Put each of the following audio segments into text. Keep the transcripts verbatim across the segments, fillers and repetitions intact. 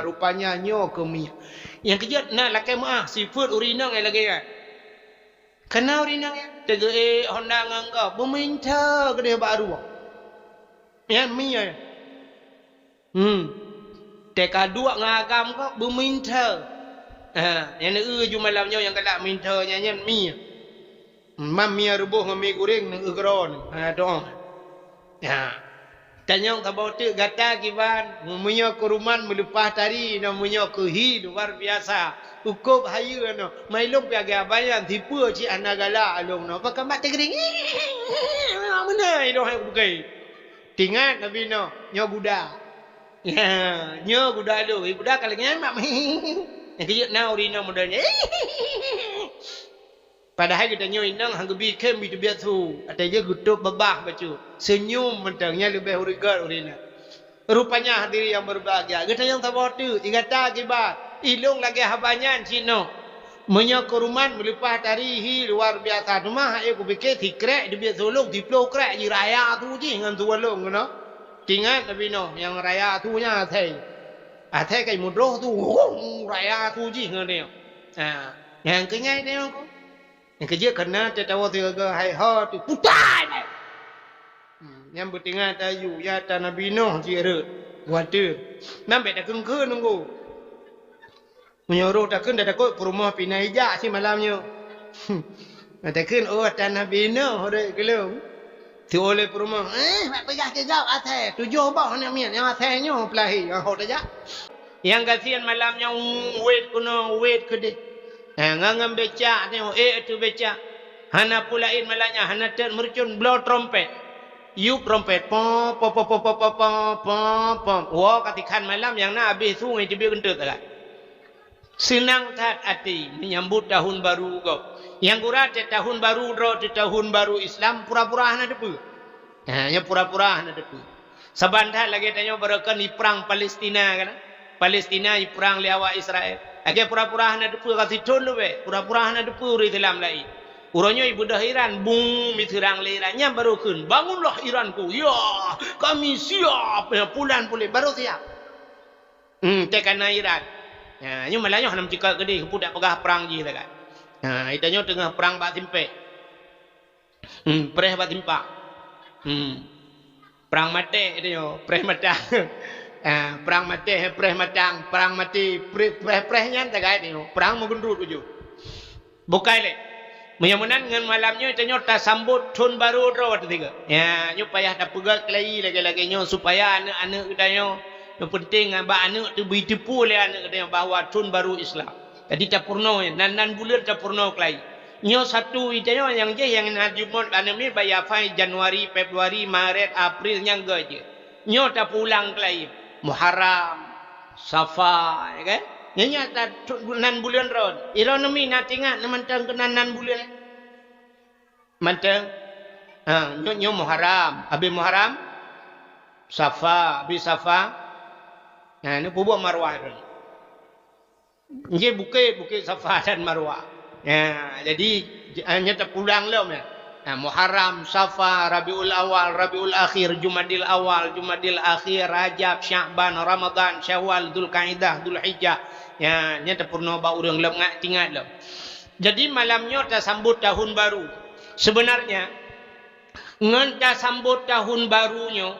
Rupanya nyoe keu mie. Nyang keujeuet na lakée meu'ah sifeuet ureueng inong nyang lagée nyan. Kana ureueng inong nyan teugeuék honda ngon gob, beuminta keudeh bak rueng. Nyan mie. Hmm. Teuka duek ngon agam gob beuminta. Ha, nyang neueu ju malam nyoe nyang galak minta nyan, nyan mie. Mam mie reuboh ngon mie goreng neueu keudroe. Ha, doa. Ha. Tanyong saboh teuk gata kiban, meunyoe keuruman meuleupah tari, nyoe meunyoe keu hi luar biasa. Ukôb hayeue nyoe, mai lôn pih agak banyan, sipeue cit hana galak lôn nyoe. Pakon mat teugiring. Meunan idong hai bukai. Tingat Nabi Nuh, nyoe guda. Ya, nyoe guda lôn. Eh, guda ka lagée nyan mak. Nyang keujeuet na ureueng inong model nyan. Padahai geutanyoe inong han geubi khem bi teubiet su, até jih geutôb babah bacut. Seunyum mantong, nyan leubeh ureugét ureueng inong. Rupanya hadirin yang berbahagia, geutanyoe saboh teuk, gata kiban, ilong lagée haba nyan cit nyoe. Meunyoe keuruman meuleupah tari hi luar biasa, teuma hai kupike sikrek teubiet su lôn, siplôh krek jih raya su jih ngon su lôn keunoe. Tingat Nabi Nuh nyang raya su nyan asai. Asai kai mudroh su, raya su jih ngon dia. Ha, nyang keunyan dia ko. Nyang keujeuet kana tatawa sigaga hai ho tu putai. Hmm, nyang beutingat tayu ya ta Nabi Nuh cit rot. Wateue. Nyan bék takheun-kheun nunggu. Meunyoe roh takheun dah takot peurumoh pih na ijak si malam nyoe. Takheun oh ta Nabi Nuh rot keulong. Teuoleh peurumoh, eh, mak peugah keu gop asai, tujoh boh aneuk miet nyang asai nyoe peulahé, ho tajak. Nyang gasien malam nyoe wet keunoe, wet keudeh. Eh, ngon, ngon becak nyoe, eh, tu becak. Hana peue laén malam nyan, hana teuk meurucon bloe trompet. Yup trompet, pom, pom, pom. Woe ka tikhan malam nyang na abéh su ngon teubiet geuntot sagai. Seunang that até menyambut tahun baru gob. Nyang gura teuh tahun baru droe teuh tahun baru Islam pura-pura hana teupeue. Ha, nyan pura-pura hana teupeue. Saban that lagée tanyoe baroekon iprang Palestina kan. Palestina iprang lé awak Israel. Lagée pura-pura hana teupeue ka sithon leubeh, pura-pura hana teupeue ureueng Islam laén. Uroe nyoe ibeudôh Iran, bung, miseurang lé Iran. Nyan baru kheun, "Bangunlah Iranku. Ya, kami siap." Ya, pulan puléh baru siap. Hmm, teuka na Iran. Ha, nyoe malah nyoe hana meucikak keudeh, peue dak peugah prang jih lagak. Ha, itanyoe teungoh prang bak simpék. Hmm, preh bak simpang. Hmm. Prang maté itanyoe, preh matang. Ha, prang maté, preh matang, prang maté, preh, preh, preh nyan sagai itanyoe. Prang meugeundut ujoe. Bukai lé. Meunyoe meunan ngon malam nyoe tanyoe tasambot thon barô droe teuh sigoe. Ya, nyoe payah tapeugah keulayi lagée-lagée nyoe supaya aneuk-aneuk geutanyoe, nyang peunteng bak aneuk teubi teupeu lé aneuk geutanyoe bahwa thon barô Islam. Jadi tapeurunoe, nan, nan buleuen tapeurunoe keulayi. Nyoe satu itanyoe nyang jih nyang na jumôt aneuk miet bak yafai Januari, Februari, Maret, April nyang geuh jih. Nyoe tapeulang keulayi. Muharram, Safa, ya kan? Nyan nyang ta-, tu-, nan buleuen ron. Ironomi na tingat na mantong keunan nan buleuen. Mantong. Ha, nyoe, nyoe Muharram. Abéh Muharram, Safa, abéh Safa. Ha, nyoe peubuet Marwah ron. Nyoe bukét, Bukét Safa dan Marwah. Ya, jadi, j-, nyoe tapeulang lom ya. Nah, Muharram, Safar, Rabiul Awal, Rabiul Akhir, Jumadil Awal, Jumadil Akhir, Rajab, Sya'ban, Ramadan, Syawal, Dzulkaidah, Dzulhijjah. Ya, nyan tapeurunoe bak ureuëng lom ngat tingat lom. Jadi malam nyoe tasambot tahun baru. Sebenarnya ngon tasambot tahun baru nyoe,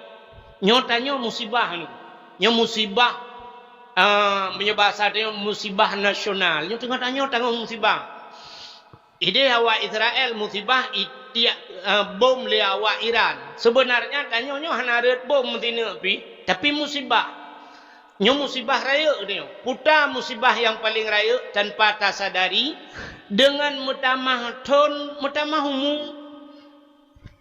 nyoe tanyoe musibah nyoe. Nyoe musibah, ah, meunyoe bahasa tanyoe musibah nasional. Nyoe teungoh tanyoe tanggong musibah. Ideh awak Israel musibah itiak, eh, bom lé awak Iran. Sebenarnya tanyoe nyoe hana rhot bom meusineuk pih, tapi musibah. Nyoe musibah rayeuk nyoe. Peue ta musibah nyang paleng rayeuk tanpa tasadari, deungon meutamah thon, meutamah umu.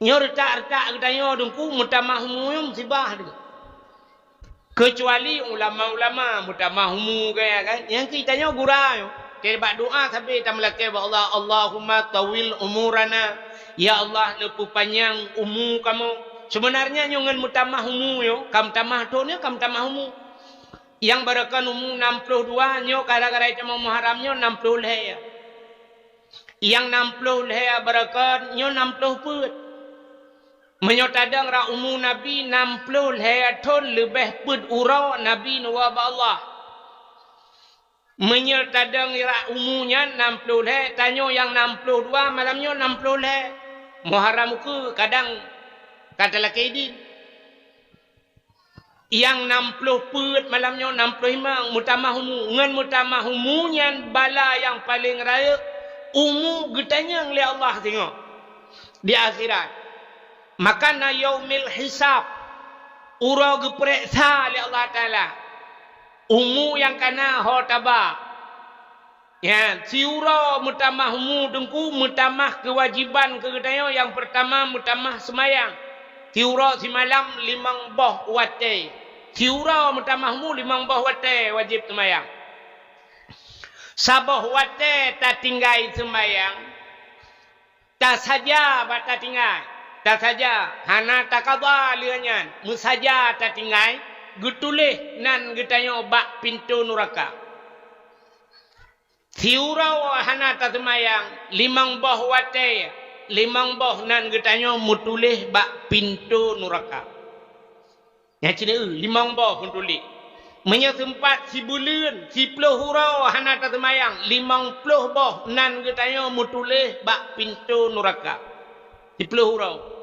Nyoe reutak-reutak geutanyoe Teungku meutamah umu nyoe musibah nyoe. Keucuali ulama-ulama meutamah umu gaya kan. Nyang keu tanyoe gura nyoe. Keu bak doa sabe tameulakée bak Allah, "Allahumma tawil umurana." Ya Allah, neupeupanyang umu kamoe. Sebenarnya nyoe ngon meutamah umu nyoe, ka meutamah thon nyoe, ka meutamah umu. Nyang baroekon umu nam ploh dua nyoe gara-gara itamong Muharram nyoe nam ploh lhée. Nyang nam ploh lhée baroekon nyoe nam ploh peuet. Meunyoe tadong rot umu Nabi nam ploh lhée thon leubeh peuet uroe Nabi neuwoe bak Allah. Meunyoe tadong irak umu nyan nam ploh lhèe, tanyoe nyang nam ploh dua, malam nyoe nam ploh lhèe. Muharram ukeue kadang ka talakèe idin. Nyang nam ploh peuet malam nyoe nam ploh limong meutamah umu. Ngon meutamah umu nyan bala nyang paleng rayeuk, umu geutanyong lé Allah singoh di akhirat. Maka na yaumil hisab, uroe geupeureksa lé Allah Taala umu nyang ka na ho taba. Nyan, siuroe meutamah umu teungku, meutamah keuwajéban keu geutanyoe. Nyang peurtama meutamah seumayang. Siuroe simalam limong boh watèe. Siuroe meutamah umu limong boh watèe wajéb seumayang. Saboh watèe tatinggai seumayang, tasaja bak tatinggai. Tasaja, hana takaba lheueh nyan. Meusaja tatinggai, geutuléh nan geutanyoe bak pintoe nuraka. Siuroe hana taseumayang, limong boh watèe, limong boh nan geutanyoe meutuléh bak pintoe nuraka. Nyan cit, eu, limong boh meutuléh. Meunyoe seumpat sibuleuen, siploh uroe hana taseumayang, limong ploh boh nan geutanyoe meutuléh bak pintoe nuraka. Siploh uroe.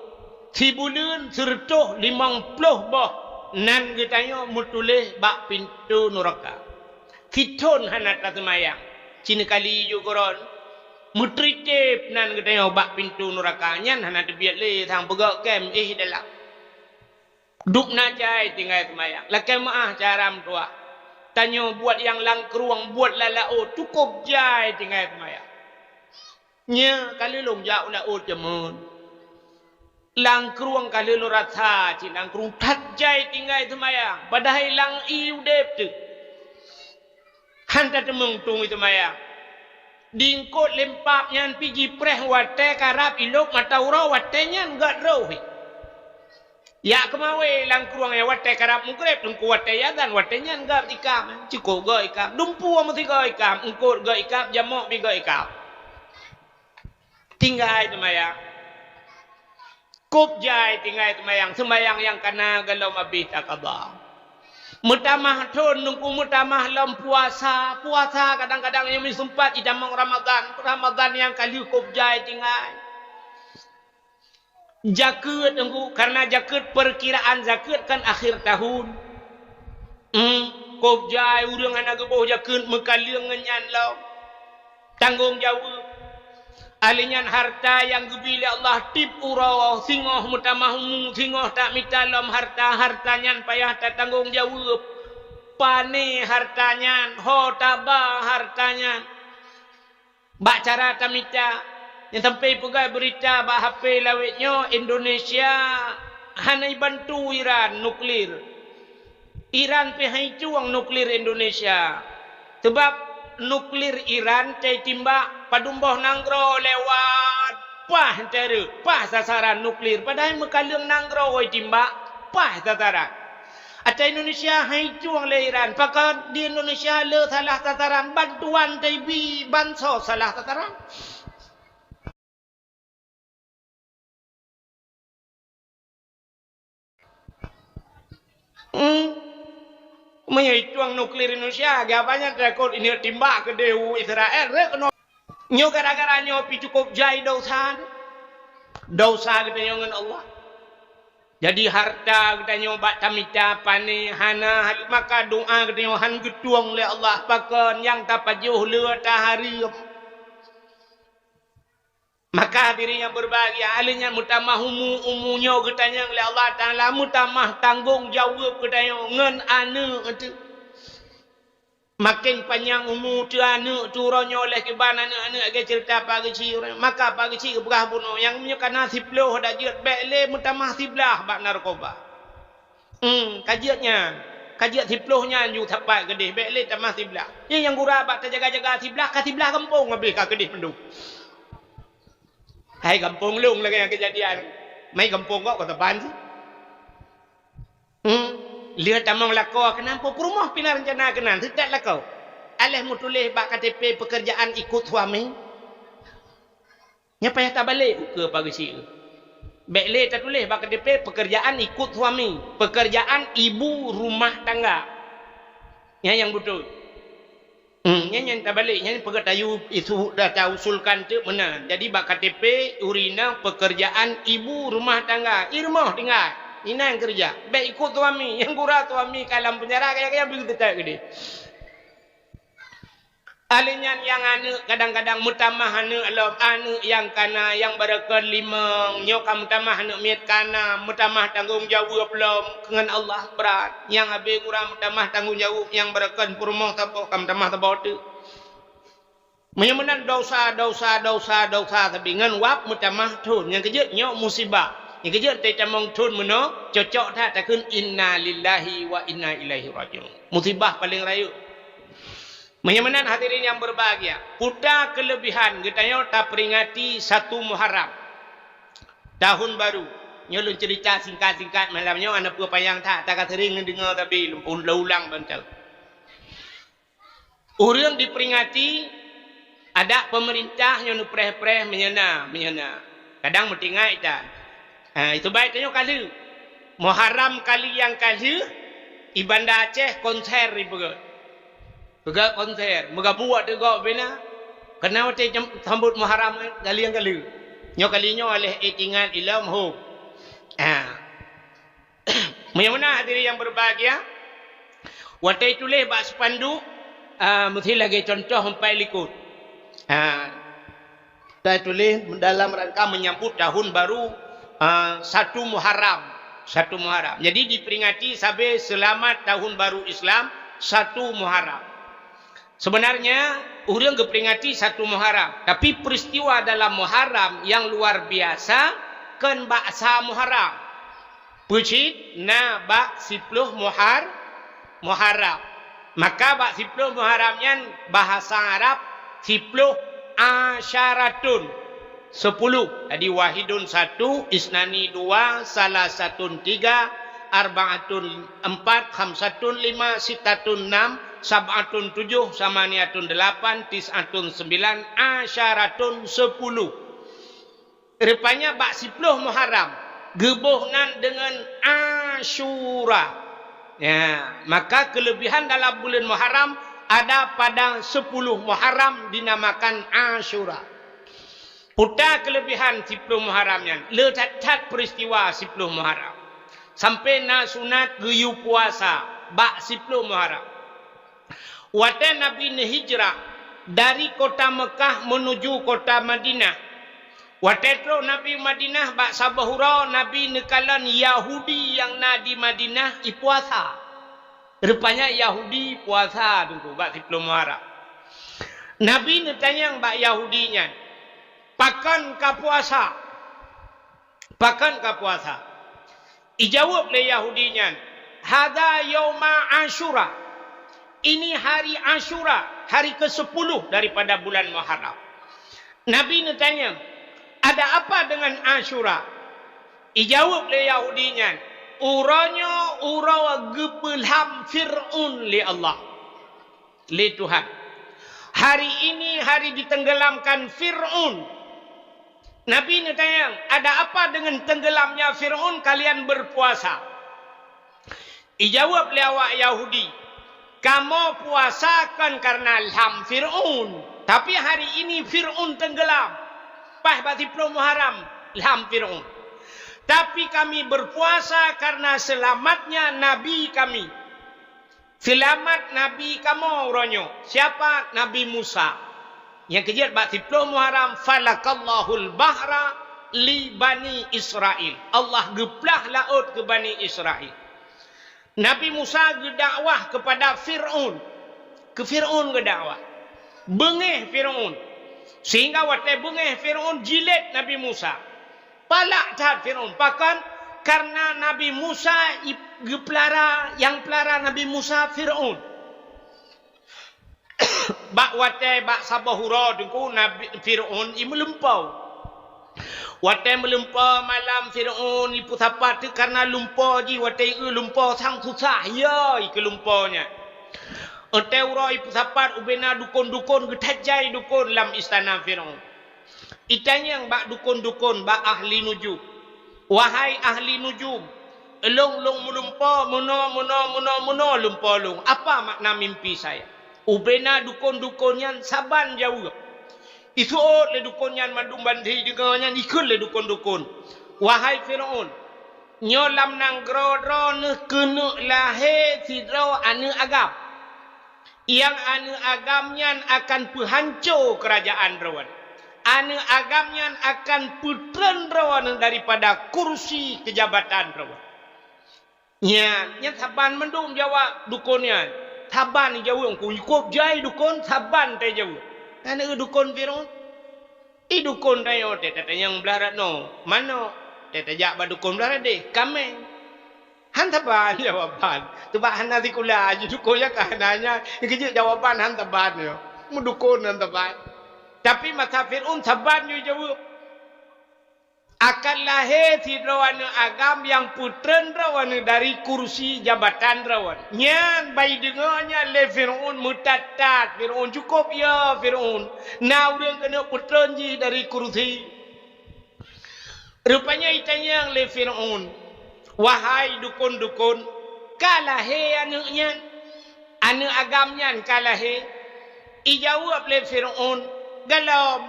Sibuleuen sireutôh limong ploh boh nan geutanyoe meutuléh bak pintoe nuraka. Sithôn hana taseumayang, cit kali ju keudroe, meutritép nan geutanyoe bak pintoe nuraka. Nyan hana teubiet lé sang peugöt kèe, éh, dalam. Dub na jai tinggai seumayang. Lakèe meu'ah cara meutuah. Tanyoe buet nyang lam krueng, buet lam laôt, cukôp jai tinggai seumayang. Nyoe ka lheueh lôn jak u laôt jameun. Lam krueng ka lheueh lôn rasa cit lam krueng that jai tinggai seumayang. Padahai lam ié udép teuk. Han tateumeung tueng seumayang. Di eungkôt lempap nyan pih jipreh watèe karab ilôp mata uroe watèe nyan gèt roh. Jak keumawé lam krueng nyan watèe karab mugreb, teungku watèe azan, watèe nyan gèt ikam. Cukôp gèt ikam. Dumpeue meusigoe ikam, eungkôt gèt ikam, jamok pih gèt ikam. Tinggai seumayang. Kôp jai tinggai seumayang, seumayang nyang ka na gohlom abéh takaba. Meutamah thôn teungku, meutamah lom puasa. Puasa kadang-kadang nyang meuseumpat jitamong Ramadhan. Ramadhan nyang ka lheueh kôp jai tinggai. Jakeuet teungku, karena jakeuet, peurkiraan jakeuet kan akhir tahun. Hmm, kôp jai ureueng hana geuboh jakeuet, meukaleueng ngon nyan lom. Tanggong jaweueb. Ahli nyan harta nyang geubri lé Allah tiep uroe, singoh meutamah umu, singoh tamita lom harta, harta nyan payah tatanggong jaweueb. Pané harta nyan, ho taba harta nyan. Bak cara tamita, nyang sampai peugah beurita bak H P lawét nyoe, Indonesia hana jibantu Iran nuklir. Iran pih han jicuang nuklir Indonesia. Sabab nuklir Iran tai timbak padum boh nanggroe lewat, paih teureuek, paih sasaran nuklir. Padahai meukaleueng nanggroe jitimbak, paih sasaran. Ata Indonesia han jicuang lé Iran. Pakon di Indonesia le salah sasaran, bantuan taibi, bansos salah sasaran. Hmm. Meunyoe jicuang nuklir Indonesia, geubanyak takot ini timbak keudeh u Israel, rek keunoe. Nyoe gara-gara nyoe pih cukôp jai dosa. Dosa geutanyoe ngon Allah. Jadi harta geutanyoe bak tamita pané hana, maka doa geutanyoe han geutueng lé Allah. Pakon nyang tapajoh le tahareuem. Maka hadirin yang berbahagia, alèh nyan meutamah umu, umu nyoe geutanyong lé Allah Taala, meutamah tanggong jaweueb geutanyoe ngon aneuk teuh. Maken panyang umu teuh aneuk teuh uroe nyoe lé kiban aneuk-aneuk lagèe ceurita Pak Geuchik, maka Pak Geuchik geupeugah bunoe, nyang meunyoe ka na siploh dak jeuet, bèk lé meutamah siblaih bak narkoba. Hmm, ka jeuet nyan. Ka jeuet siploh nyan ju sapat keudeh, bèk lé tamah siblaih. Nyan nyang gura bak tajaga-jaga siblaih, ka siblaih gampông habéh ka keudeh mandum. Hai gampông lôn lagèe nyang keujadian. Mai gampông kok ka saban sih. Hmm, lheueh tamong lakoe keunan, peurumoh pih na reuncana keunan, seutat lakoe. Alèh meutuléh bak K T P pekerjaan ikut suami. Nyan payah tabalek ukeue Pak Geuchik. Bèk lé tatuléh bak K T P pekerjaan ikut suami, pekerjaan ibu rumah tangga. Nyan nyang beutôi. Hmm, nyan, nyan tabalek, nyan peugah tayue isu, ta-, tausulkan teuk meunan. Jadi bak K T P, ureueng inong pekerjaan ibu rumah tangga, i rumoh tinggai, inan keureuja. Bèk ikot suami, nyang gura suami ka lam penjara, kaya-kaya beuteutek keudeh. Alèh nyan nyang aneuk kadang-kadang meutamah aneuk lom, aneuk nyang kana, nyang barokon limong, nyoe ka meutamah aneuk miet kana, meutamah tanggong jaweueb lom, ngon Allah brat. Nyang abéh gura meutamah tanggong jaweueb, nyang barokon peurumoh saboh ka meutamah saboh teuk. Meunyoe meunan dosa, dosa, dosa, dosa sabe ngon wab meutamah thon. Nyang keujeuet nyoe musibah. Nyang keujeuet teutamong thon meunoe, cocok that takheun inna lillahi wa inna ilaihi raji'un. Musibah paleng rayeuk. Meunyoe meunan hadirin nyang berbahagia, peue ta keuleubihan geutanyoe taperingati satu Muharram, tahun baru. Nyoe lôn cerita singkat-singkat malam nyoe, hana peue panyang that, ta ka sering neudeungoe sabe lôn ulang bantai. Ureueng diperingati, adak pemerintah nyoe neupreh-preh meunyoe na, meunyoe na. Kadang meutinggai that. Ha, itu baik tanyoe kali. Muharram kali nyang ka lheueh, i Banda Aceh konser ipeugöt. Peugöt konser, meugabung ateueh gob bina. Keunan watèe jam-, sambot Muharram, kali nyang ka lheueh. Nyoe kali nyoe aléh ék tingat ilom hom. Ha. Meunyoe meunan hadirin nyang berbahagia, watèe tuléh bak spanduk, ah, meusti lagèe contoh sampai likot. Ah, Saya tulis dalam rangka menyambut tahun baru, ah, satu Muharram. Satu Muharram. Jadi diperingati sabe selamat tahun baru Islam, satu Muharram. Sebenarnya, ureueng geuperingati satu Muharram, tapi peristiwa dalam Muharram yang luar biasa kon bak sa Muharram. Peue cit na bak siploh Muhar-, Muharram. Maka bak siploh Muharram nyan bahasa Arab siploh asyaratun, sepuluh. Jadi wahidun satu, isnani dua, salasatun tiga, arbaatun empat, khamsatun lima, sittatun enam, sab'atun tujuh, samaniatun delapan, tis'atun sembilan, asyaratun sepuluh. Rupanya bak siploh Muharram geuboh nan deungon Asyura. Ya, maka kelebihan dalam buleuen Muharram ada pada sepuluh Muharram dinamakan Asyura. Peue ta kelebihan siploh Muharram nyan, le that-that peristiwa siploh Muharram. Sampai na sunat geuyue puasa bak siploh Muharram. Watèe Nabi neuhijrah dari kota Mekah menuju kota Madinah, watèe trok Nabi Madinah bak saboh uroe, Nabi neukalon Yahudi nyang na di Madinah ipuasa. Rupanya Yahudi puasa teungku bak siploh Muharram. Nabi neutanyong bak Yahudi nyan, "Pakon ka puasa? Pakon ka puasa?" Ijaweueb lé Yahudi nyan, "Hadza yauma Asyura." Ini hari Asyura, hari kesepuluh daripada bulan Muharram. Nabi neutanyong, "Ada apa dengan Asyura?" Ijaweueb lé Yahudi nyan, "Uroe nyoe uroe geupeulham Fir'aun lé Allah, lé Tuhan. Hari ini hari ditenggelamkan Fir'aun." Nabi neutanyong, "Ada apa dengan tenggelamnya Fir'aun kalian berpuasa?" Ijaweueb lé awak Yahudi, "Kamoe puasa kon karena lham Fir'aun, tapi hari ini Fir'aun tenggelam." Paih bak siploh Muharram lham Fir'aun. "Tapi kami berpuasa karena selamatnya Nabi kami." Seulamat Nabi kamoe uroe nyoe. Siapa? Nabi Musa. Nyang keujeuet bak siploh Muharram, "Falakallahul bahra li Bani Israil." Allah geuplah laôt keu Bani Israil. Nabi Musa geudakwah keupada Fir'aun. Keu Fir'aun geudakwah. Beungéh Fir'aun. Sehingga watée beungéh Fir'aun jilet Nabi Musa. Palak that Fir'aun. Pakon? Karena Nabi Musa i-, geupeulara, nyang peulara Nabi Musa Fir'aun. Bak watée, bak saboh uroe teungku, Nabi Fir'aun i meulumpoe. Watée meulumpoe malam Fir'aun i peusapat teuk karena lumpoe jih, watée i eu lumpoe sang susah, ya, i keu lumpoe nyan. Watée uroe i peusapat ubena dukon-dukon, geutajai dukon lam istana Fir'aun. Itanyong bak dukon-dukon, bak ahli nujum, "Wahai ahli nujum, lôn, lôn meulumpoe meunoe, meunoe, meunoe, meunoe lumpoe lôn. Apa makna mimpi saya?" Ubena dukon-dukon nyan saban jaweueb. Iseuôt lé dukon nyan mandum ban jideungoe nyan, ikheun lé dukon-dukon, "Wahai Firaun, nyoe lam nanggroe droeneuh keuneuk lahé sidroe aneuëk agam. Nyang aneuëk agam nyan akan peuhanco keurajaan droeneuh. Aneuëk agam nyan akan peutreun droeneuh daripada kursi keujabatan droeneuh." Nyan, nyan saban mandum jaweueb dukon nyan. Saban jaweueb, kukôb jai dukon, saban tajaweueb. Aneuëk dukon Firaun. I dukon tanyoe teuh tatanyong blah rot noe, manok, teuh tajak bak dukon blah rot déh, kaméng. Han saban jawaban. Teubak hana sikula, ji dukon nyan ka hana nyan, keujeuet jawaban han saban nyoe. Meudukon han saban. Tapi masa Firaun saban jijaweueb. Akan lahé sidroe aneuëk agam nyang peutreun droeneuh dari kursi jabatan droeneuh. Nyan ban jideungoe nyan lé Firaun, meutat-tat Firaun, cukôp yo Firaun, na ureuëng keuneuk peutreun jih dari kursi. Rupanya jitanyong lé Firaun, "Wahai dukon-dukon, ka lahé aneuëk nyan? Aneuëk agam nyan ka lahé?" Ijaweueb lé Firaun, "Gohlom."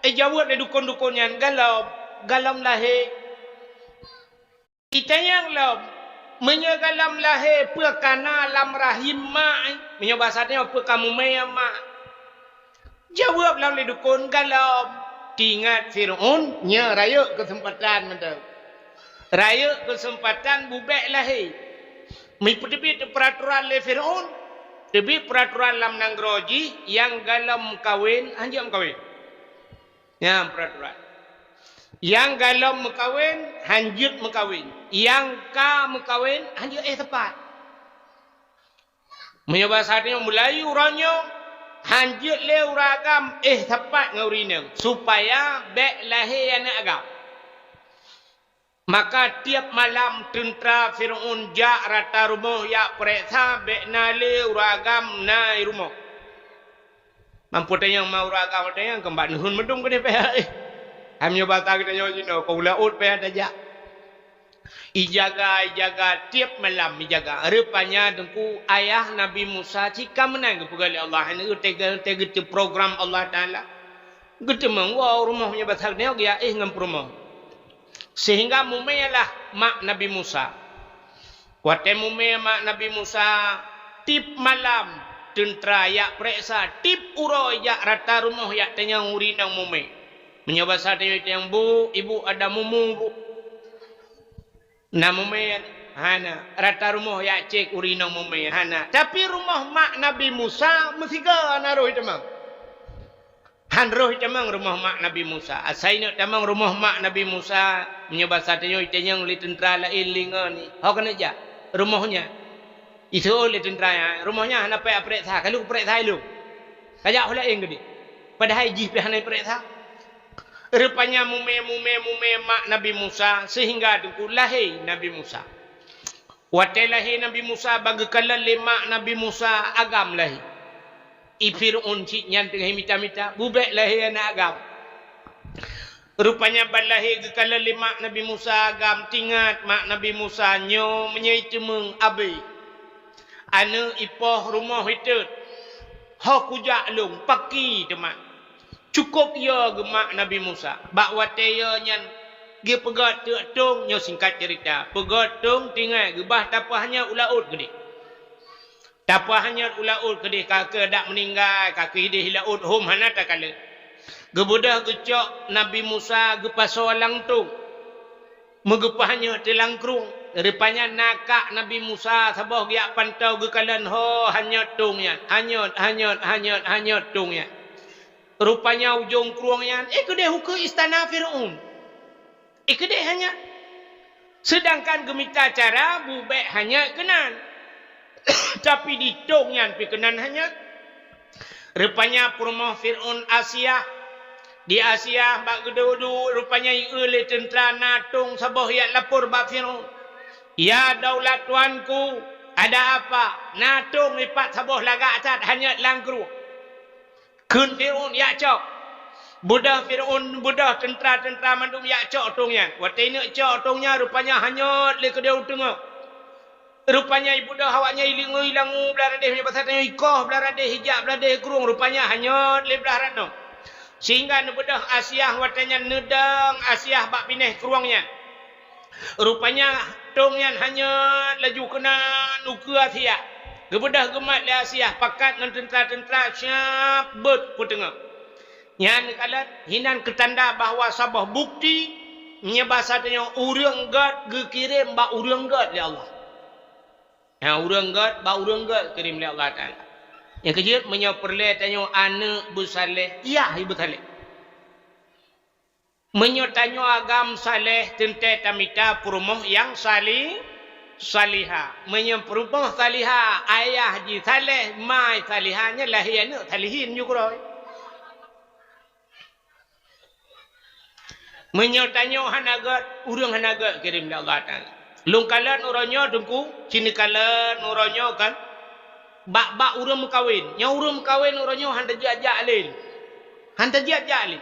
Ijaweueb lé dukon-dukon nyan, "Gohlom, gohlom lahé." Itanyong lom, "Meunyoe gohlom lahé, peue ka na lam rahim mak?" Meunyoe basa tanyoe, "Peue ka mumè mak?" Jaweueb lom lé dukon, "Gohlom." Teuingat Firaun, nyoe rayeuk keuseumpatan mantong. Rayeuk keuseumpatan bubèk lahé. Meupeuteubiet peuraturan lé Firaun, teubiet peuraturan lam nanggroe jih, nyang gohlom meukawen, hanjeuet meukawen. Nyan peuraturan. Nyang gohlom meukawen, hanjeuet meukawen. Nyang ka meukawen, hanjeuet éh teumpat. Meunyoe basa tanyoe Meulayu uroe nyoe, hanjeuet lé ureuëng agam éh teumpat ngon ureuëng inong, supaya bèk lahé aneuëk agam. Maka tiep malam teuntra Firaun jak rata rumoh jak peureksa bèk na lé ureuëng agam na i rumoh. Mampu tanyong ma ureuëng agam tanyong, "Keu bak neuheun meudong keudéh pih?" Hai meunyoe basa geutanyoe jinoe, ka u laôt pih tajak. Ijaga, ijaga, tiep malam ijaga. Rupanya Teungku, ayah Nabi Musa cit ka meunan geupeugah lé Allah, hana geuteuga-teuga program Allah Taala. Geuteumeung woe u rumoh meunyoe basa geutanyoe geujak éh ngon peurumoh. Sehingga mumè lah mak Nabi Musa. Watèe mumè mak Nabi Musa, tiep malam teuntra jak peureksa, tiep uroe jak rata rumoh jak tanyong ureuëng inong mumè. Meunyoe basa tanyoe tanyong, "Bu, ibu ada mumu, Bu?" Na mumè? Hana. Rata rumoh jak cék ureuëng inong mumè? Hana. Tapi rumoh mak Nabi Musa meusigoe na roh itamong. Han roh itamong rumoh mak Nabi Musa. Asai neuk tamong rumoh mak Nabi Musa, meunyoe basa tanyoe itanyong lé teuntra laén lé ngon, "Ho keuneuk jak rumoh nyan?" Iseuôt lé teuntra nyan, "Rumoh nyan hana payah peureksa, ka lheueh peureksa ilôn. Kajak ho laén keudéh." Padahai jih pih hana peureksa. Rupanya mumè, mumè, mumè mak Nabi Musa, sehingga Teungku lahé Nabi Musa. Watèe lahé Nabi Musa, ban geukalon lé mak Nabi Musa agam lahé. I Firaun cit nyan teungoh mita-mita, bubèk lahé aneuëk agam. Rupanya ban lahé geukalon lé mak Nabi Musa agam, teuingat mak Nabi Musa nyoe meunyoe iteumeung abéh. Aneuëk ipoh rumoh itot. Ho kujak lôn, pakri teuma. Cukôp yo geumak Nabi Musa. Bak watèe yo nyan geupeugöt teuk tông, nyoe singkat ceurita. Peugöt tông, teuingat geubah tapeuhanyot u laôt keudéh. Tapeuhanyot u laôt keudéh, ka keuh dak meuninggai, ka keuh idéh i laôt hom hana takalon. Geubeudôh geucok Nabi Musa geupasoe lam tông. Meugeupeuhanyot teuk lam krueng. Rupanya na kak Nabi Musa saboh geujak pantau geukalon ho hanyot tông nyan. Hanyot, hanyot, hanyot, hanyot tông nyan. Rupanya ujông krueng nyan, éh keudéh ukeue istana Firaun. Éh keudéh hanyot. Seudangkan geumita cara bubèk hanyot keunan. Tapi di tông nyan pih keunan hanyot. Rupanya peurumoh Firaun Asia. Di Asia bak geuduek-duek rupanya jieu lé teuntra na tông saboh jak lapor bak Firaun. "Ya daulat tuanku, ada apa? Na tông ipat saboh lagak that hanyot lam krueng." Kheun Firaun jak cok. Beudôh Firaun, beudôh teuntra-teuntra mandum jak cok tông nyan. Watèe neuk cok tông nyan rupanya hanyot lé keudéh u teungoh. Rupanya ibeudôh awaknyan ilingoe ilangu blah radeh, meunyoe basa tanyoe ikoh blah radeh, ijak blah radeh krueng, rupanya hanyot lé blah radeh. Sehingga neubeudôh Asiah watée nyan neudong Asiah bak binéh krueng nyan. Rupanya tông nyan hanyot laju keunan ukeue Asiah. Geubeudôh geumat lé Asiah pakat ngon teuntra-teuntra siab beuet peuteungoh. Nyan neukalon hinan keutanda bahwa saboh bukti meunyoe basa tanyoe ureuëng gét geukirém bak ureuëng gét lé Allah. Nah, ureuëng gét bak ureuëng gét geukirém lé Allah Taala. Nyang keujeuet, meunyoe peureulée tanyoe aneuëk beusaléh, yah beusaléh. Meunyoe tanyoe agam saléh, teuntée tamita peurumoh nyang sali-, salihah. Meunyoe peurumoh salihah, ayah jih saléh, ma jih salihah, nyan lahé aneuëk salihin ju keudroe. Meunyoe tanyoe hana gét, ureuëng hana gét geukirém lé Allah Taala. Lôn kalon uroe nyoe Teungku, ci neukalon uroe nyoe kan, bak-bak ureuëng meukawen. Nyoe ureuëng meukawen uroe nyoe hana tajak-jak lé. Hana tajak-jak lé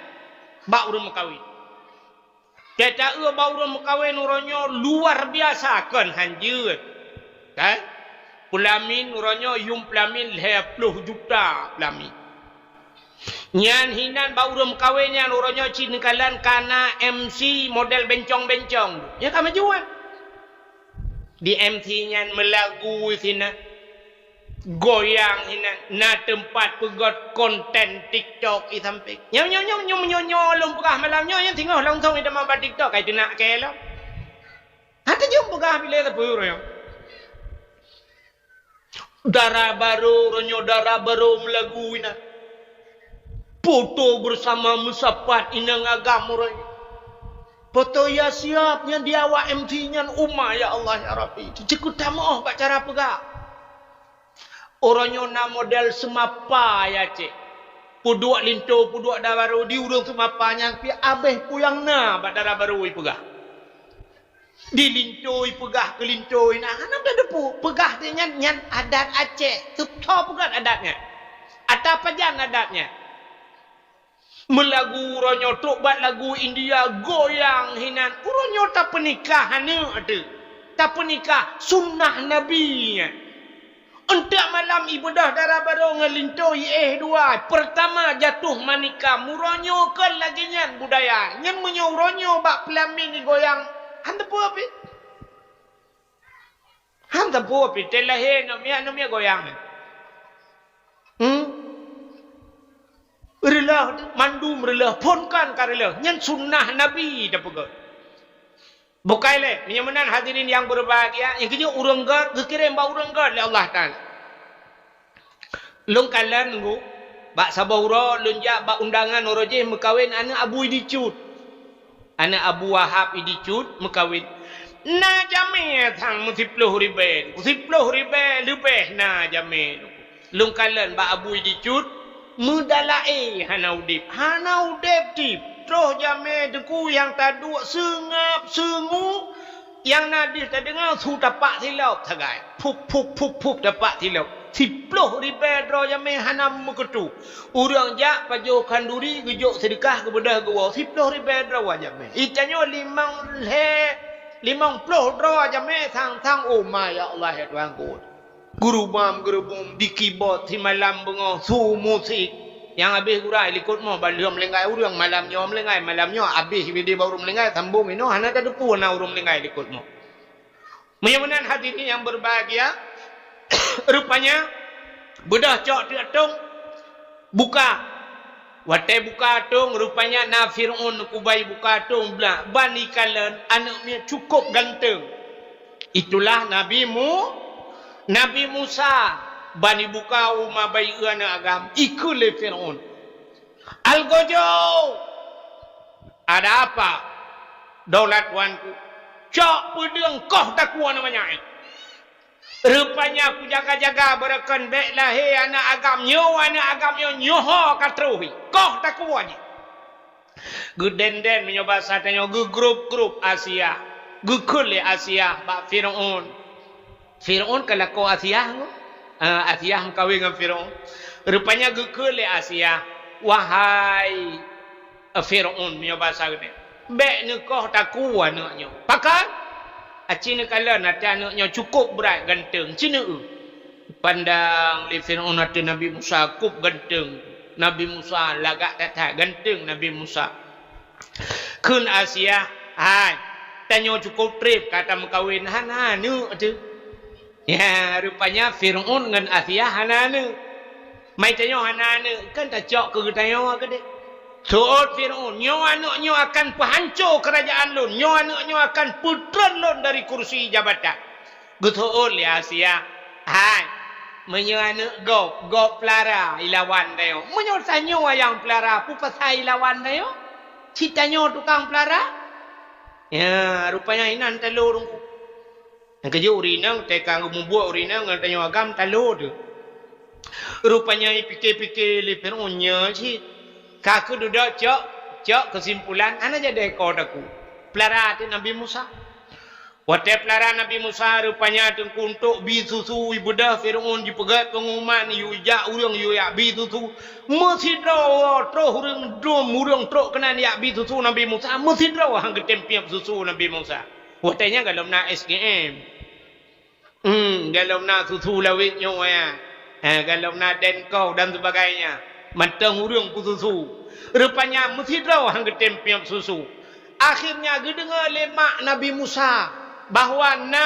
bak ureuëng meukawen. Teuta eu bak ureuëng meukawen uroe nyoe luar biasa kon han jeuet. Kan? Peulamin uroe nyoe yuem peulamin lhée ploh juta peulamin. Nyan hinan bak ureuëng meukawen nyan uroe nyoe ci neukalon kana M C model bencong-bencong. Nyan ka meujuan. Di M C nyan meulagu sinan. Goyang inan, na teumpat peugét konten TikTok i sampéng. Nyoe, nyoe, nyoe, nyoe, nyoe, nyoe lôn peugah malam nyoe, nyan singoh langsong iteuma bak TikTok, kai teunak kée lom. Hana jeuem peugah bilé teupeu uroe nyoe. Dara barô, uroe nyoe dara barô meulagu inan. Foto bersama meusapat inong agam uroe nyoe. Foto ya siap nyan di awak M C nyan, uma ya Allah ya Rabbi. Teuceukut tamoh bak cara peugah. Uroe nyoe na model seumapa ya cék. Peuduek linto, peuduek dara barô di ureuëng seumapa nyan pih abéh peue nyang na bak dara barô ipeugah. Di linto ipeugah keu linto inan hana tateupeue. Peugah di nyan, nyan adat Aceh. Teupeue peugah adat nyan. Ata pajan adat nyan. Meulagu uroe nyoe trok bak lagu India goyang hinan. Uroe nyoe tapeunikah aneuëk teuh. Tapeunikah sunnah Nabi nyan. Eunteuk malam ibeudôh dara barô ngon linto iéh dua. Peurtama jatuh manikam. Uroe nyoe kon lagée nyan budaya. Nyan meunyoe uroe nyoe bak peulamin igoyang, han teupeu pih. Han teupeu pih, teuh lahé aneuk miet, aneuk miet goyang. Hmm? Reuloh, mandum reuloh, phon kan ka reuloh. Nyan sunnah Nabi tapeugah. Bukai lé, meunyoe meunan hadirin nyang beubahgia, nyang keujeuet ureuëng gét geukirém bak ureuëng gét lé Allah Taala. Lôn kalon nunggu, bak saboh uroe lôn jak bak undangan uroe jih meukawen aneuk Abu Idi Cut. Aneuk Abu Wahab Idi Cut meukawen. Na jamé sang meusiploh ribée, siploh ribée leubeh na jamé. Lôn kalon bak Abu Idi Cut, meudalaé hana udeb, hana udeb tib. Troh jamé Teungku nyang taduek seungab seungu, nyang na deuh tadeungoe su tapak silop sagai. Phup, phup, phup, phup, tapak silop. Siploh ribée droe jamé hana meukeutôh. Ureuëng jak pajoh khanduri geujok seudeukah geubeudôh geuwoe. Siploh ribée droe jamé. Itanyoe limong lhée, limong ploh droe jamé sang-sang. Oh, ma ya Allah, ya Tuhanku. Geurubam-geurubum di keyboard simalam beungoh su musik. Nyang habéh gura i likot mo, ban lheueh meulinggai ureuëng malam nyoe meulinggai, malam nyoe habéh bidé bak ureuëng meulinggai, sambong inoe hana tateupeue na ureuëng meulinggai likot mo. Meunyoe meunan hadirin nyang beubahgia, rupanya beudôh cok teuk atong buka. Watée buka atong, rupanya na Fir'aun kubai buka atong blah, ban ikalon aneuk miet cukôp ganteng. Itulah Nabi Mu-, Nabi Musa, ban ibuka uma bayeue aneuk agam, ikheun lé Fir'aun, "Algojo! Ada apa, daulat tuanku? Cok peudeueng koh takue aneuk manyak nyan." Rupanya kujaga-jaga beureukan bék lahé aneuk agam nyoe, aneuk agam nyoe nyoe ho ka troh, koh takue jih. Geudenden meunyoe basa tanyoe geugrup-grup Asiah. Geukheun lé Asiah bak Fir'aun. Fir'aun ka lakoe Asiah ngon, eh, Asiah meukawen ngon Fir'aun. Rupanya geukheun lé Asiah, "Wahai, eh, Fir'aun," meunyoe basa geutanyoe, "bék neukoh takue aneuk nyoe." Pakon? Aci neukalon até aneuk nyoe cukôp brat ganteng, ci neu-eu. Pandang lé Fir'aun até Nabi Musa kôp ganteng. Nabi Musa lagak that-that ganteng Nabi Musa. Kheun Asiah, "Hai, tanyoe cukôp trép ka tameukawen, hana aneuk teuh." Ya, rupanya Fir'aun ngon Asiah hana aneuk. Mai tanyoe hana aneuk, kan tacok keu geutanyoe keudeh. Seuôt Fir'aun, "Nyoe aneuk nyoe akan peuhanco keurajaan lôn, nyoe aneuk nyoe akan peutreun lôn dari kursi jabatan." Geuseuôt lé Asiah, "Hai, meunyoe aneuk gob, gob peulara ilawan tanyoe. Meunyoe tanyoe nyang peulara, peue pasai ilawan tanyoe? Cit tanyoe tukang peulara?" Ya, rupanya inan talo Teungku. Nyang keujeuet ureueng inong teuka geumubuet ureueng inong ngon tanyoe agam talo teuh. Rupanya ipike-pike lé Fir'aun nyoe cit. Ka keuh dudoe cok, cok keusimpulan, hana jadi ko takue. Peulara teuh Nabi Musa. Watée peulara Nabi Musa, rupanya Teungku, untuk bi susu, ibeudôh Fir'aun jipeugét peunguman, yue jak ureueng yue jak bi susu. Meusidroe troh ureueng dum, ureueng trok keunan jak bi susu Nabi Musa, meusidroe han geutem piep susu Nabi Musa. Watée nyan golom na S G M. Hmm, golom na susu lawét nyoe ya. Eh, golom na Denko dan sebagainya. Mantong ureueng peususu. Rupanya meusidroe han geutem piep susu. Akhirnya geudeungoe lé mak Nabi Musa bahwa na,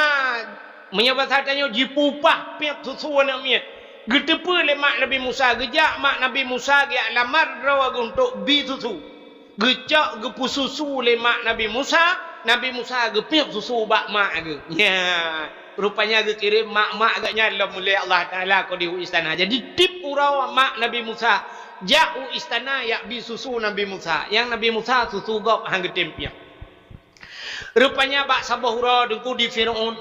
meunyoe basa tanyoe, jipeupah piep susu aneuk miet. Geuteupeue lé mak Nabi Musa, geujak mak Nabi Musa geujak lamar droe geuh untuk bi susu. Geucok geupeususu lé mak Nabi Musa, Nabi Musa geupiep susu bak mak geuh. Nya, rupanya geukirém mak-mak geuh nyan lom lé Allah Taala keu di u istana. Jadi tiep uroe mak Nabi Musa jak u istana jak bi susu Nabi Musa. Nyang Nabi Musa susu gob han geutem piep. Rupanya bak saboh uroe Teungku di Fir'aun.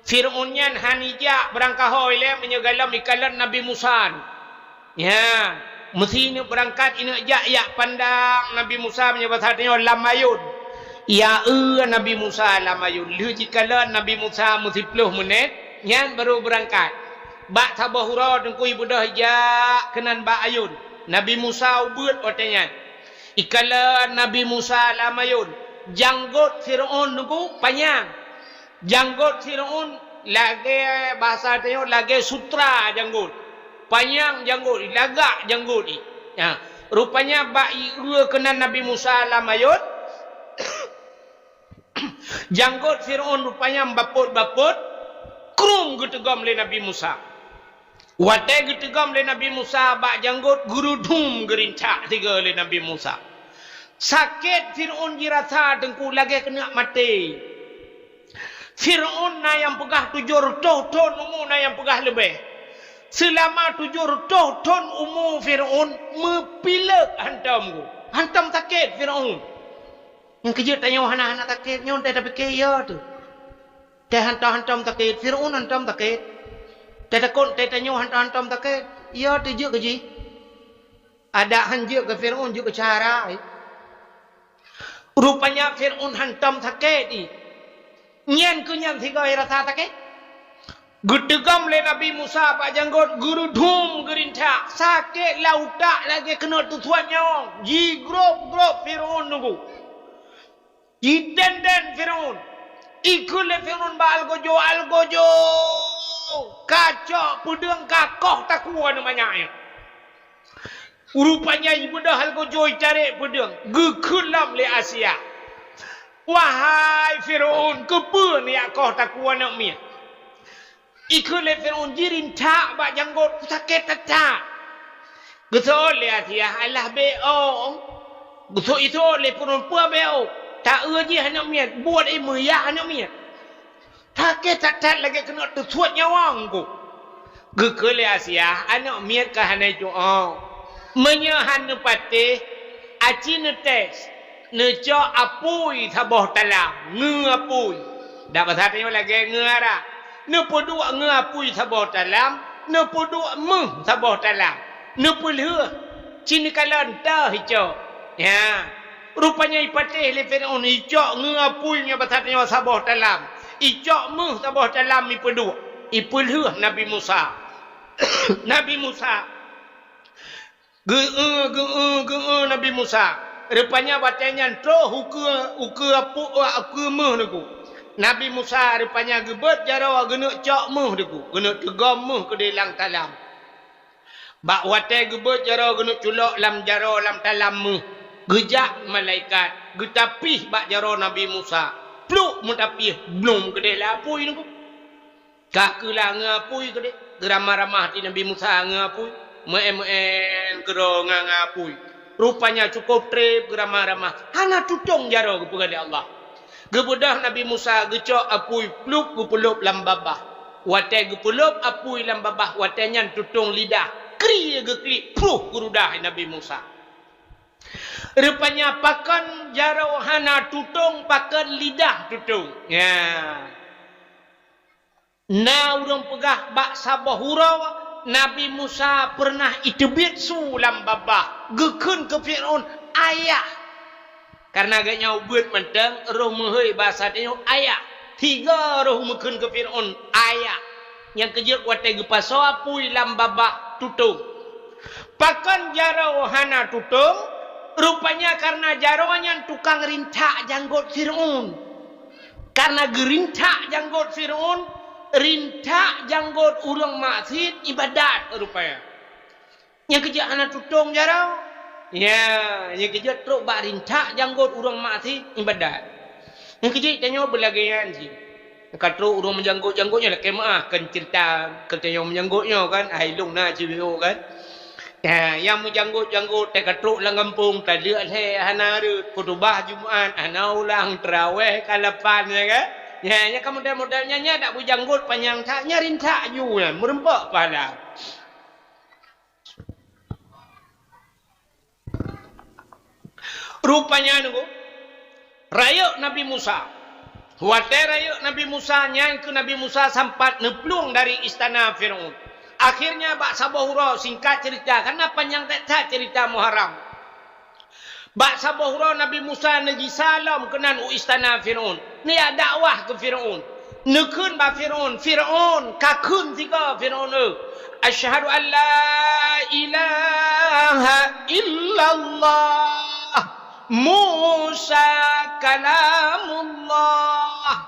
Fir'aun nyan han ijak beurangkaho ilée meunyoe golom ikalon Nabi Musa. Ya, meusi ineuk beurangkat ineuk jak yak pandang Nabi Musa meunyoe basa tanyoe lam ayôn. Ya eu Nabi Musa lam ayôn. Lheueh jikalon Nabi Musa meusiplôh meunét, nyan barô beurangkat. Bak saboh uroe Teungku ibeudôh ijak keunan bak ayôn. Nabi Musa ubeuet watée nyan. Ikalon Nabi Musa lam ayôn, janggot Fir'aun Teungku panyang. Janggot Fir'aun lagée basa tanyoe lagée sutra janggot. Panyang janggot, lagak janggot i. Ha, rupanya bak ieu keunan Nabi Musa lam ayôn, janggot Fir'aun rupanya bapot-bapot, krum geuteugom lé Nabi Musa. Watée geuteugom lé Nabi Musa bak janggot, geurudum geurintak sigoe lé Nabi Musa. Sakét Fir'aun jirasa Teungku lagée keuneuk maté. Fir'aun na nyang peugah tujoh reutôh thon umu, na nyang peugah leubeh. Seulama tujoh reutôh thon umu Fir'aun meupileuk hantom geuh, hantom sakét Fir'aun. Nyang keujeuet tanyoe hana-hana sakét, nyoe teuh tapike yo teuh. Teuh hantom-hantom sakét, Fir'aun hantom sakét. Teuh takot teuh tanyoe hantom-hantom sakét, yo teuh jeuet keu jih. Adak han jeuet keu Fir'aun, jeuet keu cara, eh. Rupanya Fir'aun hantom sakét, eh. Nyan keuh nyan sigoe rasa sakét. Geuteugom lé Nabi Musa bak janggot, geurudum geurintak, sakét lam utak lagée keuneuk teusuat nyawöng, jigrob-grob Fir'aun Teungku. Jiden-den Fir'aun. Ikheun lé Fir'aun bak algojo, "Algojo! Kacok peudeueng kakoh takue aneuk manyak nyan." Rupanya ibeudôh algojo itarek peudeueng, geukheun lom lé Asia, "Wahai Fir'aun, keupeue neujak koh takue aneuk miet?" Ikheun lé Fir'aun jirintak bak janggot, sakét that-that. Geuseuôt lé Asia, "Alah beu ôk." Geuseuôt lé Fir'aun, "Peue beu ôk? Taeu jih aneuk miet, buet i meuyak aneuk miet." Sakét that-that lagée keuneuk teusuet nyawöng ku. Geukheun lé Asia, "Aneuk miet ka hana icok ôk. Meunyoe han neupatéh, aci neutés, neucok apui saboh talam, ngeue apui." Dak basa tanyoe lagée ngeue arak. Neupeuduek ngeue apui saboh talam, neupeuduek méuh saboh talam. Neupeulheueh, ci neukalon teuh icok. Ya. Rupanya ipatéh lé Fir'aun, icok ngeue apui nyoe basa tanyoe saboh talam, icok méuh saboh talam ipeuduek, ipeulheueh Nabi Musa. Nabi Musa geu-eu, geu-eu, geu-eu Nabi Musa. Rupanya watée nyan troh ukeue, ukeue apu-, ukeue méuh Teungku. Nabi Musa rupanya geubeuet jaroe geuneuk cok méuh Teungku, geuneuk teugom méuh keudeh lam talam. Bak watée geubeuet jaroe geuneuk culok lam jaroe lam talam méuh, geujak malaikat geutapih bak jaroe Nabi Musa. Pluk meutapih, blum keudeh lam apui Teungku. Ka keuh lah ngon apui keudeh, geuramah-ramah di Nabi Musa ngon apui, meu'én-meu'én keudroe ngon, ngon apui. Rupanya cukôp treb geuramah-ramah, hana tutong jaroe geupeugah lé Allah. Geubeudôh Nabi Musa geucok apui plup geupeulôb lam babah. Watée geupeulôb apui lam babah, watée nyan tutong lidah, kri geuklik, pruh geurudah Nabi Musa. Rupanya pakon jaroe hana tutong, pakon lidah tutong. Ya. Na ureuëng peugah bak saboh uroe Nabi Musa peureunah iteubiet su lam babah, geukheun keu Fir'aun, "Ayah!" Kareuna geuhnyan ubeuet mantong, roh meuhôi basa tanyoe ayah. Tiga roh meukheun keu Fir'aun, "Ayah!" Nyang keujeuet watée geupasoe apui lam babah tutong. Pakon jaroe hana tutong? Rupanya kareuna jaroe nyan tukang rintak janggot Fir'aun. Kareuna geurintak janggot Fir'aun, rintak janggot ureuëng maksiet ibadat rupanya. Nyang keujeuet hana tutong jaroe. Ya, nyang keujeuet trok bak rintak janggot ureuëng maksiet ibadat. Nyang keujeuet tanyoe beulagée nyan cit. Ka trok ureuëng meujanggot-janggot nyoe lakée meu'ah, kon ceurita keu tanyoe meujanggot nyoe kan, hai lôn na cit nyoe kan. Ya, nyang meujanggot-janggot teuka trok lam gampông, taleuek lhée hana rhot, khutubah Jumat hana ulang, teurawéh ka lapan, ya kan? Ya, nyang ka model-model nyan, nyan dak beujanggot panyang that, nyan rintak ju nyan, meureumpok pahala. Rupanya nunggu, rayeuk Nabi Musa. Watée rayeuk Nabi Musa, nyan keuh Nabi Musa sampat neuplueng dari istana Fir'aun. Akhirnya bak saboh uroe, singkat ceurita, kareuna panyang that-that ceurita Muharram. Bak saboh uroe Nabi Musa neugisa lom keunan u istana Fir'aun. Neujak dakwah keu Fir'aun. Neukheun bak Fir'aun, "Fir'aun, ka kheun sigoe Fir'aun, eu, 'Asyhadu an la ilaha illallah, Musa kalamullah.'"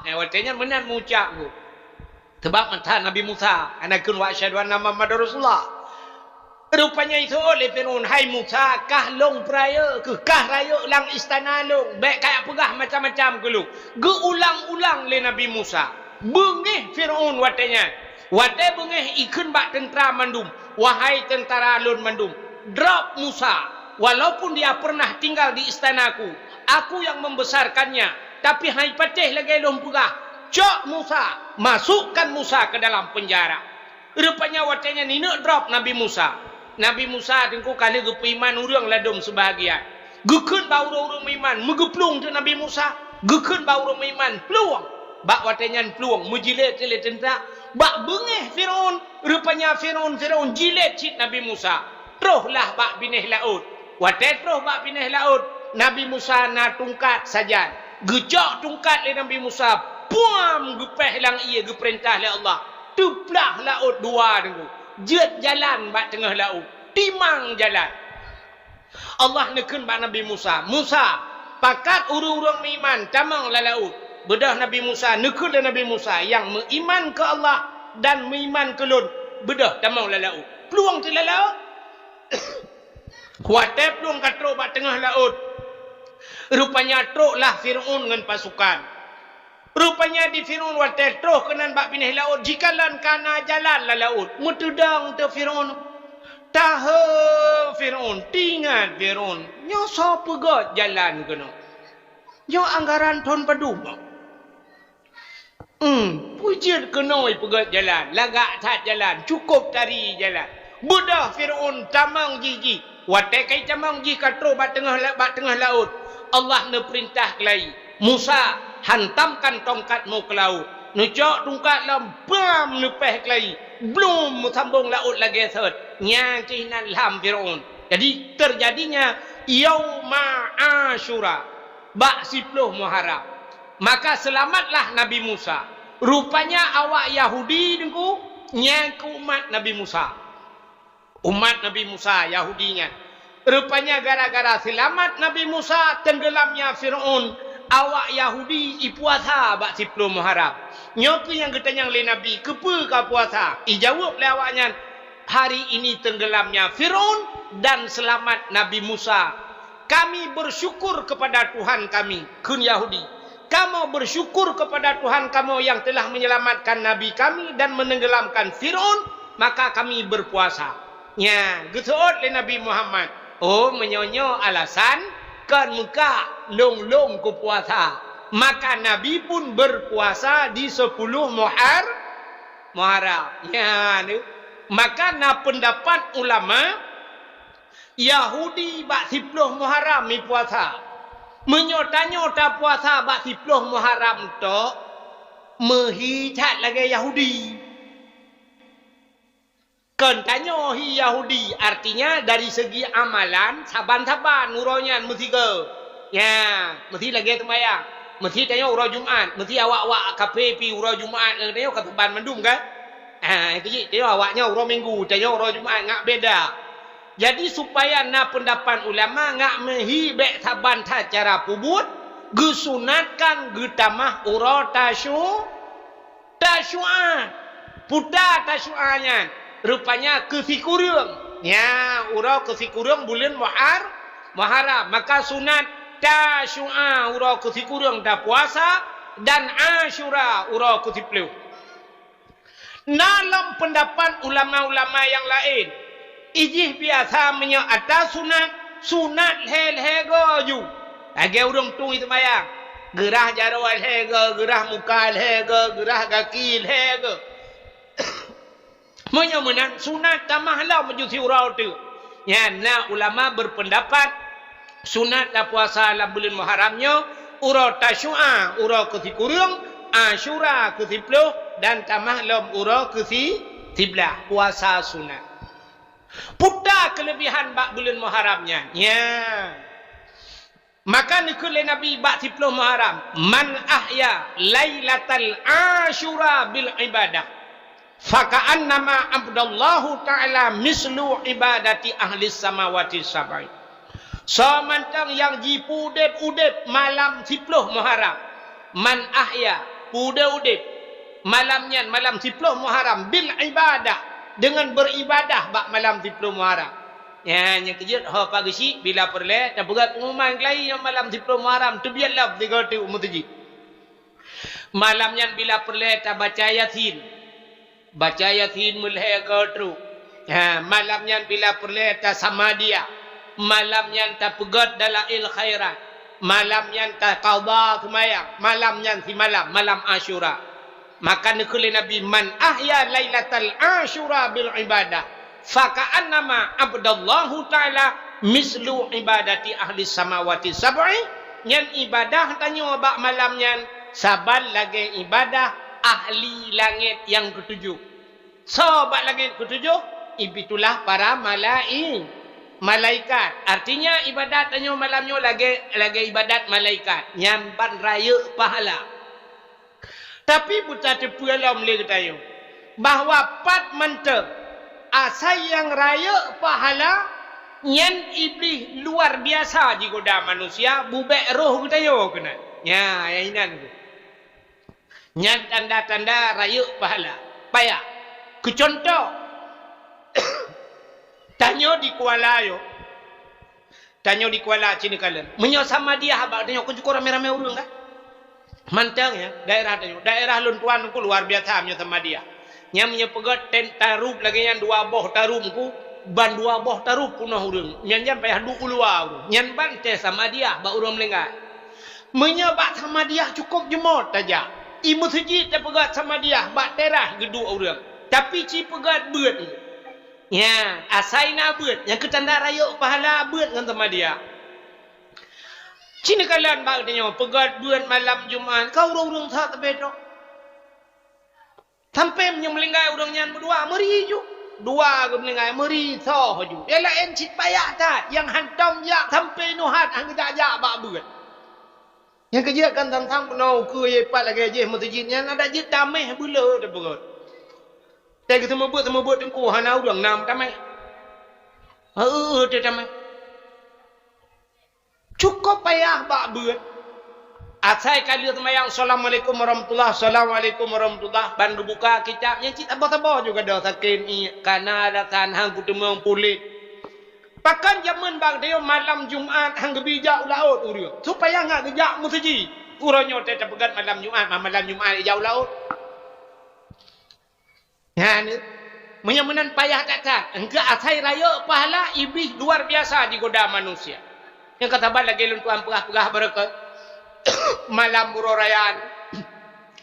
Eh, watée nyan meunan meuucap tu. Sabab mantong Nabi Musa hana kheun, "Wa asyhadu anna Muhammadar Rasulullah." Rupanya iseuôt lé Fir'aun, "Hai Musa, kah lôn peurayeuk keuh, kah rayeuk lam istana lôn, bék kajak peugah macam-macam keu lôn." Geuulang-ulang lé Nabi Musa. Beungéh Fir'aun watée nyan. Watée beungéh ikheun bak teuntra mandum, "Wahai teuntara lôn mandum, drob Musa, walaupun dia pernah tinggal di istanaku, aku yang membesarkannya, tapi hai patéh lagée lôn peugah, cok Musa, masukkan Musa ke dalam penjara." Rupanya watée nyan ineuk drob Nabi Musa. Nabi Musa teungku ka lheueh geupeuiman ureuëng ladôm seubahagian. Geukheun bak ureuëng-ureuëng meuiman, meugeuplueng teuk Nabi Musa. Geukheun bak ureuëng meuiman, plueng. Bak watée nyan plueng, meujilét lé teuntra. Bak beungéh Fir'aun, rupanya Fir'aun, Fir'aun jilét cit Nabi Musa. Troh lah bak binéh laôt. Watée troh bak binéh laôt, Nabi Musa na tungkat sajan. Geucok tungkat lé Nabi Musa, puam geupéh lam ié geupeurintah lé Allah. Teuplah laôt dua teungku. Jeuet jalan bak teungoh laôt. Timang jalan. Allah neukheun bak Nabi Musa, "Musa, pakat ureuëng-ureuëng meuiman tamong lam laôt." Beudôh Nabi Musa, neukheun lé Nabi Musa, "Nyang meuiman keu Allah dan meuiman keu lôn, beudôh tamong lam laôt." Plueng teuk lam laôt. Watée plueng ka trok bak teungoh laôt, rupanya trok lah Fir'aun ngon pasukan. Rupanya di Fir'aun watée troh keunan bak binéh laôt, jikalon ka na jalan lam laôt. Meuteudong teuk Fir'aun. Tahe Fir'aun, teuingat Fir'aun, "Nyoe soe peugét jalan keunoe? Nyoe anggaran thon padum?" Hmm, peue jeuet keunoe peugét jalan, lagak that jalan, cukôp tari jalan. Beudôh Fir'aun tamong jih-jih. Watée ka jitamong jih ka trok bak teungoh la-, bak teungoh laôt, Allah neupeurintah keulayi, "Musa, hantamkan tongkatmu ke laôt." Neucok tungkat lom, bam, neupéh keulayi. Blum, meusambong laôt lagée sot. Nyan keuh nan lham Fir'aun. Jadi, teujadinya Yauma Asyura, bak siploh Muharram. Maka seulamatlah Nabi Musa. Rupanya awak Yahudi teungku, nyan keuh umat Nabi Musa. Umat Nabi Musa, Yahudi nyan. Rupanya gara-gara seulamat Nabi Musa, teunggeulamnya Fir'aun, Awak Yahudi ipuasa bak siploh Muharram. Nyoe keuh nyang geutanyong lé Nabi, "Keupeue kapuasa?" Ijaweueb lé awaknyan, "Hari ini tenggelamnya Fir'aun dan selamat Nabi Musa. Kami bersyukur kepada Tuhan kami," kheun Yahudi. "Kamoe bersyukur kepada Tuhan kamoe yang telah menyelamatkan nabi kami dan menenggelamkan Fir'aun, maka kami berpuasa." Nyan, geuseuôt lé Nabi Muhammad, "Oh, meunyoe nyoe alasan, kon meukat lôn-lôn kupuasa." Maka Nabi pun berpuasa di sepuluh Muhar-, Muharram. Nyan, maka na peundapat ulama, Yahudi bak siploh Muharram ipuasa. Meunyoe tanyoe tapuasa bak siploh Muharram tok, meuhi that lagée Yahudi. Kon tanyoe hi Yahudi, artinya dari segi amalan, saban-saban uroe nyan meusigoe. Nya, meusi lagée seumayang. Meusi tanyoe uroe Jumat, meusi awak-awak kafé pi uroe Jumat, eh, tanyoe ka saban mandum kan? Ah, itu ji, tanyoe awaknyan uroe Minggu, tanyoe uroe Jumat, ngat beda. Jadi, supaya na peundapat ulama ngat meuhi bék saban that cara peubuet, geusunatkan geutamah uroe Tasyu-, Tasyu'a. Peue Tasyu'a nyan? Rupanya keusikureueng. Nya, uroe keusikureueng buleuen Muhar-, Muharram. Maka sunat Tasyu'a uroe keusikureueng tapuasa dan Asyura uroe keusiploh. Na lom peundapat ulama-ulama nyang laén, ijih biasa meunyoe ata sunat, sunat lhée-lhée goe ju. Lagée ureuëng tueng seumayang, geurah jaroe lhée goe, geurah muka lhée goe, geurah gaki lhée goe. Meunyoe meunan, sunat tamah lom ju siuroe teuk. Nyan na ulama berpendapat, sunat tapuasa lam buleuen Muharram nyoe, uroe Tasyu'a, uroe keusikureueng, Asyura keusiploh, dan tamah lom uroe keusi-, siblaih, puasa sunat. Peue keulebihan bak buleuen Muharram nyan? Nya. Maka neukheun lé Nabi bak siploh Muharram, "Man ahya lailatal Asyura bil ibadah, faka'annama abdallahu ta'ala mislu ibadati ahlis samawati sab'i." Soe mantong nyang jipeudeb-udeb malam siploh Muharram, man ahya, peudeb-udeb malam nyan, malam siploh Muharram, bil ibadah, deungon beuribadah bak malam siploh Muharram. Nyan, nyang keujeuet ho pageusyik bila peureulée tapeugét peungumuman keulayi nyoe malam siploh Muharram, teubiet lom sigoe teuk u meuseujid. Malam nyan bila peureulée tabaca Yasin. Baca Yasin meulhée goe trok. Ha, malam nyan bila peureulée tasamadiah. Malam nyan tapeugét dalail khairat. Malam nyan taqadha seumayang. Malam nyan simalam, malam Asyura. Maka neukheun lé Nabi, "Man ahya lailatal Asyura bil ibadah, faka'annama abdallahu ta'ala mislu ibadati ahlis samawati sab'i." Nyan ibadah tanyoe bak malam nyan saban lagée ibadah ahli langét nyang keutujoh. Soe bak langét keutujoh? Itulah para malai-, malaikat. Artinya, ibadat tanyoe malam nyoe lagée, lagée ibadat malaikat. Nyan ban rayeuk pahala. Tapi, beutateupeue lom lé geutanyoe bahwa pat mantong asai nyang rayeuk pahala nyan Iblih luar biasa jigoda manusia, bubek roh geutanyoe keunan. Nya, nyang inan tu. Nyan tanda-tanda rayeuk pahala. Payah. Keu cuntoh, tanyoe di Kuala nyoe, tanyoe di Kuala Cina Kalen. Meunyoe samadiah bak tanyoe, kon cukôp ramé-ramé ureuëng kan? Mantong ya, daerah tanyoe. Daerah lôn tuan ku luar biasa meunyoe samadiah. Nyan meunyoe peugét tem tarup lagée nyan dua boh tarup ku, ban dua boh tarup peunoh ureuëng. Nyan jan payah duek u luwa ureuëng. Nyan ban teuh samadiah bak ureuëng meuninggai. Meunyoe bak samadiah cukôp jeumot tajak. I meuseujid tapeugét samadiah bak teras geuduek ureuëng. Tapi ci peugét beuet. Nya, asai na beuet. Nyang keu tanda rayeuk pahala beuet ngon samadiah. Ci neukalon bak tanyoe peugét beuet malam Jumat. Ka ureuëng-ureuëng that teubedok. Sampai meunyoe meuninggai ureuëng nyan meudua, meuri ju. Dua geuh meuninggai, meuri soe ju. Nyang laén cit payah that, nyang hantom jak sampai nyoe hat han geujak-jak bak beuet. Nyang keujeuet kan sang-sang peunoh ukeue ie pat lagée jih meuseujid nyan adak jeuet tameh beuleu teupeugét. Teuka seumeubeuet-seumeubeuet teungku hana ureuëng na meutameh. Heu, teutameh. Cukôp payah bak beuet. Asai ka lheueh seumayang, "Assalamualaikum warahmatullah, assalamualaikum warahmatullah," ban geubuka kitab, nyan cit saboh-saboh juga dah sakét, "Ih, kana alasan hang kuteumeung puléh." Pakon jameun bak tanyoe malam Jumat hang geubi jak u laôt ureuëng, supaya ngat geujak meuseujid. Uroe nyoe teupeugét malam Jumat, ma-, malam Jumat jak u laôt. Nyan, meunyoe meunan payah that-that, engkeu asai rayeuk pahala, Iblih luar biasa jigoda manusia. Nyang ka saban lagée lôn tuan peugah-peugah baroe keu malam uroe raya nyoe.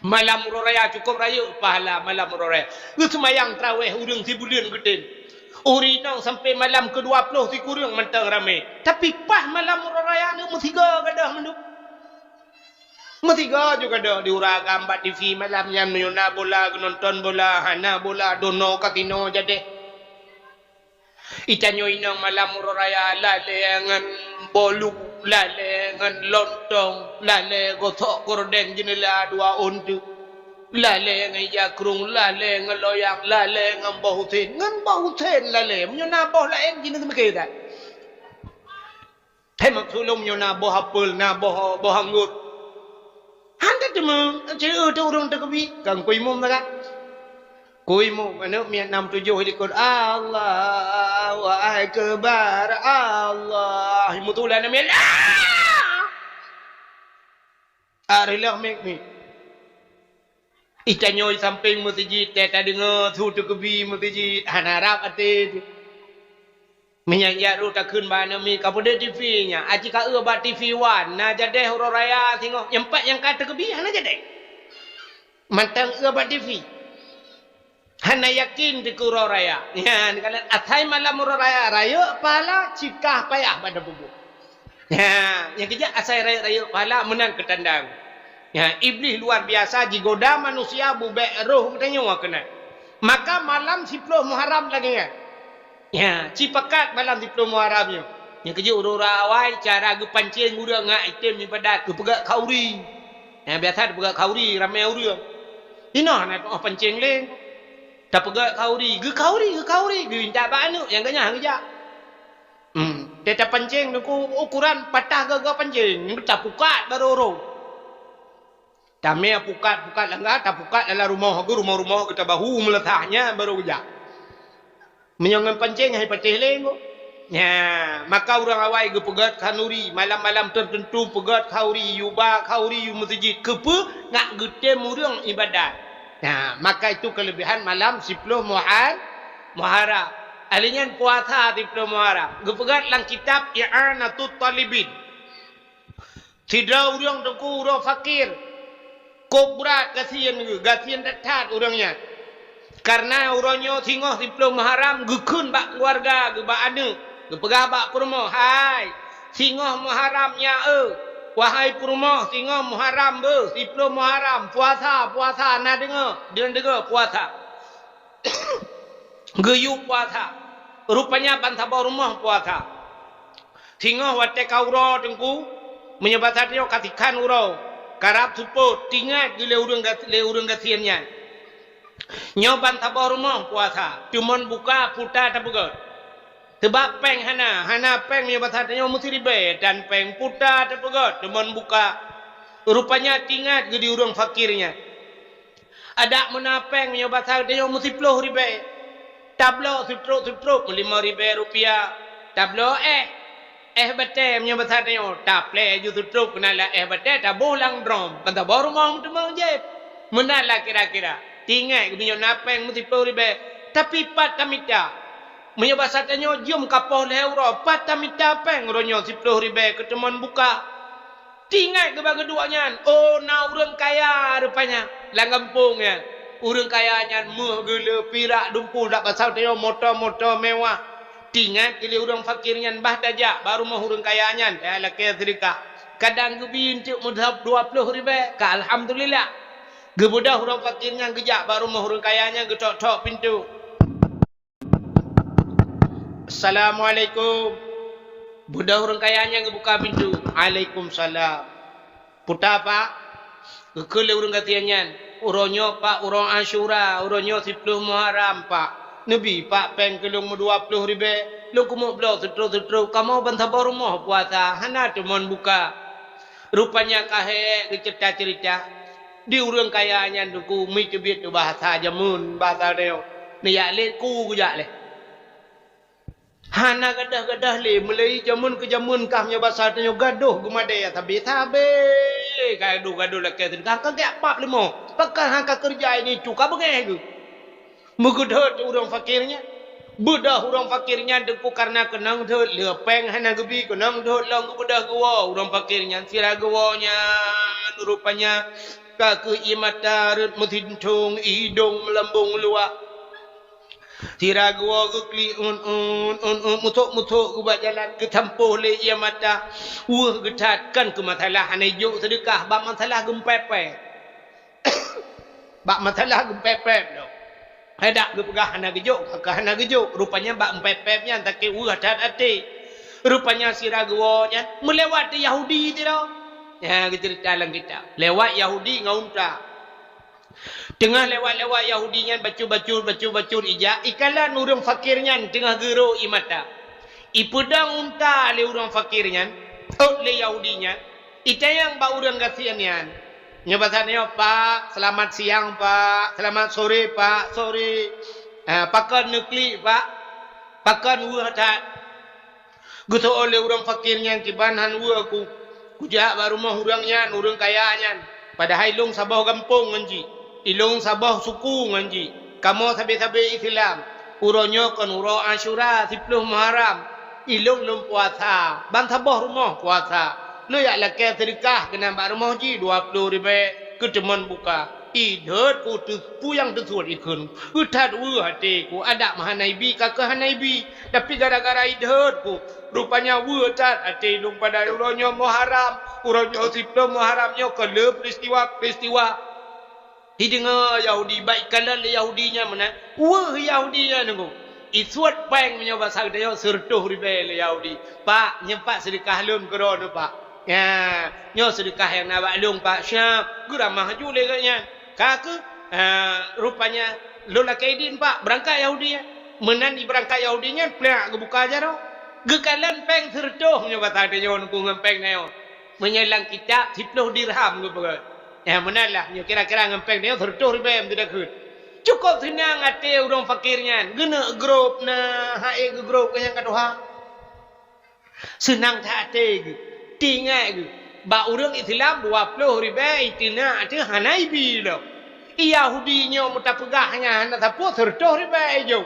Malam uroe raya cukôp rayeuk pahala malam uroe raya. Geuseumayang tarawéh ureuëng sibuleuen geutem. Ureuëng inong sampoe malam keudua ploh sikureueng mantong ramé. Tapi paih malam uroe raya nyoe meusigoe gadôh mandum. Meusigoe juga dok di ureuëng agam bak T V malam nyan, meunyoe na bola, geunonton bola, hana bola, dono kasino jadeh. Itanyoe inong malam uroe raya lalée ngon bolu, lalée ngon lontong, lalée gosok gorden jeuneula dua ôn teuk, lalée ngon ija krung, lalée ngon loyang, lalée ngon boh usen, ngon boh usen lalée. Meunyoe na boh laén jeuneuk meuke that. Hai maksud lôn, meunyoe na boh apel, na boh, boh anggôt. Han teuma, ceu teu ureuëng teukeubi, kan kuimum sagai. Kuimum, aneuk miet nam tujoh likot, "Allahu Akbar, Allah." Meutulah aneuk miet, "Ah!" Areuloh miet-miet. Itanyoe sampéng meuseujid, teuka tadeungoe su teukeubi meuseujid, hana rab até teuh. Meunyan jak rot takheun bak aneuk miet, "Ka peudeuh T V nyan, aci ka eu bak T V One, na jadeh uroe raya singoh, nyan pat nyang ka teukeubi hana jadeh." Mantong eu bak T V. Hana yakin dikeue uroe raya. Nyan, kalon asai malam uroe raya, rayeuk pahala, cikah payah bak tapubuet. Nyan, nyang keujak asai rayeuk-rayeuk pahala meunan keutandang. Nyan, Iblih luar biasa jigoda manusia bubek roh geutanyoe keunan. Maka malam siploh Muharram lagée nyan. Nyan, cipakat malam siploh Muharram nyoe. Nyang keujak ureuëng awai cara geupancéng ureuëng ngat item ibadat geupeugét khauri. Nyan, biasa geupeugét khauri ramé ureuëng. Inoe hana tu'oh pancéng lé. Tapeugét khauri, geukhauri, geukhauri, geuintat bak aneuk nyang geunyah geujak. Hmm, teuka pancéng nyoe ukoran patah gaga pancéng, tapukat barô roh. Tamé pukat-pukat langga, tapukat dalam rumoh geuh, rumoh-rumoh geuh tabahu meuleusah nyan barô geujak. Meunyoe ngon pancéng hai patéh lé nyoe. Nyan, maka ureuëng awai geupeugét khanuri, malam-malam teuteuntu peugét khauri, yuba khauri, yue meuseujid. Keupeue? Ngat geutem ureuëng ibadat. Nyan, maka itu keuleubiehan malam siploh Muhar-, Muharram. Ahli nyan puasa siploh Muharram. Geupeugét lam kitab I'anatut Talibin. Sidroe ureuëng teungku uroe fakir, kôb brat gasien geuh, gasien that-that ureuëng nyan. Kareuna uroe nyoe singoh siploh Muharram geukheun bak keuluwarga geuh, bak aneuk, geupeugah bak peurumoh, "Hai, singoh Muharram nyan eu, wahai peurumoh, singoh Muharram beuh, siploh Muharram, puasa, puasa, na deungoe, deungoe puasa." Geuyue puasa. Rupanya bansaboh rumoh puasa. Singoh watée ka uroe teungku, meunyoe basa tanyoe ka sikhan uroe, karab seupôt, tingat geuh lé ureuëng gas-, lé ureuëng gasien nyan. Nyoe bansaboh rumoh puasa, teumon buka puta tapeugét. Teubak péng hana, hana péng meunyoe basa tanyoe meusiribée, dan péng puta tapeugét, teumon buka. Rupanya tingat geuh di ureuëng fakir nyan. Adak meuna péng meunyoe basa tanyoe meusiploh ribée. Tabloe seutrop-seutrop meulimong ribée rupiah. Tabloe éh. Éh batée meunyoe basa tanyoe, taplée ju seutrop keunan lam éh batée taboh lam drom. Bansaboh rumoh meuteumé jép. Meunan lah kira-kira. Tingat meunyoe na péng meusiploh ribée. Tapi pat tamita. Meunyoe basa tanyoe jeuem ka poh lhée uroe, pat tamita péng uroe nyoe siploh ribée keu teumon buka. Tingat geuba geuduek nyan, oh, na ureuëng kaya rupanya lam gampông nyan. Ureuëng kaya nyan méuh geuh le, pirak dumpul, dak basa tanyoe moto-moto mewah. Tingat geuh lé ureuëng fakir nyan, bah tajak bak rumoh ureuëng kaya nyan, eh, lakée seudeukah. Kadang geubi eunteuk meudhab dua ploh ribée, ka alhamdulillah. Geubeudôh ureuëng fakir nyan geujak bak rumoh ureuëng kaya nyan, geutok-tok pintoe. "Assalamualaikum." Beudôh ureuëng kaya nyan geubuka pintoe. "Waalaikumsalam." "Peue ta, Pak?" Geukheun lé ureuëng gasien nyan, "Uroe nyoe, Pak, uroe Asyura, uroe nyoe siploh Muharram, Pak. Neubi, Pak, péng keu lôn meudua ploh ribée, lôn keumeuk bloe seutrop-seutrop, kamoe bansaboh rumoh puasa, hana teumon buka." Rupanya ka hék geuceurita-ceurita, di ureuëng kaya nyan teungku meuteubiet bahasa jameun, bahasa tanyoe. Neujak lé ku geujak lé. Hana gadôh-gadôh lé, mulai jameun keu jameun kah meunyoe basa tanyoe gadôh geumadé sabe-sabe. Gadôh-gadôh lakée teuh, ka geujak bab leumo. Pakon hana ka keureuja ini cu ka beungéh geuh. Meugeudhôt ureuëng fakir nyan. Beudôh ureuëng fakir nyan teungku kareuna keunong dhôt, le péng hana geubi, keunong dhôt lom geubeudôh geuwoe ureuëng fakir nyan. Sira geuwoe nyan rupanya ka keuh ié mata rhot meusintong, idong meulambong luwah. Sira geuwoe geuklik un, un, un, un, musok-musok geuh bak jalan, geusampôh lé ié mata. Weueh geuthat, kon keuh masalah hana ijok seudeukah, bak masalah geumpép-pép. Bak masalah geumpép-pép lom. Hai dak geupeugah hana geujok, ka hana geujok. Rupanya bak geumpép-pép nyan sakét weueh that até. Rupanya sira geuwoe nyan meulewat di Yahudi sidroe. Nyan geuceurita lam kitab. Lewat Yahudi ngon unta. Teungoh lewat-lewat Yahudi nyan bacut-bacut, bacut-bacut ijak, ikalon ureuëng fakir nyan teungoh geuro ié mata. Ipeudong unta lé ureuëng fakir nyan, ôt lé Yahudi nyan, itanyong bak ureuëng gasien nyan. Nyoe basa nyoe, "Pak, seulamat siang, Pak. Seulamat sore, Pak. Sore. Ah, pakon neuklik, Pak? Pakon weueh that?" Geuseuôt lé ureuëng fakir nyan, "Kiban han weueh ku. Kujak bak rumoh ureuëng nyan, ureuëng kaya nyan. Padahai ilôn saboh gampông ngon jih. Ilôn saboh suku ngon jih. Kamoe sabe-sabe Islam. Uroe nyoe kon uroe Asyura, siploh Muharram. Ilôn lôn puasa, ban saboh rumoh puasa. Lôn jak lakée seudeukah keunan bak rumoh jih dua ploh ribée keu teumon buka." Idhôt ku teu-, peue nyang teusuet ikheun. Geuthat weueh até ku, adak meuhana ibi ka keuh hana ibi. Tapi gara-gara idhôt ku, rupanya weueh that até lôn pada uroe nyoe Muharram, uroe nyoe siploh Muharram nyoe ka le peristiwa-peristiwa. Ideungoe Yahudi, bak ikalon lé Yahudi nyan meunan, weueh Yahudi nyan deungoe. Isuet péng meunyoe basa geutanyoe seureutôh ribée lé Yahudi. "Pak, nyoe Pak seudeukah lôn keudroe nyoe, Pak." "Ya, nyoe seudeukah nyang na bak lôn, Pak." Siap, geuramah laju lé gobnyan. Ka keuh, ah, rupanya, "Lôn lakée idin, Pak, beurangkat Yahudi nyan." Meunan ibeurangkat Yahudi nyan, plak geubuka jaroe. Geukalon péng seureutôh meunyoe basa tanyoe ngon péng nyoe. Meunyoe lam kitab siploh dirham geupeugah. Eh, meunan lah, nyoe kira-kira ngon péng nyoe seureutôh ribée meudakeuet. Cukôp seunang até ureuëng fakir nyan. Geuneuk grôp na, hai geugrôp keu nyang ka tuha. Seunang that até geuh, teuingat geuh, bak ureuëng Islam dua ploh ribée iteunak ateueh hana ibi lom. Yahudi nyoe meutapeugah nyan hana sapeue seureutôh ribée ijok.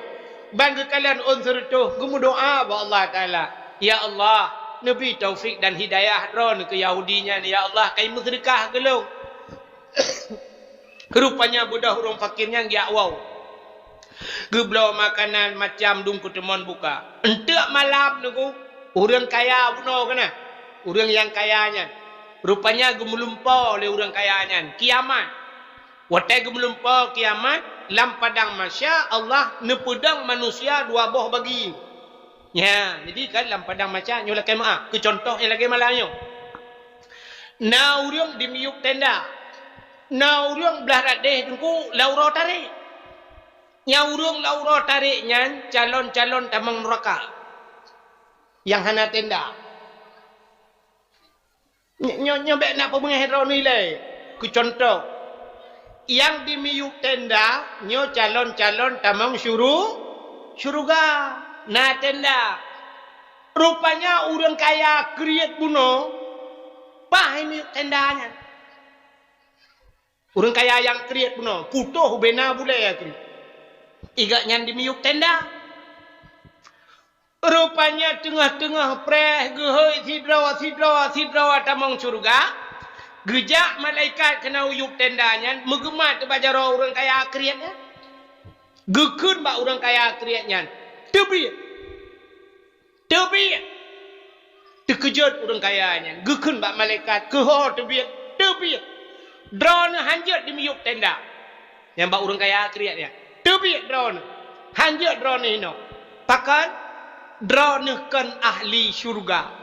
Ban geukalon ôn seureutôh geumeudoá bak Allah Taala, "Ya Allah, neubi taufik dan hidayah droeneuh keu Yahudi nyan, ya Allah, kai meuseudeukah keu lôn." Rupanya beudôh ureuëng fakir nyan geujak woe. Geubloe makanan macam dum keu teumon buka. Eunteuk malam nunggu, ureuëng kaya bunoe keunan. Ureuëng nyang kaya nyan. Rupanya geumeulumpoe lé ureuëng kaya nyan. Kiamat. Watée geumeulumpoe kiamat, lam padang mahsya Allah neupeudong manusia dua boh bagi. Nya, jadi kan lam padang mahsya nyoe lakée meu'ah, keu cuntoh nyang lagée malam nyoe. Na ureuëng di miyueb tenda. Na ureuëng blah radeh teungku lam uroe tarek. Nyang ureuëng lam uroe tarek nyan calon-calon tamong nuraka. Nyang hana tenda. Nyo-, nyo-, nyoe bék na peubeungéh droeneuh ilée. Keu cuntoh, nyang di miyueb tenda nyoe calon-calon tamong syuru-, syeuruga. Na tenda. Rupanya ureuëng kaya kriet bunoe, paih miyueb tenda nyan. Ureuëng kaya nyang kriet bunoe, putôh ubena bulée kriet. Igat nyan di miyueb tenda. Rupanya teungoh-teungoh preh geuhôi sidroe, sidroe, sidroe tamong syeuruga, geujak malaikat keunan u yueb tenda nyan meugeumat bak jaroe ureuëng kaya kriet nyan. Geukheun bak ureuëng kaya kriet nyan, "Teubiet! Teubiet!" Teukeujot ureuëng kaya nyan, geukheun bak malaikat, "Keuho teubiet! Teubiet! Droeneuh hanjeuet di miyueb tenda." Nyang bak ureuëng kaya kriet nyan, "Teubiet droeneuh! Hanjeuet droeneuh inoe! Pakon? Droeneuh kon ahli syeuruga."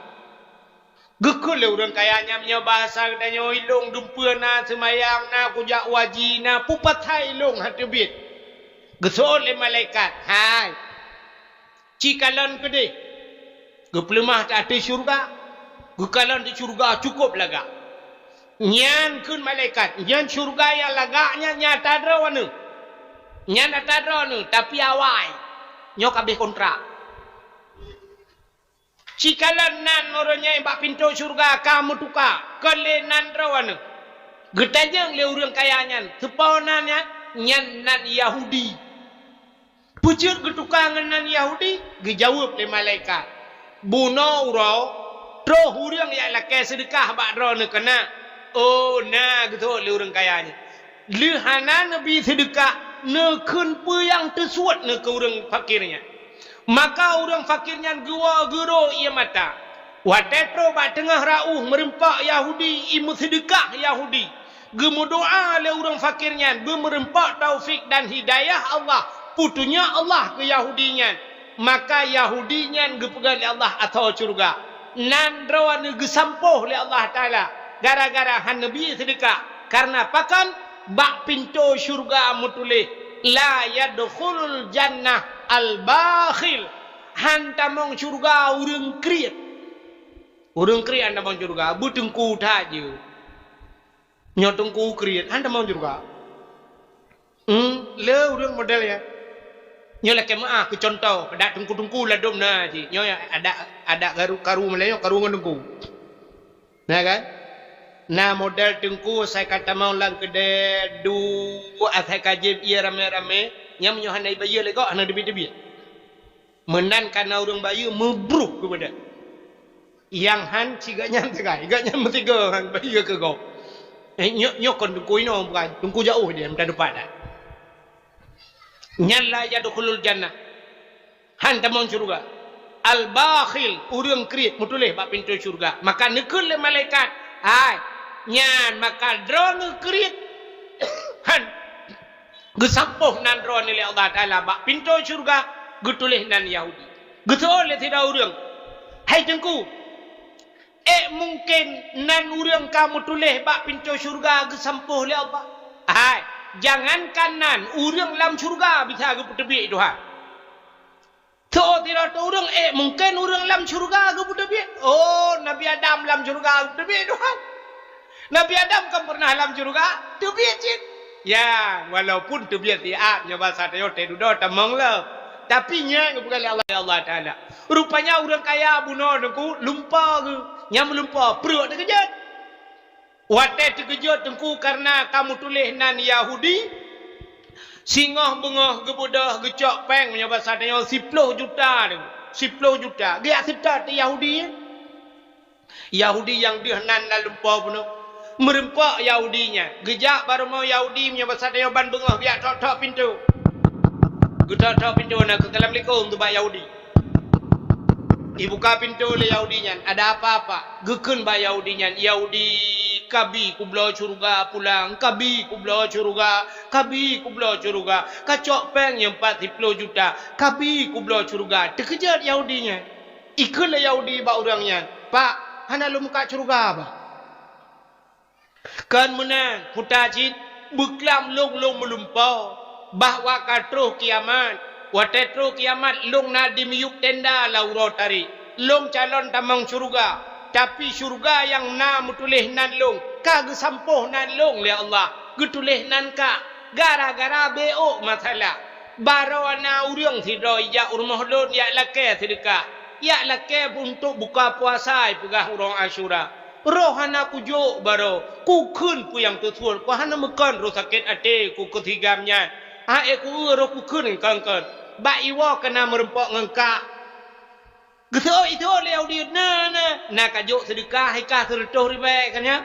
Geukheun lé ureuëng kaya nyan, "Meunyoe bahasa geutanyoe, ilôn dumpeue na, seumayang na, kujak waji na, peue pasai ilôn han teubiet?" Geuseuôt lé malaikat, "Hai, ci kalon keudeh." Geupeuleumah ateueh syeuruga. Geukalon di syeuruga cukôp lagak. Nyan kheun malaikat, nyan syurga nyang lagak nyan, nyan ata droeneuh. Nyan ata droeneuh, tapi awai. Nyoe ka abéh kontrak. Cikalon nan uroe nyan bak pintoe syurga ka meutuka, kon lé nan droeneuh. Geutanyong lé ureuëng kaya nyan, "Soe po nan nyan?" "Nyan nan Yahudi." "Peue jeuet geutuka ngon nan Yahudi?" Geujaweueb lé malaikat, "Bunoe uroe, troh ureuëng jak lakée seudeukah bak droeneuh keunan." Oh, na geuteuôt lé ureuëng kaya nyan. Lheueh hana neubi seudeukah, neukheun peue nyang teusuet neu keu ureuëng fakir nyan. Maka ureuëng fakir nyan geuwoe geuro ié mata. Watée troh bak teungoh rauh, meureumpok Yahudi, i meuseudeukah Yahudi. Geumeudoá lé ureuëng fakir nyan, beumeureumpok taufik dan hidayah Allah, peutunyok Allah keu Yahudi nyan. Maka Yahudi nyan geupeugah lé Allah ateueh syeuruga. Nan droeneuh geusampôh lé Allah Taala gara-gara hana neubi seudeukah. Kareuna pakon? Bak pintoe syeuruga meutuléh, "La yadkhulul jannah al-bakhil." Han tamong syeuruga ureuëng kriet. Ureuëng kriet han tamong syeuruga, beuteungku that jeuet. Nyoe teungku kriet, han tamong syeuruga. Hmm, le ureuëng model nyan. Nyoe lakée meuáh keu cuntoh, adak teungku-teungku ladom na cit. Nyoe adak, adak karu, karu Meulayu, karu ngon teungku. Na kan? Na model teungku asai ka tamong lam keudée, duek asai ka jieb ié ramé-ramé, nyan meunyoe hana ibayeue lé gob, hana teubiet-teubiet. Meunan kana ureuëng bayeue meubruh keu beudôh. Nyang han cit gobnyan sagai, gobnyan meusigoe han bayeue keu gob. Eh, nyoe, nyoe kon teungku inoe bukan, teungku jiôh dia meunan teumpat dah. Nyan la yadkhulul jannah. Han tamong syeuruga. Al-bakhil, ureuëng kriet, meutuléh bak pintoe syeuruga. Maka neukheun lé malaikat, "Hai, nyan maka droeneuh kriet." Han geusampôh nan droeneuh lé Allah Taala bak pintoe syeuruga, geutuléh nan Yahudi. Geuteuôt lé sidroe ureuëng, "Hai Teungku, ék mungken nan ureuëng ka meutuléh bak pintoe syeuruga geusampôh lé Allah?" Hai, jangankan nan, ureuëng lam syeuruga bisa geupeuteubiet Tuhan. Teuôt sidroe ureuëng, ék mungken ureuëng lam syeuruga geupeuteubiet? Oh, Nabi Adam lam syeuruga geupeuteubiet Tuhan. Nabi Adam kan pernah lam syeuruga? Teubiet cit. Ya, walaupun teubiet siat, nyoe basa tanyoe teududoe tamong lom. Tapi nyan geupeugah lé Allah, lé Allah Taala. Rupanya ureuëng kaya bunoe teungku lumpo geuh. Nyang meulumpo pruet teukeujot. Watée teukeujot teungku kareuna ka meutuléh nan Yahudi, singoh beungoh geubeudôh geucok péng, meunyoe basa tanyoe siploh juta teungku. Siploh juta. Geujak seutôt Yahudi. Yahudi nyang deuh nan lam lumpo bunoe. Meureumpok Yahudi nyan. Geujak bak rumoh Yahudi meunyoe basa tanyoe ban beungoh geujak tok-tok pintoe. Geutok-tok pintoe na keu, "Assalamualaikum," teuh bak Yahudi. Ibuka pintoe lé Yahudi nyan, "Ada apa, Pak?" Geukheun bak Yahudi nyan, "Yahudi, kabi kubloe syeuruga pulang, kabi kubloe syeuruga, kabi kubloe syeuruga. Kacok péng nyang pat siploh juta, kabi kubloe syeuruga." Teukeujot Yahudi nyan. Ikheun lé Yahudi bak ureuëng nyan, "Pak, hana lôn muka syeuruga, Pak." Kon meunan, kuta cit, beuklam lôn, lôn meulumpo, bahwa ka troh kiamat. Watée troh kiamat, lôn na di miyueb tenda lam uroe tarek. Lôn calon tamong syeuruga, tapi syeuruga nyang na meutuléh nan lôn, ka geusampôh nan lôn lé Allah, geutuléh nan kah, gara-gara beuôk masalah. Baroe na ureuëng sidroe ijak u rumoh lôn jak lakée seudeukah, jak lakée untuk buka puasa, ipeugah uroe Asyura. Roh hana kujok baroe, kukheun peue nyang teusuet, ku hana meukon roh sakét até ku keu sigam nyan. Hai ku eu roh kukheun kon-kon, bak iwoe keu na meureumpok ngon kah. Geuseuôt-seuôt lé Yahudi, "Na, na, na kajok seudeukah, hai kah seureutôh ribée kan nyan?"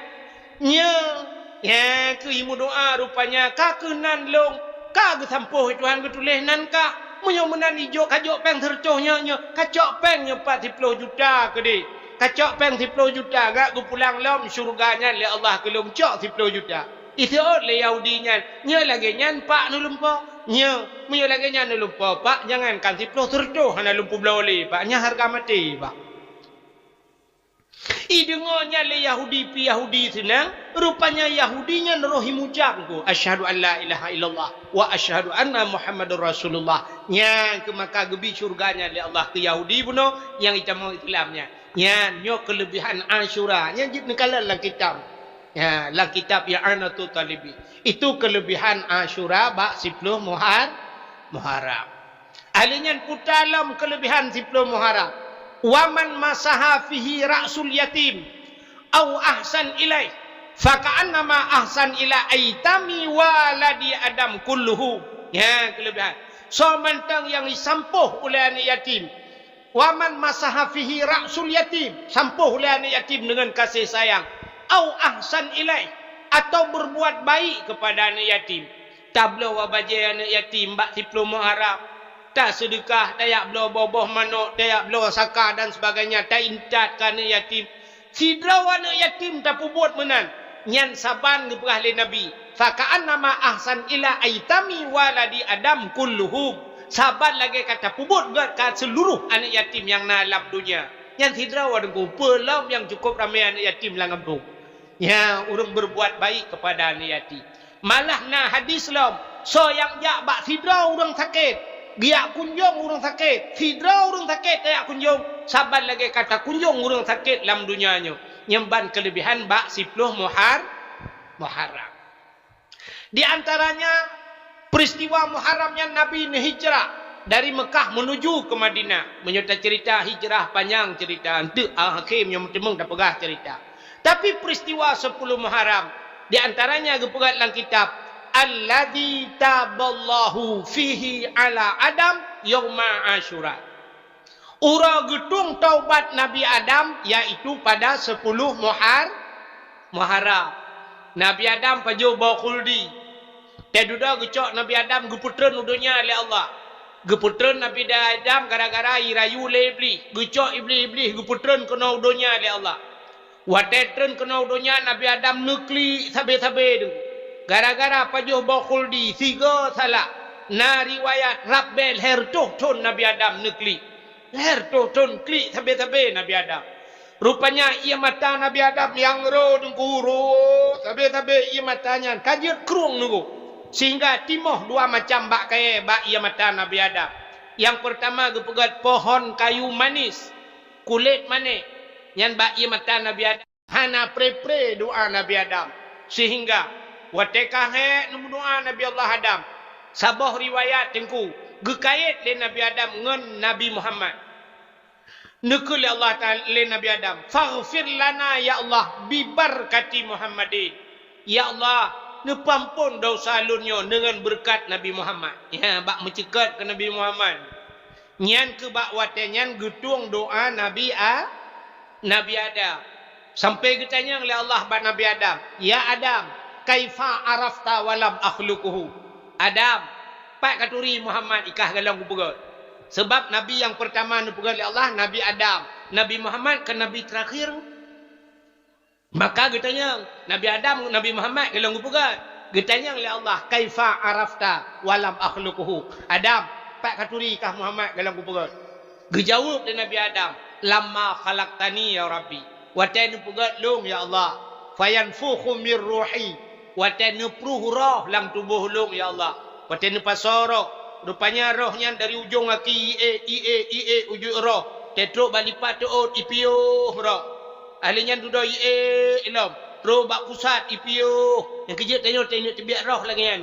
"Nyo, nyan keuh imeudoá rupanya, ka keuh nan lôn, ka geusampôh Tuhan geutuléh nan kah. Meunyoe meunan ijok kajok péng seureutôh nyoe, nyoe, kacok péng nyoe pat siploh juta keudeh. Kacok péng siploh juta, gak geupulang lom syeuruga nyan lé Allah keu lôn cok siploh juta." Iseuôt lé Yahudi nyan, "Nyoe lagée nyan, Pak, neulumpo? Nyoe, meunyoe lagée nyan neulumpo, Pak, jangankan siploh, seureutôh hana lôn peubloe lé, Pak. Nyan hareuga maté, Pak." Ideungoe nyan lé Yahudi pih Yahudi seunang, rupanya Yahudi nyan roh imucab teungku, "Asyhadu an la ilaha illallah wa asyhadu anna Muhammadar Rasulullah." Nyan keuh maka geubi syeuruga nyan lé Allah keu Yahudi bunoe nyang itamong Islam nyan. Nyan nyoe keuleubihan Asyura, nyan jeuet neukalon lam kitab. Ya, lam kitab I'anatut Talibin. Itu kelebihan Asyura bak siploh Muhar-, Muharram. Ahli nyan puta lom kelebihan siploh Muharram. "Wa man masaha fihi ra'sul yatim au ahsan ilaih, fa ka'annama ahsan ila aitami waladi Adam kulluhu." Ya, kelebihan. Soe mantong nyang jisampôh ulée aneuëk yatim, "Wa man masaha fihi ra'sul yatim," sampôh lé aneuëk yatim deungon kasih sayang, "au ahsan ilaih," atau berbuat baik kepada aneuëk yatim. Tabloe bajée aneuëk yatim bak siploh Muharram, taseudeukah, tajak bloe boh-boh manok, tajak bloe saka dan sebagainya, taintat keu aneuëk yatim. Sidroe aneuëk yatim tapeubuet meunan, nyan saban geupeugah lé Nabi, "Fa ka'annama ahsan ila aitami waladi Adam kulluhum." Saban lagée ka tapeubuet gét keu seuluruh aneuëk yatim nyang na lam donya. Nyan sidroe Teungku, peue lom nyang cukup ramé aneuëk yatim lam gampông. Nyan ureuëng berbuat baik kepada aneuëk yatim. Malah na hadis lom, soe nyang jak bak sidroe ureuëng sakét, geujak kunjong ureuëng sakét, sidroe ureuëng sakét tajak kunjong, saban lagée ka takunjong ureuëng sakét lam donya nyoe. Nyan ban kelebihan bak siploh Muhar-, Muharram. Di antaranya, peristiwa Muharram nyan Nabi neuhijrah dari Mekah menuju ke Madinah. Meunyoe tacerita hijrah, panyang cerita, eunteuk akhé meunyoe meuteumong tapeugah cerita. Tapi peristiwa sepuluh Muharram, di antaranya geupeugah lam kitab, "Alladzi taballahu fihi ala Adam yauma Asyura." Uroe geutueng taubat Nabi Adam, yaitu pada sepuluh Muhar-, Muharram. Nabi Adam pajoh boh khuldi. Teududoe geucok Nabi Adam geupeutreun u donya lé Allah. Geupeutreun Nabi Adam gara-gara jirayu lé Iblih. Geucok Iblih, Iblih geupeutreun keunoe u donya lé Allah. Watée treun keunoe u donya, Nabi Adam neuklik sabe-sabe deuh. Gara-gara pajoh boh khuldi, sigoe salah. Na riwayat rab bée lhée reutôh thon Nabi Adam neuklik. Lhée reutôh thon klik sabe-sabe Nabi Adam. Rupanya ié mata Nabi Adam nyang ro Teungku, ro sabe-sabe ié mata nyan ka jeuet krueng Teungku. Sehingga timoh dua macam bak kayée bak ié mata Nabi Adam. Nyang peurtama geupeugét pohon kayu manis, kulét manis, nyan bak ié mata Nabi Adam. Hana pre-pre doá Nabi Adam, sehingga watée ka hék neumeudoá Nabi Allah Adam, saboh riwayat Teungku geukayét lé Nabi Adam ngon Nabi Muhammad. Neukheun lé Allah Taala lé Nabi Adam, "Faghfir lana ya Allah bi barkati Muhammadin." Ya Allah, neupeuamphon desya lôn nyoe deungon beureukat Nabi Muhammad. Ya, bak meuceukat keu Nabi Muhammad. Nyan keuh bak watée nyan geutueng doá Nabi A-, Nabi Adam. Sampoe geutanyong lé Allah bak Nabi Adam, "Ya Adam, kaifa arafta wa lam akhluquhu?" Adam, pat katuri Muhammad i kah goh lom kupeugét? Sabab Nabi nyang peurtama neupeugét lé Allah, Nabi Adam. Nabi Muhammad kan Nabi teurakhir. Maka geutanyong, Nabi Adam, Nabi Muhammad goh lom geupeugét. Geutanyong lé Allah, "Kaifa arafta wa lam akhluquhu?" Adam, pat katuri kah Muhammad goh lom geupeugét? Geujaweueb lé Nabi Adam, "Lamma khalaqtani ya Rabbi." Watée neupeugét lôn ya Allah, "Fayanfukhu mir ruhi." Watée neuprôh roh lam tuboh lôn ya Allah. Watée neupasoe roh, rupanya roh nyan dari ujong aki ié, ié, ié ujeue roh. Teutrok bak lipat teuôt ipiôh roh. Ahli nyan dudoe ié lom, trok bak pusat ipiôh. Nyang keujeuet tanyoe teuingat teubiet roh lagée nyan.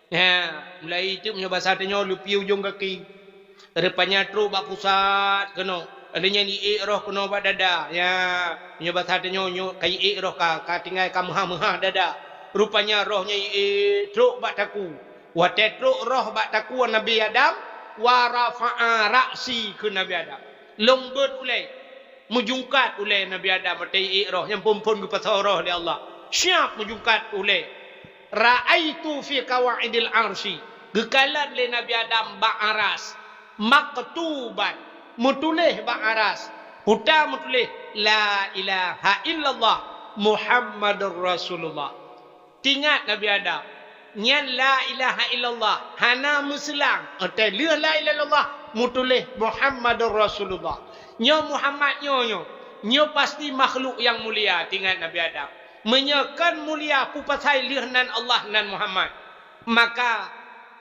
Nah, mulai itu meunyoe basa tanyoe leupi ujong gaki. Rupanya trok bak pusat keunoe. Ahli nyan ié roh keunoe bak dada. Ya, meunyoe basa tanyoe nyoe ka ié roh ka, ka tinggai ka meuhah-meuhah dada. Rupanya roh nyan ié trok bak takue. Watée trok roh bak takue Nabi Adam, wa rafa'a ra'si kheun Nabi Adam. Lôn beuet ulée. Meujungkat ulée Nabi Adam watée ié roh nyang phon-phon geupasoe roh lé Allah. Siap meujungkat ulée. Ra'aitu fi qawaidil arsy, geukalon lé Nabi Adam bak aras, maktuban, meutuléh bak aras, peue meutuléh, "La ilaha illallah Muhammadur Rasulullah." Teuingat Nabi Adam, nyan la ilaha illallah, hana meuseulang, watée lheueh la ilaha illallah, meutuléh Muhammadur Rasulullah. Nyoe Muhammad nyoe, nyoe, nyoe pasti makhluk nyang mulia, teuingat Nabi Adam. Meunyoe kon mulia, peue pasai lheueh nan Allah nan Muhammad? Maka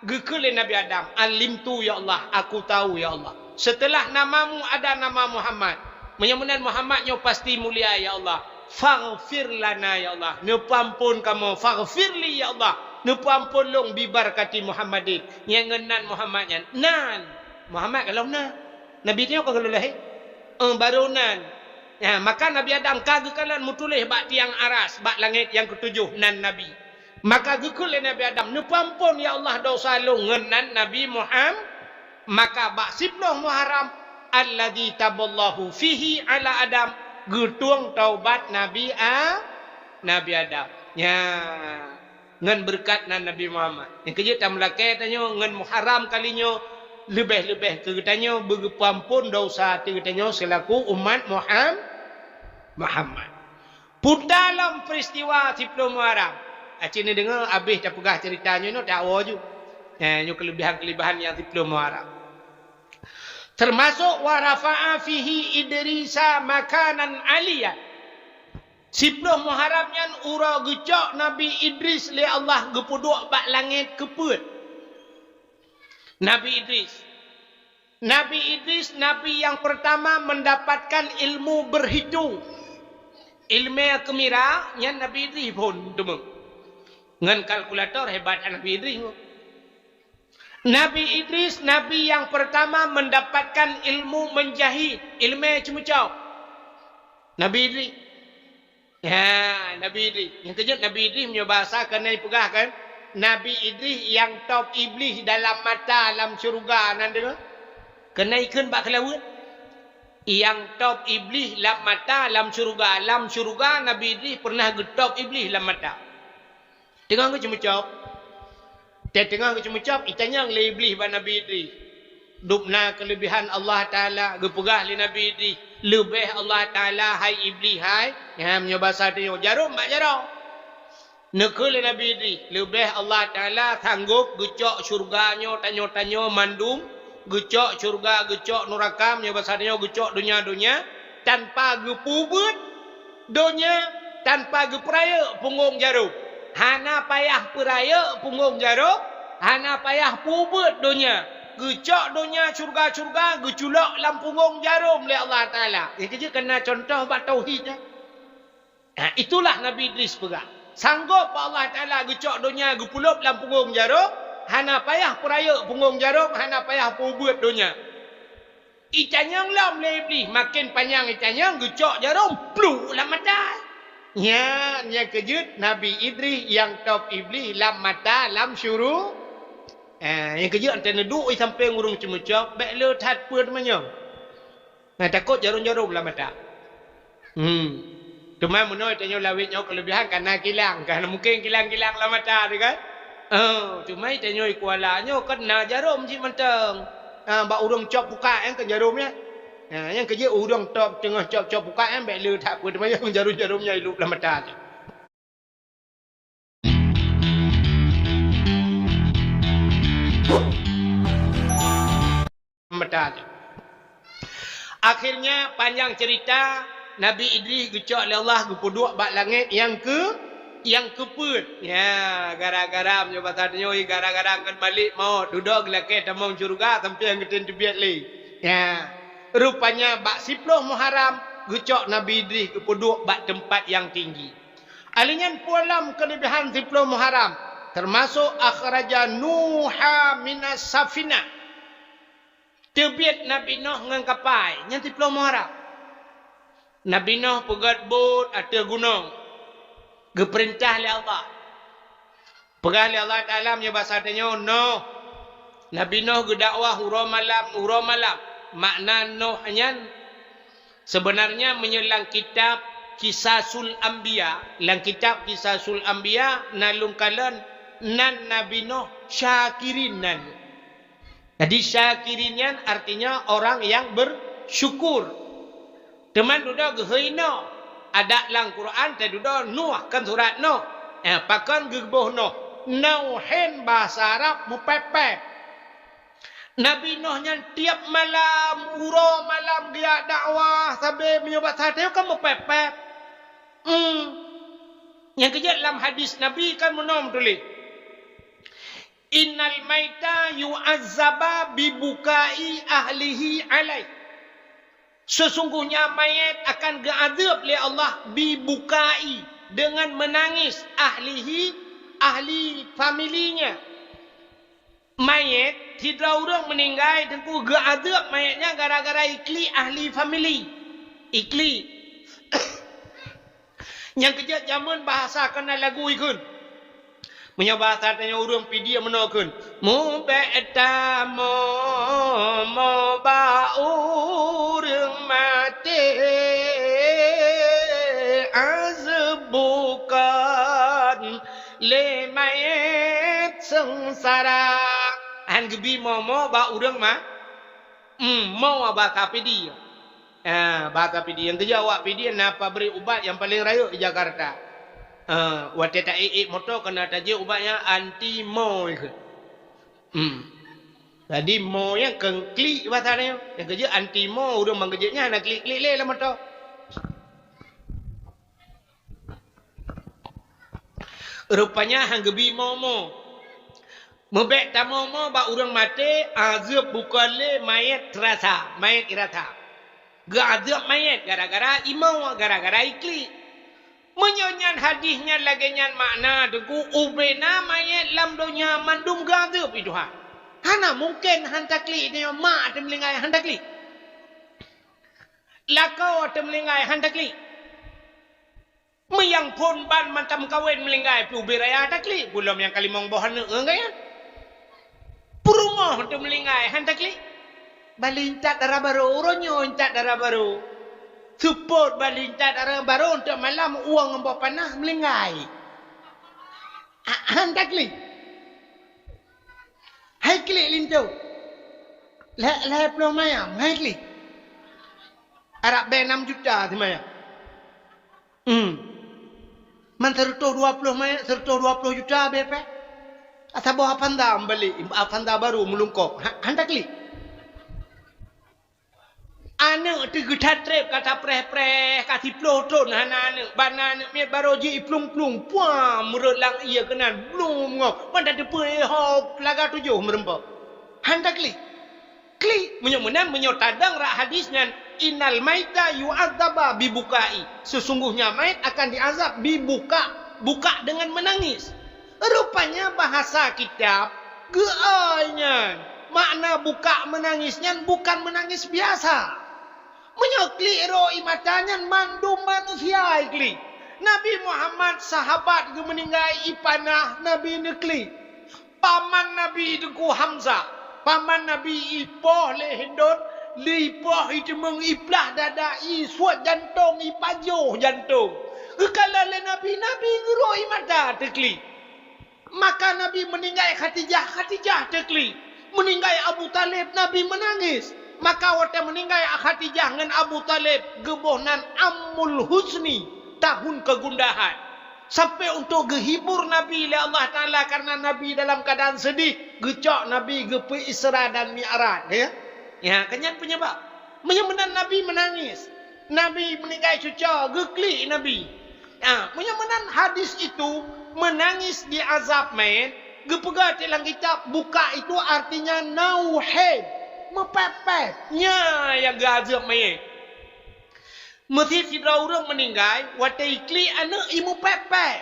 geukheun lé Nabi Adam, "Alimtu ya Allah, aku tahu ya Allah. Setelah namamu ada nama Muhammad. Meunyoe meunan Muhammad nyoe pasti mulia ya Allah. "Faghfir lana ya Allah, neupeuamphon kamoe, faghfir li ya Allah, neupeuamphon lôn, bi barakati Muhammadin, nyang ngon nan Muhammad nyan." Nan, Muhammad gohlom na. Nabi nyoe ka gohlom lahé. Eh, barô nan. Ya, maka Nabi Adam ka geukalon meutuléh bak tiang aras, bak langét nyang keutujoh nan Nabi. Maka geukheun lé Nabi Adam, "Neupeuamphon ya Allah dosa lôn," ngon nan Nabi Muham-, maka bak siploh Muharram, "Alladzi taballahu fihi ala Adam," geutueng taubat Nabi A-, Nabi Adam. Nya, ngon beureukat nan Nabi Muhammad. Nyang keujeuet tameulakée tanyoe ngon Muharram kali nyoe, leubeh-leubeh keu geutanyoe beugeupeuamphon dosa teuh geutanyoe seulaku umat Muham-, Muhammad. Peue lom peuristiwa siploh Muharram. Aci neudeungoe abéh tapeugah ceurita nyoe, nyoe tawoe ju. Eh, nyoe keuleubehan-keuleubehan nyang siploh Muharram. Teumasok, "Wa rafa'a fihi Idrisa makanan aliyya." Siploh Muharram nyan uroe geucok Nabi Idris lé Allah geupeuduek bak langét keu peuet. Nabi Idris. Nabi Idris, nabi nyang peurtama mendapatkan ilmu berhitung. Ileumé keumira nyan Nabi Idris phon teumé. Ngon kalkulator hebat Nabi Idris. Nabi Idris, nabi nyang peurtama mendapatkan ilmu menjahit, ileumé ceumeucok. Nabi Idris. Ha, Nabi Idris. Nyang keujeuet Nabi Idris meunyoe basa keuneuk peugah kan, Nabi Idris nyang top Iblih dalam mata lam syeuruga nan deungoe. Keuneuk kheun bak keulaweuet. Nyang top Iblih lam mata lam syeuruga. Lam syeuruga Nabi Idris peureunah geutop Iblih lam mata. Teungoh geuceumeucok. Teungoh geuceumeucok, itanyong lé Iblih bak Nabi Idris. Dubna keuleubehan Allah Taala, geupeugah lé Nabi Idris, "Leubeh Allah Taala, hai Iblih, hai." Nyan meunyoe basa tanyoe, jarom bak jarom. Neukheun lé Nabi Idris, "Leubeh Allah Taala sanggop geucok syeuruga nyoe tanyoe-tanyoe mandum, geucok syeuruga, geucok nuraka, meunyoe basa tanyoe geucok donya-donya, tanpa geupeubuet donya tanpa geupeurayeuk punggong jarom. Hana payah peurayeuk punggong jarom, hana payah peubuet donya. Geucok donya syeuruga-syeuruga, geuculok lam punggong jarom lé Allah Taala." Nyang keujeuet keuneuk contoh bak tauhid, eh. Ha, itulah Nabi Idris peugah. Sanggop bak Allah Taala geucok donya geupeulop lam punggong jarom, hana payah peurayeuk punggong jarom, hana payah peubuet donya. Itanyong lom lé Iblih, maken panyang itanyong, geucok jarom, pluk lam mata. Nyan nyang keujeuet Nabi Idris nyang top Iblih lam mata lam syuru-, eh, nyang keujeuet antée neuduek i sampéng ureuëng ceumeucok, bék le that peue teumanyong. Nah, takot jarom-jarom lam mata. Hmm. Teuma meunoe tanyoe lawét nyoe keuleubehan ka na kilang, ka na mungken kilang-kilang lam mata teuh kan? Oh, teuma tanyoe i Kuala nyoe kan na jarom cit mantong. Ah, bak ureuëng cok pukak nyan kan jarom nyan. Ha, nyang keujeuet ureuëng top teungoh cok-cok pukak nyan bék le that peue teuma jarom-jarom nyan ilop lam mata teuh. Mata teuh. Akhirnya, panjang cerita, Nabi Idris geucok lé Allah geupeuduek bak langét nyang keu-, nyang keupeuet. Ya, gara-gara meunyoe basa tanyoe, gara-gara ngon Malik Maut, dudoe geulakée tamong syeuruga sampoe nyang geutem teubiet lé. Ya, rupanya bak siploh Muharram geucok Nabi Idris geupeuduek bak teumpat nyang tinggi. Alheuh nyan peue lom keuleubehan siploh Muharram, teumasok akhraja Nuha minas safinah. Teubiet Nabi Nuh ngon kapai, nyan siploh Muharram. Nabi Nuh peugét bot ateueh gunong, geupeurintah lé Allah. Peugah lé Allah Taala meunyoe basa tanyoe, Nuh. Nabi Nuh geudakwah uroe malam, uroe malam. Makna Nuh nyan, sebenarnya meunyoe lam kitab Qisasul Anbiya, lam kitab Qisasul Anbiya na lôn kalon nan Nabi Nuh Syakirin nan. Jadi, syakirin nyan artinya orang yang bersyukur. Teuma dudoe geuhôi Nuh. Adak lam Quran teududoe Nuh, kan surat Nuh. Eh, pakon geuboh Nuh? Nuhin bahasa Arab meupéb-péb. Nabi Nuh nyan tiep malam, uroe malam geujak dakwah, sabe meunyoe bak sateue kan meupéb-péb. Hmm. Nyang keujeuet lam hadis Nabi kan meunoe meutuléh. "Innal maita yu'azzaba bi bukai ahlihi alaih." Sesungguhnya mayat akan geuazab lé Allah bibukai, dengan menangis, ahlihi, ahli familinya. Mayat, sidroe ureuëng meuninggai, Teungku, geuazab mayat nyan gara-gara iklik ahli famili. Iklik. Nyang keujeuet jameun bahasa keunan lagu ikheun. Meunyoe bahasa tanyoe ureuëng Pidie meunoe kheun, "Mubek tamoe-moe bak ureuëng maté, azeueb bukon lé manyét seungsara." Han geubi moe-moe bak ureuëng ma-, hmm, moe bahasa Pidie. Ah, bahasa Pidie. Nyang keujeuet awak Pidie na pabrik ubat nyang paleng rayeuk di Jakarta. Ah, watée ta-ék-ék moto keunan tajeuet ubat nyan anti moe. Hmm. Jadi moe nyan kheun klik bahasa nyan. Nyang keujeuet anti moe, ureuëng ban geujeuet nyan hana klik-klik lé lam moto. Rupanya han geubi moe-moe. Mubek tamoe-moe bak ureuëng maté, azeueb bukon lé manyét rasa, manyét irasa. Geuazeueb manyét gara-gara imoe, gara-gara iklik. Meunyoe nyan hadis nyan lagée nyan makna, Teungku, ubena manyét lam donya mandum geuazeueb lé Tuhan. Hana mungken han taklik, nyoe mak teumeulinggai han taklik. Lakoe teumeulinggai han taklik. Meuyang phon ban mantong meukawen meulinggai pih ubé raya taklik, peue lom nyang ka limong boh aneuëk ngon gaya. Peurumoh teumeulinggai han taklik. Bali intat dara barô, uroe nyoe intat dara barô. Seupôt bali intat dara barô, eunteuk malam ueng ngon boh panah meulinggai. Ah, han taklik. Hai klik linto. Lhée, lhée ploh mayam, hai klik. Arab bée nam juta simayam. Hmm. Man seureutôh dua ploh mayam, seureutôh dua ploh juta bée pih. Asa boh Avanza balek, Avanza barô meulungkôk. Ha, han taklik. Aneuëk teuh geuthat treb ka tapreh-preh, ka siploh thon hana aneuëk, ban na aneuëk miet barô ji iplueng-plueng, puam, meureuet lam ié keunan, blum ngo, ban tateupeue ho laga tujoh meureumpok. Han taklik. Klik, meunyoe meunan, meunyoe tadong rak hadis nyan, "Innal maita yu'adzaba bibukai." Sesungguhnya mayat akan diazab bibuka, buka dengan menangis. Rupanya bahasa kitab geuai nyan. Makna buka menangis nyan bukan menangis biasa. Meunyoe klik ro ie mata nyan mandum manusia iklik. Nabi Muhammad sahabat geumeuninggai ipanah Nabi neuklik. Paman Nabi Teungku Hamzah, paman Nabi ipoh lé Hindon, lé ipoh iteumeung iplah dada, isuet jantong, ipajoh jantong. Geukalon lé Nabi, Nabi geuro ie mata teuklik. Maka Nabi meuninggai Khadijah, Khadijah teuklik. Meuninggai Abu Thalib, Nabi meunangis. Maka watée meuninggai Khadijah ngon Abu Thalib, geuboh nan Amul Huzni, tahun kegundahan. Sampai untuk geuhibur Nabi lé Allah Taala karena Nabi dalam keadaan sedih, geucok Nabi geupeu Isra dan Mi'raj, ya. Ya, kan nyan penyebab. Meunyoe meunan Nabi meunangis, Nabi meuninggai cuco, geuklik Nabi. Ha, meunyoe meunan hadis itu menangis di azab mayat, geupeugah di lam kitab buka itu artinya nauhid, meupéb-péb. Nyan nyang geuazab mayat. Meusi sidroe ureuëng meuninggai, watée iklik aneuëk i meupéb-péb.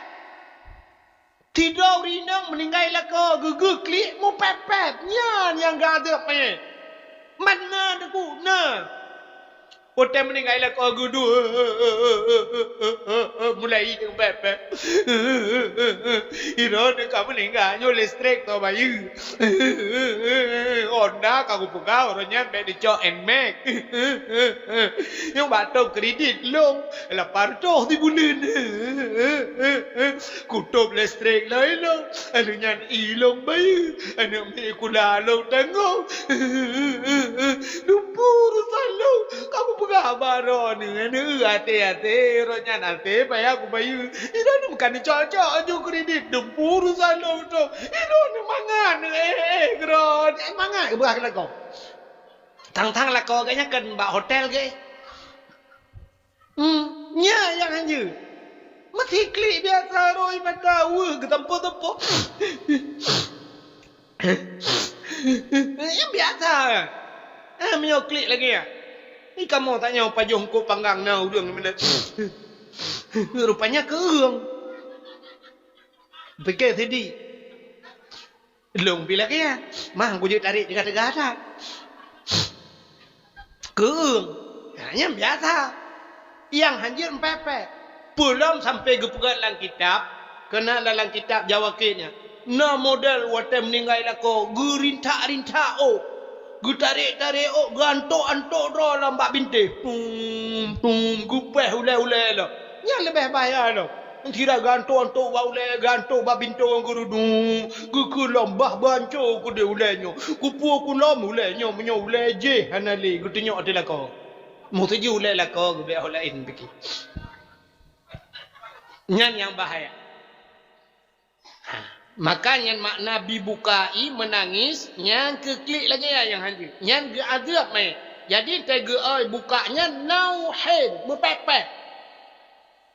Sidroe ureuëng inong meuninggai lakoe geugeuklik meupéb-péb, nyan nyang geuazab mayat. Man na Teungku, na. Watée meuninggai lakoe geudu, mulai i meupéb-péb. Droeneuh ka meuninggai, nyoe listrik teuh bayeue. Honda ka kupeugah, uroe nyan bék neucok Nmax. Nyang bak tom kredit lom lapan reutôh sibuleuen. Kutôb listrik lom ilong, lheueh nyan i lom bayeue, aneuëk miet sikula lom tanggong. Dumpeue urosan lom, ka kupeugah bak droeneuh, aneuëk, até-até, uroe nyan até payah kubayeue. Droeneuh ka neucok-cok aju kredit, dumpeue urosan lom tu. Droeneuh mangat, eh, eh, keudroe, eh, mangat geupeugah keu lakoe. Tang-tang lakoe geuh nyan kan bak hotel geuh. Hmm, nyan nyang hanjeuet. Meusi klik biasa ro ie mata weueh geutampo-tampo. Nyan biasa. Eh, meunyoe klik lagée nyan. Di kamoe tanyoe pajoh eungkôt panggang na ureuëng meunan. Rupanya keueung. Pike sidi. Lôn pi lagée nyan. Mang kujeuet tarek teuga-teuga that. Keueung. Ha, nyan biasa. Nyang hanjeuet meupeupet. Peulom sampoe geupeugah lam kitab, keunan lam kitab Jawa Kek nyan. Na model watée meuninggai lakoe, geurintak-rintak ôk, geutarek-tarek ôk, geuantok-antok droe lam bak bintéh. Tum, tum, geupéh ulée-ulée lom. Nyan leubeh bahya lom. Sira geuantok-antok bak ulée, geuantok bak bintoe ngon geurudum, geukeulom bah banco keudeh ulée nyoe. Kupeue kulom ulée nyoe, meunyoe ulée jih hana lé geutunyok ateueh lakoe. Meuseujih ulée lakoe geubek ho laén pike. Nyan nyang bahaya. Ha, maka nyan makna bibukai meunangis, nyan keu klik lagée nyan nyang hanjeuet. Nyan geuadeueb manyét. Jadi, teugeue buka nyan nauhin, meupéh-péh.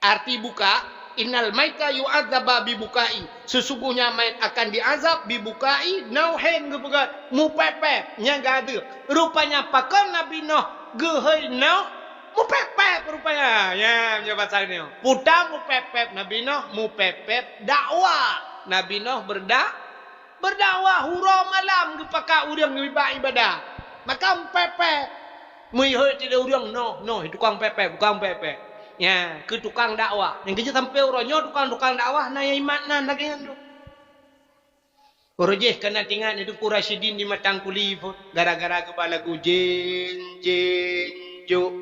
Arti buka, "Innal maita yu'adzaba bibukai." Sesungguhnya mayat akan diazab bibukai, nauhin geupeugah, meupéh-péh, nyang geuadeueb. Rupanya pakon Nabi Nuh geuhôi Nuh, meupéh-péh rupanya. Nyan, nyan basa nyoe. Peue ta meupéh-péh Nabi Nuh, meupéh-péh dakwah. Nabi Nuh berda-, berdakwah uroe malam geupakat ureuëng nibak ibadah. Maka meupéh-péh. Meuhôi sidroe ureuëng, "Noh, noh, tukang péh-péh, tukang péh-péh." Nyan, keu tukang dakwah. Nyang keujeuet sampoe uroe nyoe tukang-tukang dakwah na nyang imat nan lagée nyan tu. Uroe jih kana tingat Teungku Rasyidin di Matang Kuli pun gara-gara geuba lagu jén, jén, jok.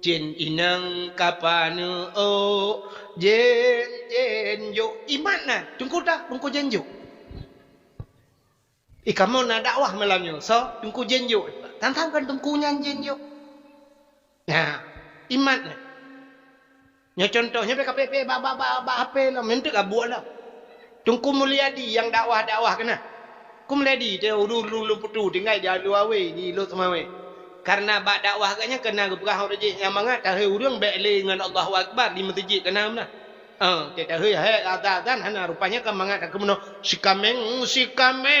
Jén inong ka paneuk ôk, jén, jén, jok. Imat nan, Teungku ta, Teungku Jén Jok. Ih, kamoe na dakwah malam nyoe. Soe? Teungku Jén Jok. Tang-tang kon Teungku nyan Jén Jok. Nah, imat nyan. Nyoe contoh, nyoe bèk kapék-pék bak, bak, bak, bak H P lom, meunteuek abuek lom. Teungku Mulyadi nyang dakwah-dakwah keunan. Teungku Mulyadi, teuh ulu-ulu lôn peutu, tinggai di Alu Awe, di Lhokseumawe. Karena bak dakwah geuh nyan keunan geupeugah ureueng jih nyang mangat tahé ureueng bèk lé ngon Allahu Akbar di meuseujid keunan meunan. Ah, teuh tahé, hai, azan-azan hana, rupanya ka mangat ka keumeunong, "Sikameng, sikameng."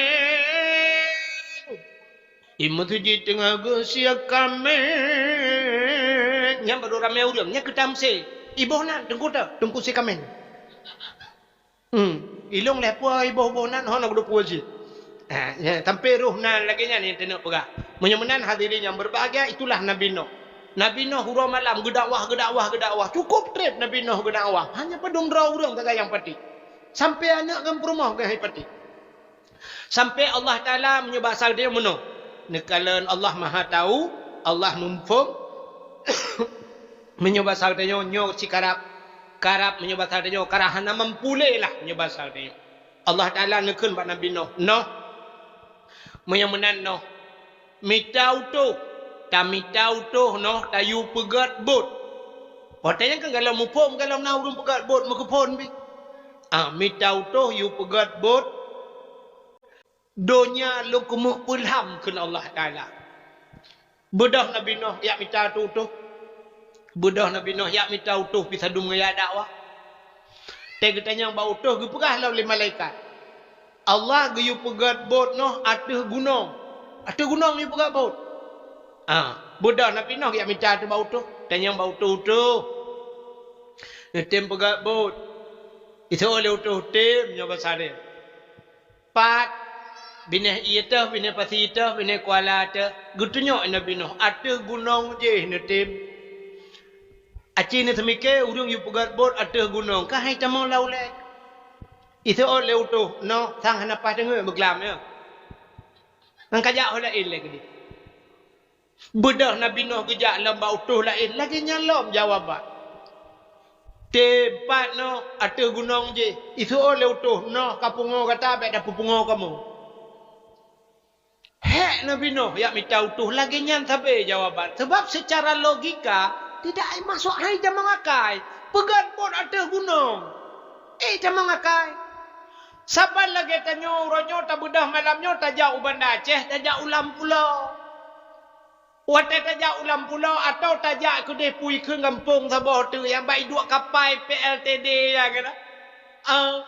Di meuseujid teungoh geuh sikameng. Nyan barô ramé ureueng, nyan keu tamsil. Iboh nan, Teungku teuh, Teungku sikameng. Hmm, ilong lhèe pue iboh-boh nan, hana geuduek pue cit. Ha, nyan, sampoe roh nan lagèe nyan nyang teuneuk peugah. Meunyoe meunan hadirin yang berbahagia, itulah Nabi Nuh. Nabi Nuh uroe malam geudakwah, geudakwah, geudakwah. Cukup trép Nabi Nuh geudakwah. Hanya padum droe ureueng sagai nyang patéh. Sampoe aneuk ngon peurumoh geuh hai patéh. Sampoe Allah Taala meunyoe basa geutanyoe meunoe. Neukalon Allah Maha Tahu, Allah Muphom. Meunyoe basa geutanyoe nyoe sikarab, karab meunyoe basa geutanyoe, karab hana mampu lé lah meunyoe basa geutanyoe. Allah Taala neukheun bak Nabi Nuh, "Nuh, meunyoe meunan Nuh, mita utôh, tamita utôh Nuh tayue peugöt bot." Watèe nyan kan galom muphom, galom na ureueng peugöt bot meukeuphon pih. Ah, mita utôh yue peugöt bot. Donya lôn keumeung peulham kheun Allah Taala. Beudôh Nabi Nuh jak mita utôh. Beudôh Nabi Nuh jak mita utôh pih sadum ngon jak dakwah. Watèe geutanyong bak utôh geupeugah lom lé malaikat, "Allah geuyue peugöt bot Nuh ateueh gunong." Ateueh gunong yue peugöt bot. Ah, beudôh Nabi Nuh jak mita ateueh bak utôh. Tanyong bak utôh-utôh. Neutem peugöt bot. Iseuôt lé utôh tem nyoe basa lé. Pat, binéh ié teuh, binéh pasi teuh, binéh kuala teuh, geutunyok Nabi Nuh ateueh gunong jéh neutem. Aci neuseumiké ureueng yue peugöt bot ateueh gunong, ka hai tamong lam ulèe. Iseuôt lé utôh, Nuh, sang hana paih teungeut beuglam nyoe. Ngon ka jak ho laén lé keudéh. Beudôh Nabi Nuh geujak lom bak utôh laén, lagèe nyan lom jawaban. Tem pat Nuh ateueh gunong jéh, iseuôt lé utôh, Nuh ka pungo gata, bèk tapeupungo kamoe. Hék Nabi Nuh jak mita utôh, lagèe nyan sabe jawaban. Sebab secara logika, tidak masuk hai tamong akai. Peugöt bot ateueh gunong. Eh, tamong akai. Saban lagèe tanyoe uroe nyoe tabeudôh malam nyoe tajak u Banda Aceh, tajak u Lam Pulo. Watèe tajak u Lam Pulo atawa tajak keudéh pui kheun gampông saboh teuk nyang bak iduek kapai P L T D nyan keunan. Ah,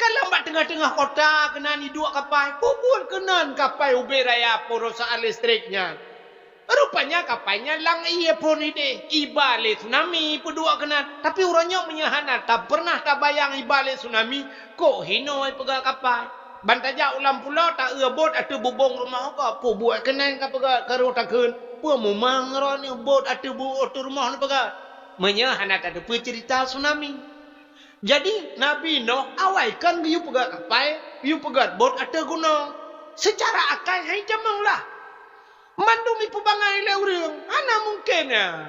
ka lom bak teungoh-teungoh kota keunan iduek kapai, peubuet keunan kapai ubé raya perusahaan listrik nyan. Rupanya kapai nyan lam ié phon idéh, iba lé tsunami peuduek keunan. Tapi uroe nyoe meunyoe hana tapeureunah tabayang iba lé tsunami, kok hinoe peugöt kapai. Ban tajak u lam pulo, taeu bot ateueh bubông rumoh gob, peue buet keunan ka peugöt, ka rôh takheun, peue mumang droeneuh bot ateueh bu-, ateueh rumoh neupeugöt. Meunyoe hana tateupeue ceurita tsunami. Jadi, Nabi Nuh awai kan geuyue peugöt kapai, geuyue peugöt bot ateueh gunong. Seucara akai hai tamong lah. Mandum ipeubangai lé ureuëng, hana mungken nyan.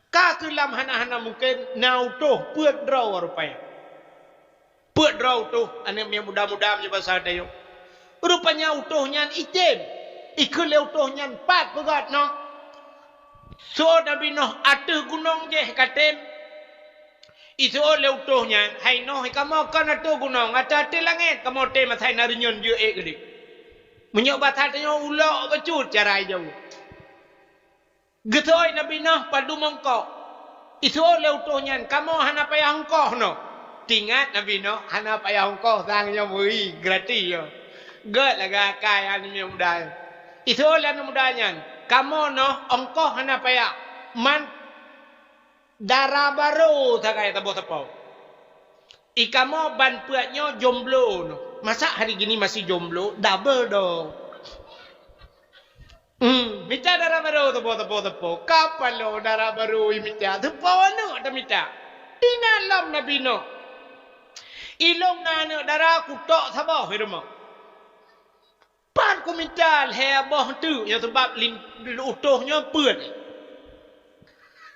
Ka keulam hana-hana mungken, na utôh peuet droe rupanya. Peuet droe utôh, aneuëk miet muda-muda meunyoe basa tanyoe. Rupanya utôh nyan item. Ikheun lé utôh nyan, "Pat peugöt Nuh?" Seuôt Nabi Nuh, "Ateueh gunong jéh katem." Iseuôt lé utôh nyan, "Hai Nuh, kamoe kon ateueh gunong, ateueh-ateueh langét kamoe tem asai na reunyeun jeuet ék keudéh." Meunyoe basa tanyoe ulok bacut cara ijaweueb. Geuseuôt Nabi Nuh padum ongkoh. Iseuôt lé utôh nyan, "Kamoe hana payah ongkoh Nuh." Tingat Nabi Nuh hana payah ongkoh, sang nyoe meuri gratis nyoe. Gét lagée akai aneuëk miet muda nyan. Iseuôt lé aneuëk muda nyan, "Kamoe Nuh ongkoh hana payah. Man dara barô sagai saboh sapo. I kamoe ban peuet nyoe jomblo Nuh. Masa hari gini masih jomblo, double dong." Hmm, mita dara barô, teupeu, teupeu, teupeu. Kapalo dara barô imita, teupeu aneuëk tamita. Inan lom Nabi Nuh. Ilong na aneuëk dara kutok saboh i rumoh. Pat kumita lhée boh teuk nyoe sabab lin-, utôh nyoe peuet.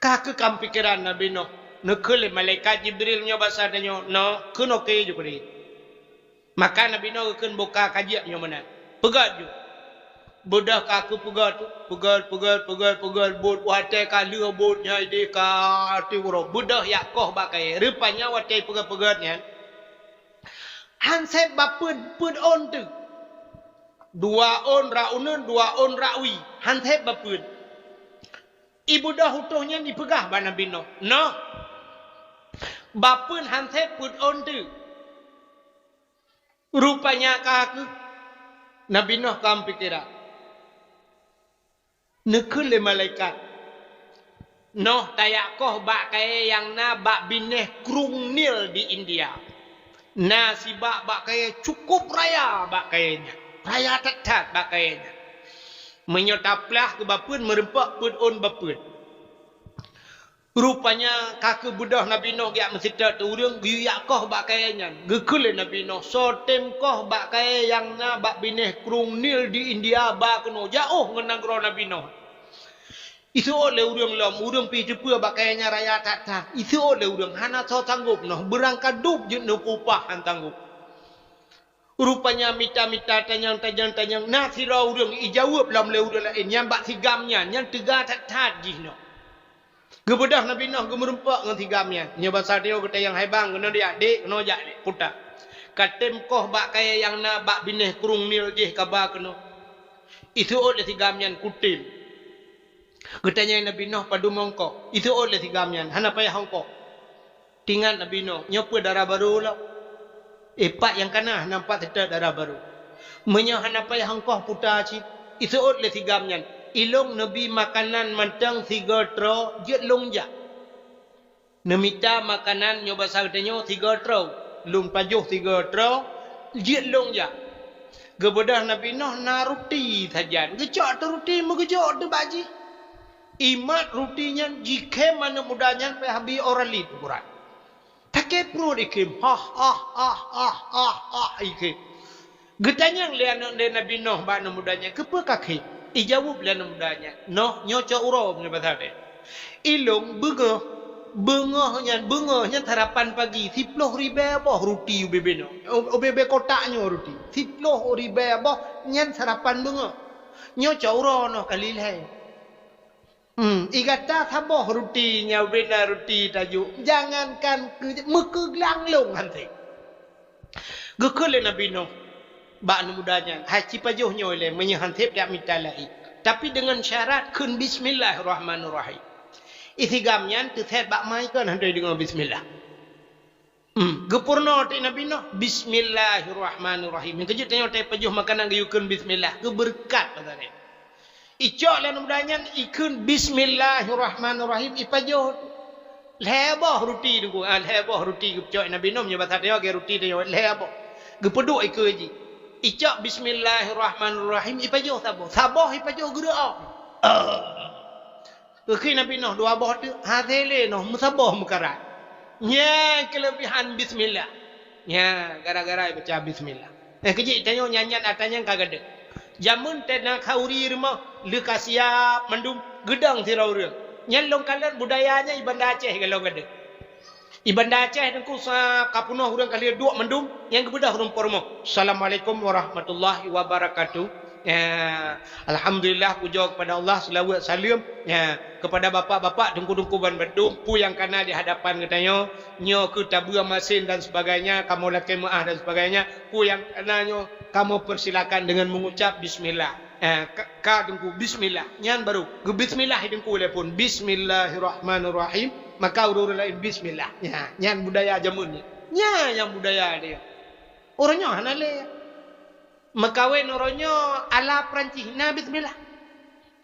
Ka keukam pikeran Nabi Nuh. Neukheun lé malaikat Jibril nyoe basa tanyoe, "Nuh, keunoe keu ju keudeh." Maka Nabi Nuh geukheun boka ka jieb nyoe meunan. Peugöt ju. Beudôh ka keupeugöt, peugöt, peugöt, peugöt, peugöt, bot watée ka lheueh bot nyan idéh ka ateueh uroe. Beudôh jak koh bak kayée. Rupanya watée peugöt-peugöt nyan, han sép bapeuet, peuet ôn teuk. Dua ôn rot uneuen, dua ôn rot wie. Han sép bapeuet. Ibeudôh utôh nyan ipeugah bak Nabi Nuh, "Nuh, bapeuet han sép peuet ôn teuk." Rupanya ka kheueh Nabi Nuh ka meupikéran. Neukheun lé malaikat, "Noh tajak koh bak kayée nyang na bak binéh Krueng Nil di India. Na sibak bak kayée cukôp raya bak kayée nyan. Raya that-that bak kayée nyan. Meunyoe taplah keu bapeuet, meurumpok peuet ôn bapeuet." Rupanya ka kheueh beudôh Nabi Nuh geujak meuseutôt ureuëng geuyue jak koh bak kayée nyan. Geukheun lé Nabi Nuh, "Soe tem koh bak kayée nyang na bak binéh Krueng Nil di India ba keunoe, jiôh ngon nanggroe Nabi Nuh." Iseuôt lé ureuëng lom, ureuëng pih teupeue bak kayée nyan raya that-that. Iseuôt lé ureuëng, hana soe sanggôp, Noh beurangkat dub jeuet neupeupah han sanggôp. Rupanya mita-mita tanyong-tanyong-tanyong, na sidroe ureuëng ijaweueb lom lé ureuëng laén, nyang bak sigam nyan, nyan teuga that-that jih nyoe. Geubeudôh Nabi Nuh geumeurumpok ngon sigam nyan. Nyoe basa Tio geutanyong, "Hai bang, keunoe jak, Dek, keunoe jak, Dek, puta. Ka tem koh bak kayée nyang na bak binéh Krueng Nil jih kaba keunoe?" Iseuôt lé sigam nyan, "Kutem." Geutanyong Nabi Nuh, "Padum ongkoh?" Iseuôt lé sigam nyan, "Hana payah ongkoh." Tingat Nabi Nuh, "Nyoe peue dara barô lom? Eh, pat nyang ka na, hana pat seutôt dara barô. Meunyoe hana payah ongkoh puta cit." Iseuôt lé sigam nyan, "Ilong neubi makanan mantong sigoe troe, jeuet lôn jak." Neumita makanan nyoe basa geutanyoe sigoe troe, lôn pajoh sigoe troe, jeuet lôn jak. Geubeudôh Nabi Nuh na ruti sajan. Geucok ateueh ruti, meugeujok ateueh bak jih. Imat ruti nyan jikhém aneuëk muda nyan payah bi ora lét ukuran. Takée pruet ikhém, hah, hah, hah, hah, hah, hah, ikhém. Geutanyong lé aneuëk lé Nabi Nuh bak aneuëk muda nyan, "Keupeue ka khém?" Ijaweueb lé aneuëk muda nyan, "Noh, nyoe cok uroe meunyoe basa teuh. Ilong beungoh, beungoh nyan, beungoh nyan sarapan pagi, siploh ribée boh ruti ubé-bé nyoe, ubé-bé kotak nyoe ruti, siploh ribée boh nyan sarapan beungoh. Nyoe cok uroe noh kali lhée." Hmm, i gata saboh ruti nyang bina ruti tajok, jangankan keu meukeuglang lôn hanté. Geukheun lé Nabi Nuh bak aneuëk muda nyan, "Hai, cipajoh nyoe lé, meunyoe han sép dak mita laén. Tapi deungon syarat kheun bismillahirrahmanirrahim." Isigam nyan teusét bak mai kon hana deungoe bismillah. Hmm, geupeurunoe teuk Nabi Nuh, "Bismillahirrahmanirrahim." Nyang keujeuet tanyoe tapajoh makanan geuyue kheun bismillah, geubeureukat basa teuh. Icok lé aneuk muda nyan ikheun bismillahirrahmanirrahim ipajoh. Lhèe boh ruti teungku, ah, lhèe boh ruti geupeucok Nabi Nuh, meunyoe basa tanyoe lagèe ruti tanyoe, lhèe boh. Geupeuduek ikeue jih. Icok bismillahirrahmanirrahim ipajoh saboh. Saboh ipajoh geureuok. Ah. Geukheun Nabi Nuh dua boh teuk, hase lé noh meusaboh meukarat. Nyan keuleubehan bismillah. Nyan gara-gara baca bismillah. Eh, keujeuet tanyoe nyan-nyan atra nyan ka gadôh. Jameun teuh na khauri rumoh, leuka siap mandum, geudong sidroe ureueng. Nyan lôn kalon budaya nyan i Banda Aceh golom gadôh. I Banda Aceh teungku sa ka peunoh ureueng ka lheueh duek mandum, nyang geubeudôh ureueng po rumoh. Assalamualaikum warahmatullahi wabarakatuh. Ya, alhamdulillah, pujoe kepada Allah, selawat saleuem, ya, kepada bapak-bapak, teungku-teungku ban bandum, peue nyang kana di hadapan geutanyoe, nyoe keuh tabeue masin dan sebagainya, kamoe lakèe meu'ah dan sebagainya, peue nyang kana nyoe, kamoe persilakan dengan mengucap bismillah. Eh, ka, ka teungku, bismillah. Nyan baru. Geubismillah i teungku lé phôn. Bismillahirrahmanirrahim. Maka ureueng-ureueng laén bismillah. Nyan, nyan budaya jameun nyan. Nyan nyang budaya dia. Uroe nyoe hana lé. Meukawen uroe nyoe ala Perancis na bismillah.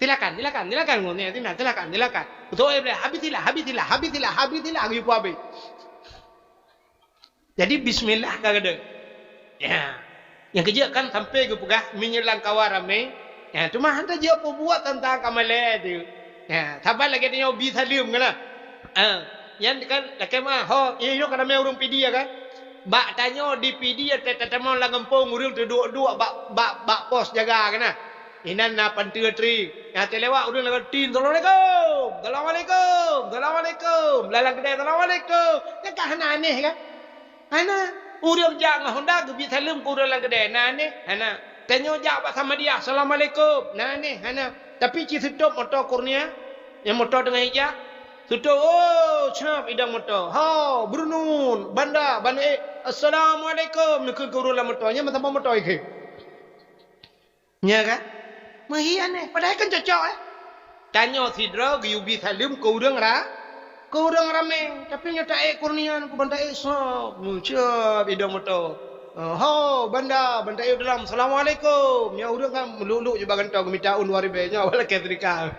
Silakan, silakan, silakan. Ngon ni, silakan, silakan. Beutôi boleh. Habisilah, habisilah, habisilah, habisilah. Geuyue habéh. Jadi bismillah ka gadôh. Ya. Nyang keujeuet kan sampai geupeugah meunyoe lam kawan ramé. Ya, teuma hana jeuet peubuet teuntang kamalée tu. Ya, saban lagée tanyoe bi saleuem kan. Ha. Nyan kan lakée meu'ah, ho, nyoe ka ramé ureueng Pidie kan. Bak tanyoe di Pidie ta-, tatamong lam gampông ureueng teuduek-duek bak, bak, bak pos jaga kan. Inan na panteue tri. Nyang teulewat ureueng lagoe tin, "Assalamualaikum! Assalamualaikum! Assalamualaikum!" Lam keudè, "Assalamualaikum!" Nyan ka hana aneh kan? Hana. Ureueng jak ngon honda geubi saleuem keu ureueng lam keudè, na aneh? Hana. Tanyoe jak bak Samadiyah, "Assalamualaikum!" Na aneh? Hana. Tapi ci seutôt moto Kurnia, nyang moto teungoh ijak, seutôt, oh, snap idong moto. "Ho, Brunun, Banda, Banda, eh, Assalamualaikum!" Neukheun keu ureueng lam moto, nyan meusaboh moto ikheun. Nya kan? Meuhi aneh. Padahai kan cocok, eh? Tanyoe sidroe geuyue bi saleuem keu ureueng ra-, keu ureueng ramé. Tapi nyoe taék Kurnia, keu ban taék sop. Mucop idong moto. Oh, ho, Banda, ban taék dalam. "Assalamualaikum." Nyoe ureueng kan meuluk-luk jubah gantong geumita un dua ribèe. Nyoe awak lakée seudekah.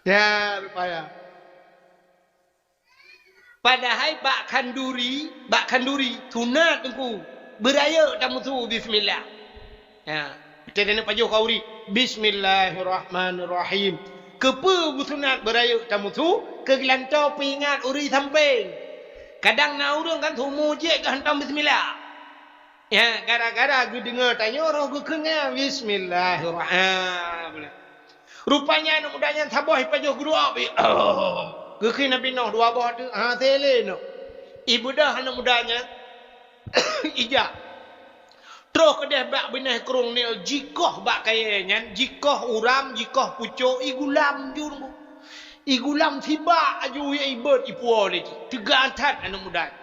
Ya, rupaya. Padahai bak khanduri, bak khanduri, sunat teungku. Beurayeuk tamusu bismillah. Ya, kita kena pajoh khauri. Bismillahirrahmanirrahim. Keupeue beusunat beurayeuk tamusu? Keu geulantoe peuingat ureueng sampéng. Kadang na ureueng kan sumu jih ka hantom bismillah. Ya, gara-gara geudeungoe tanyoe roh geukheun nyan, bismillahirrahmanirrahim. Rupanya aneuk muda nyan saboh ipajoh geuruok, bi-, oh, geukheun Nabi Nuh dua boh teuk, ha, tele noh. Ibeudôh aneuk muda nyan, ijak. Troh keudeh bak binéh krueng Nil jikoh bak kayée nyan, jikoh uram, jikoh pucok, igulam ju. Igulam sibak aju, ya ibot ipuwoe lé jih. Teuga that aneuk muda nyan.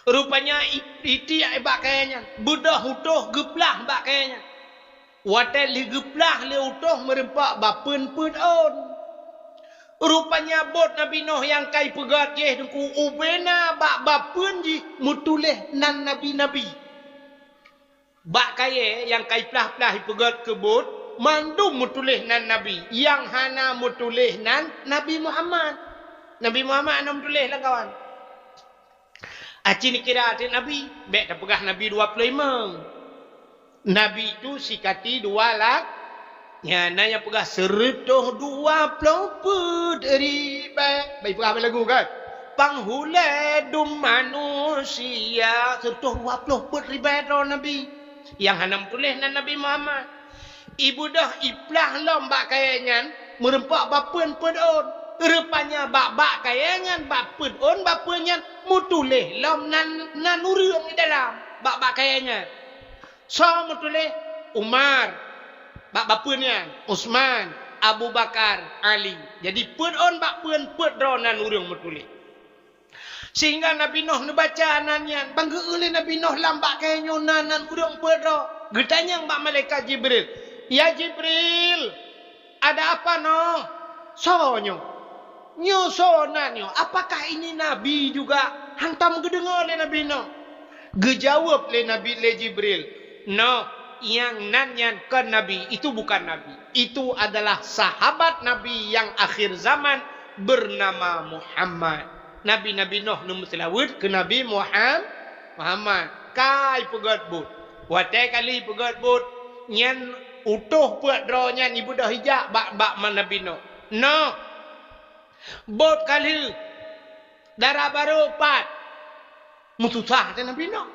Rupanya i-, itiek bak kayée nyan, beudôh utôh geuplah bak kayée nyan. Watée lheueh geuplah lé utôh meurumpok bak peuet-peuet ôn. Rupanya bot Nabi Nuh nyang ka ipeugét jih teungku ubena bak bapeuet jih meutuléh nan nabi-nabi. Bak kayée nyang ka iplah-plah ipeugét keu bot, mandum meutuléh nan nabi, nyang hana meutuléh nan Nabi Muhammad. Nabi Muhammad hana meutuléh lam kawan. Aci neukira ateueh nabi, bék tapeugah nabi dua ploh limong. Nabi tu sikati dua lak-, nyan na nyang peugah seureutôh dua ploh peuet ribée. Bék peugah bak lagu kan? Panghulée dum manusia, seureutôh dua ploh peuet ribée droe nabi. Nyang hana meutuléh nan Nabi Muhammad. Ibeudôh iplah lom bak kayée nyan, meurumpok bak peuet-peuet ôn. Rupanya bak-bak kayée nyan, bak peuet ôn bak peuet nyan, meutuléh lom nan, nan ureuëng di dalam bak-bak kayée nyan. Soe meutuléh? Umar. Bak-bak peuet nyan, Utsman, Abu Bakar, Ali. Jadi peuet ôn bak peuet, peuet droe nan ureuëng meutuléh. Sehingga Nabi Nuh neubaca nan nyan, ban geu-eu lé Nabi Nuh lam bak kayée nyoe na nan ureuëng peuet droe. Geutanyong bak malaikat Jibril, "Ya Jibril, ada apa Nuh? Soe nyoe? Nyoe soe nan nyoe? Apakah ini nabi juga?" Hantom geudeungoe lé Nabi Nuh. Geujaweueb lé Nabi, lé Jibril, "Noh, nyang nan nyan kon nabi, itu bukan nabi. Itu adalah sahabat Nabi yang akhir zaman bernama Muhammad." Nabi-nabi Nuh neumeuseulaweuet keu Nabi Muham-, Muhammad. Ka ipeugét buet. Watée ka lheueh ipeugét buet, nyan utôh peuet droe nyan ibeudôh ijak bak, bak Nabi Nuh. "Noh, buet ka lheueh, dara barô pat." Meususah teuh Nabi Nuh.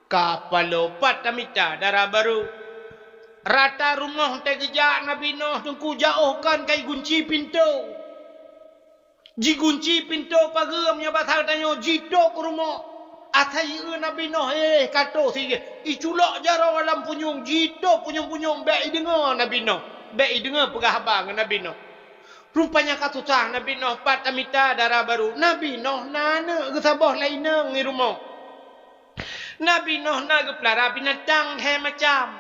Ka paloe pat tamita dara barô. Rata rumoh teuh geujak Nabi Nuh teungku, jiôh kon ka igunci pintoe. Jigunci pintoe pageue, meunyoe basa tanyoe jitôp u rumoh. Asai ié Nabi Nuh, eh, ka tôh si iculok jaroe lam punyueng, jitôp punyueng-punyueng, bék ideungoe Nabi Nuh. Bék ideungoe peugah haba ngon Nabi Nuh. Rupanya ka susah Nabi Nuh pat tamita dara barô. Nabi Nuh na aneuëk geusaboh lam inong di rumoh. Nabi Nuh na geupeulara binatang lhée macam.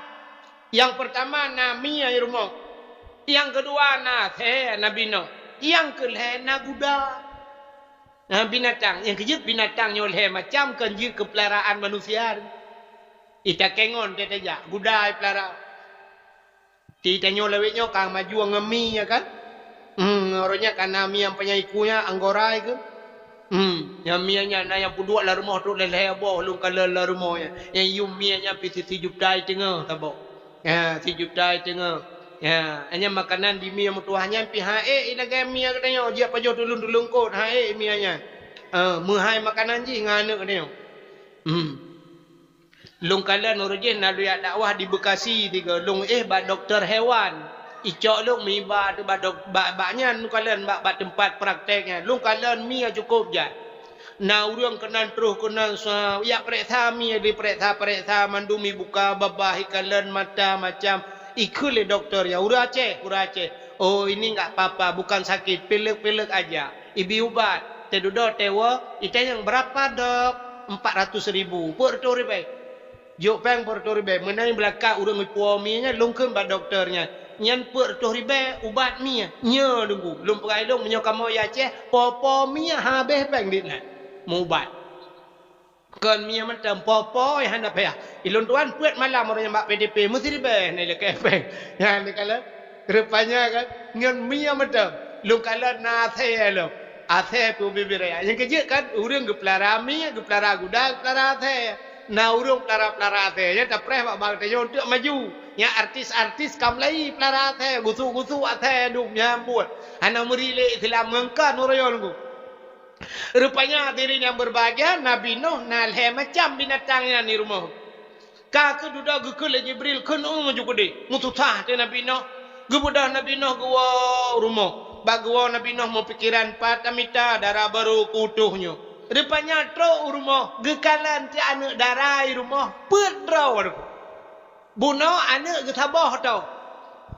Nyang peurtama na mie di rumoh. Nyang keudua na asée Nabi Nuh. Nyang keulhée na guda. Na binatang, nyang keujeuet binatang nyoe lhée macam kon jeuet keu peularaan manusia. Itakée ngon teuh tajak, guda ipeulara. Di tanyoe lawét nyoe ka maju ngon mie, ya kan? Hmm, uroe nyan ka na mie nyang panyang iku nyan, anggora keuh. Hmm, nyang mie nyan na nyang peuduek lam rumoh trok lhée boh lôn kalon lam rumoh nyan. Nyang yum mie nyan pih sijuta teungoh saboh. Ya, sijuta teungoh. Ya, nyan makanan di mie meutuwah nyan pih han ék lagée mie geutanyoe, jiak pajoh tuleueng-tuleueng kot, han ék mie nyan. Ah, meuhai makanan jih ngon aneuëk geutanyoe. Hmm. Lôn kalon uroe jih na lôn jak dakwah di Bekasi, tiga lôn éh bak dokto hewan. Icok lôn meuiba teuh bak dok-, bak, bak nyan lôn kalon bak, bak teumpat praktek nyan. Lôn kalon mie cukôp jai. Na ureuëng keunan troh keunan sa-, jak pereksa mie, dipereksa-pereksa mandum, ibuka babah, ikalon mata macam. Ikheun lé dokto nyan, "Ureuëng Aceh, ureuëng Aceh." "Oh, ini enggak apa-apa, bukan sakit, pilek-pilek aja." Ibi ubat, teududoe teuwoe, itanyong, "Berapa, Dok?" "Empat ratus ribu." Peuet reutôh ribée. Jok péng peuet reutôh ribée. Meunan beulakak ureuëng ipuwoe mie nyan, lôn kheun bak dokto nyan, "Nyan peuet reutôh ribée ubat mie." "Nyo, Teungku." Lôn peugah lé lôn, "Meunyoe kamoe jak Aceh, po-po mie habéh péng dit nyan meuubat." Kon mie mantong, po-po nyang hana payah. Ilôn tuan peuet malam uroe nyan bak P D P, meusiribée na ilakée péng. Nyan dikalon. Rupanya kan, ngon mie mantong. Lôn kalon na asée lom. Asée pih ubit-ubit raya. Nyang keujeuet kan, ureuëng geupeulara mie, geupeulara guda, geupeulara asée. Na ureuëng peulara-peulara asée. Nyan tapreh bak bank tanyoe untuk maju. Nyang artis-artis ka mulai peulara asée, gusuk-gusuk asée, duek menyambut. Hana meuri lé Islam ngon kan uroe nyoe. Rupanya hadirin yang berbahagia, Nabi Nuh na lhée macam binatang nyan di rumoh. Ka keududoe geukheun lé Jibril, "Keuneuk maju keudeh." Meususah teuh Nabi Nuh. Geubeudôh Nabi Nuh geuwoe u rumoh. Bak geuwoe Nabi Nuh meupikeran pat tamita dara barô keu utôh nyoe. Rupanya trok u rumoh, geukalon teuh aneuëk dara di rumoh, peuet droe. Bunoe aneuëk geusaboh tôh.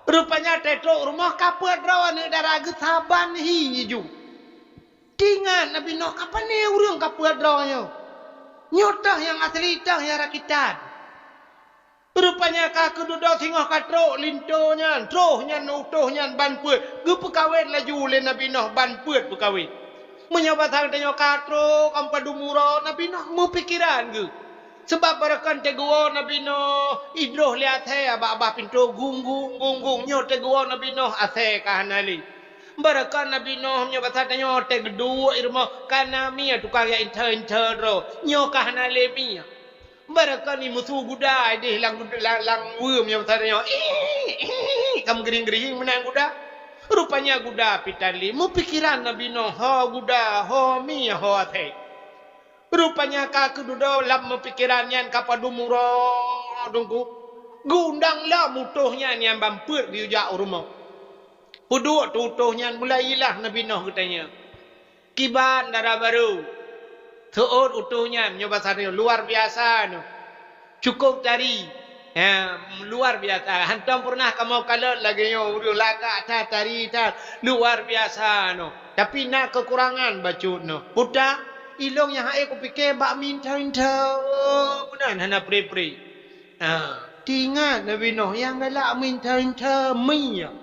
Rupanya teutrok u rumoh ka peuet droe aneuëk dara, geusaban hi ju. Teuingat Nabi Nuh, "Ka pané ureuëng ka peuet droe nyoe? Nyoe toh nyang asli, toh nyang rakitan." Rupanya ka keududoe singoh ka trok linto nyan, troh nyan utôh nyan ban peuet, geupeukawén laju lé Nabi Nuh ban peuet peukawén. Meunyoe basa geutanyoe ka trok, ampa dumuro, Nabi Nuh meupikeran geuh. Sabab barokon teuguwoe Nabi Nuh idroh lé asée bak babah pintoe, gung-gung, gung-gung, nyoe teuguwoe Nabi Nuh asée ka hana lé. Barokon Nabi Nuh meunyoe basa tanyoe teuh geuduek i rumoh, ka na mie tukang jak inthée-inthée droe, nyoe ka hana lé mie. Barokon i musu guda ideh lam, lam, lam weuem nyoe basa tanyoe, ih, ih, ih, ka meugeuring-geuring meunan guda. Rupanya guda pih tan lé, meupikeran Nabi Nuh, ho guda, ho mie, ho asée. Rupanya ka keududoe lam meupikeran nyan ka padum uroe Teungku. Geuundang lom utôh nyan nyang ban peuet geuyue jak u rumoh. Peuduek tu utôh nyan mulai ilah Nabi Nuh geutanyoe. Kiban dara barô. Seuôt utôh nyan nyoe basa nyoe luar biasa nyoe. Cukup tari. Ya, luar biasa. Hantom pernah kamoe kalon lagèe nyoe ureueng lagak that tari that. Luar biasa nyoe. Tapi na kekurangan bacut nyoe. Puta, ilong nyang hai kupike bak minta-minta. Meunan hana pre-pre. Ha, tingat Nabi Nuh nyang galak minta-minta mie.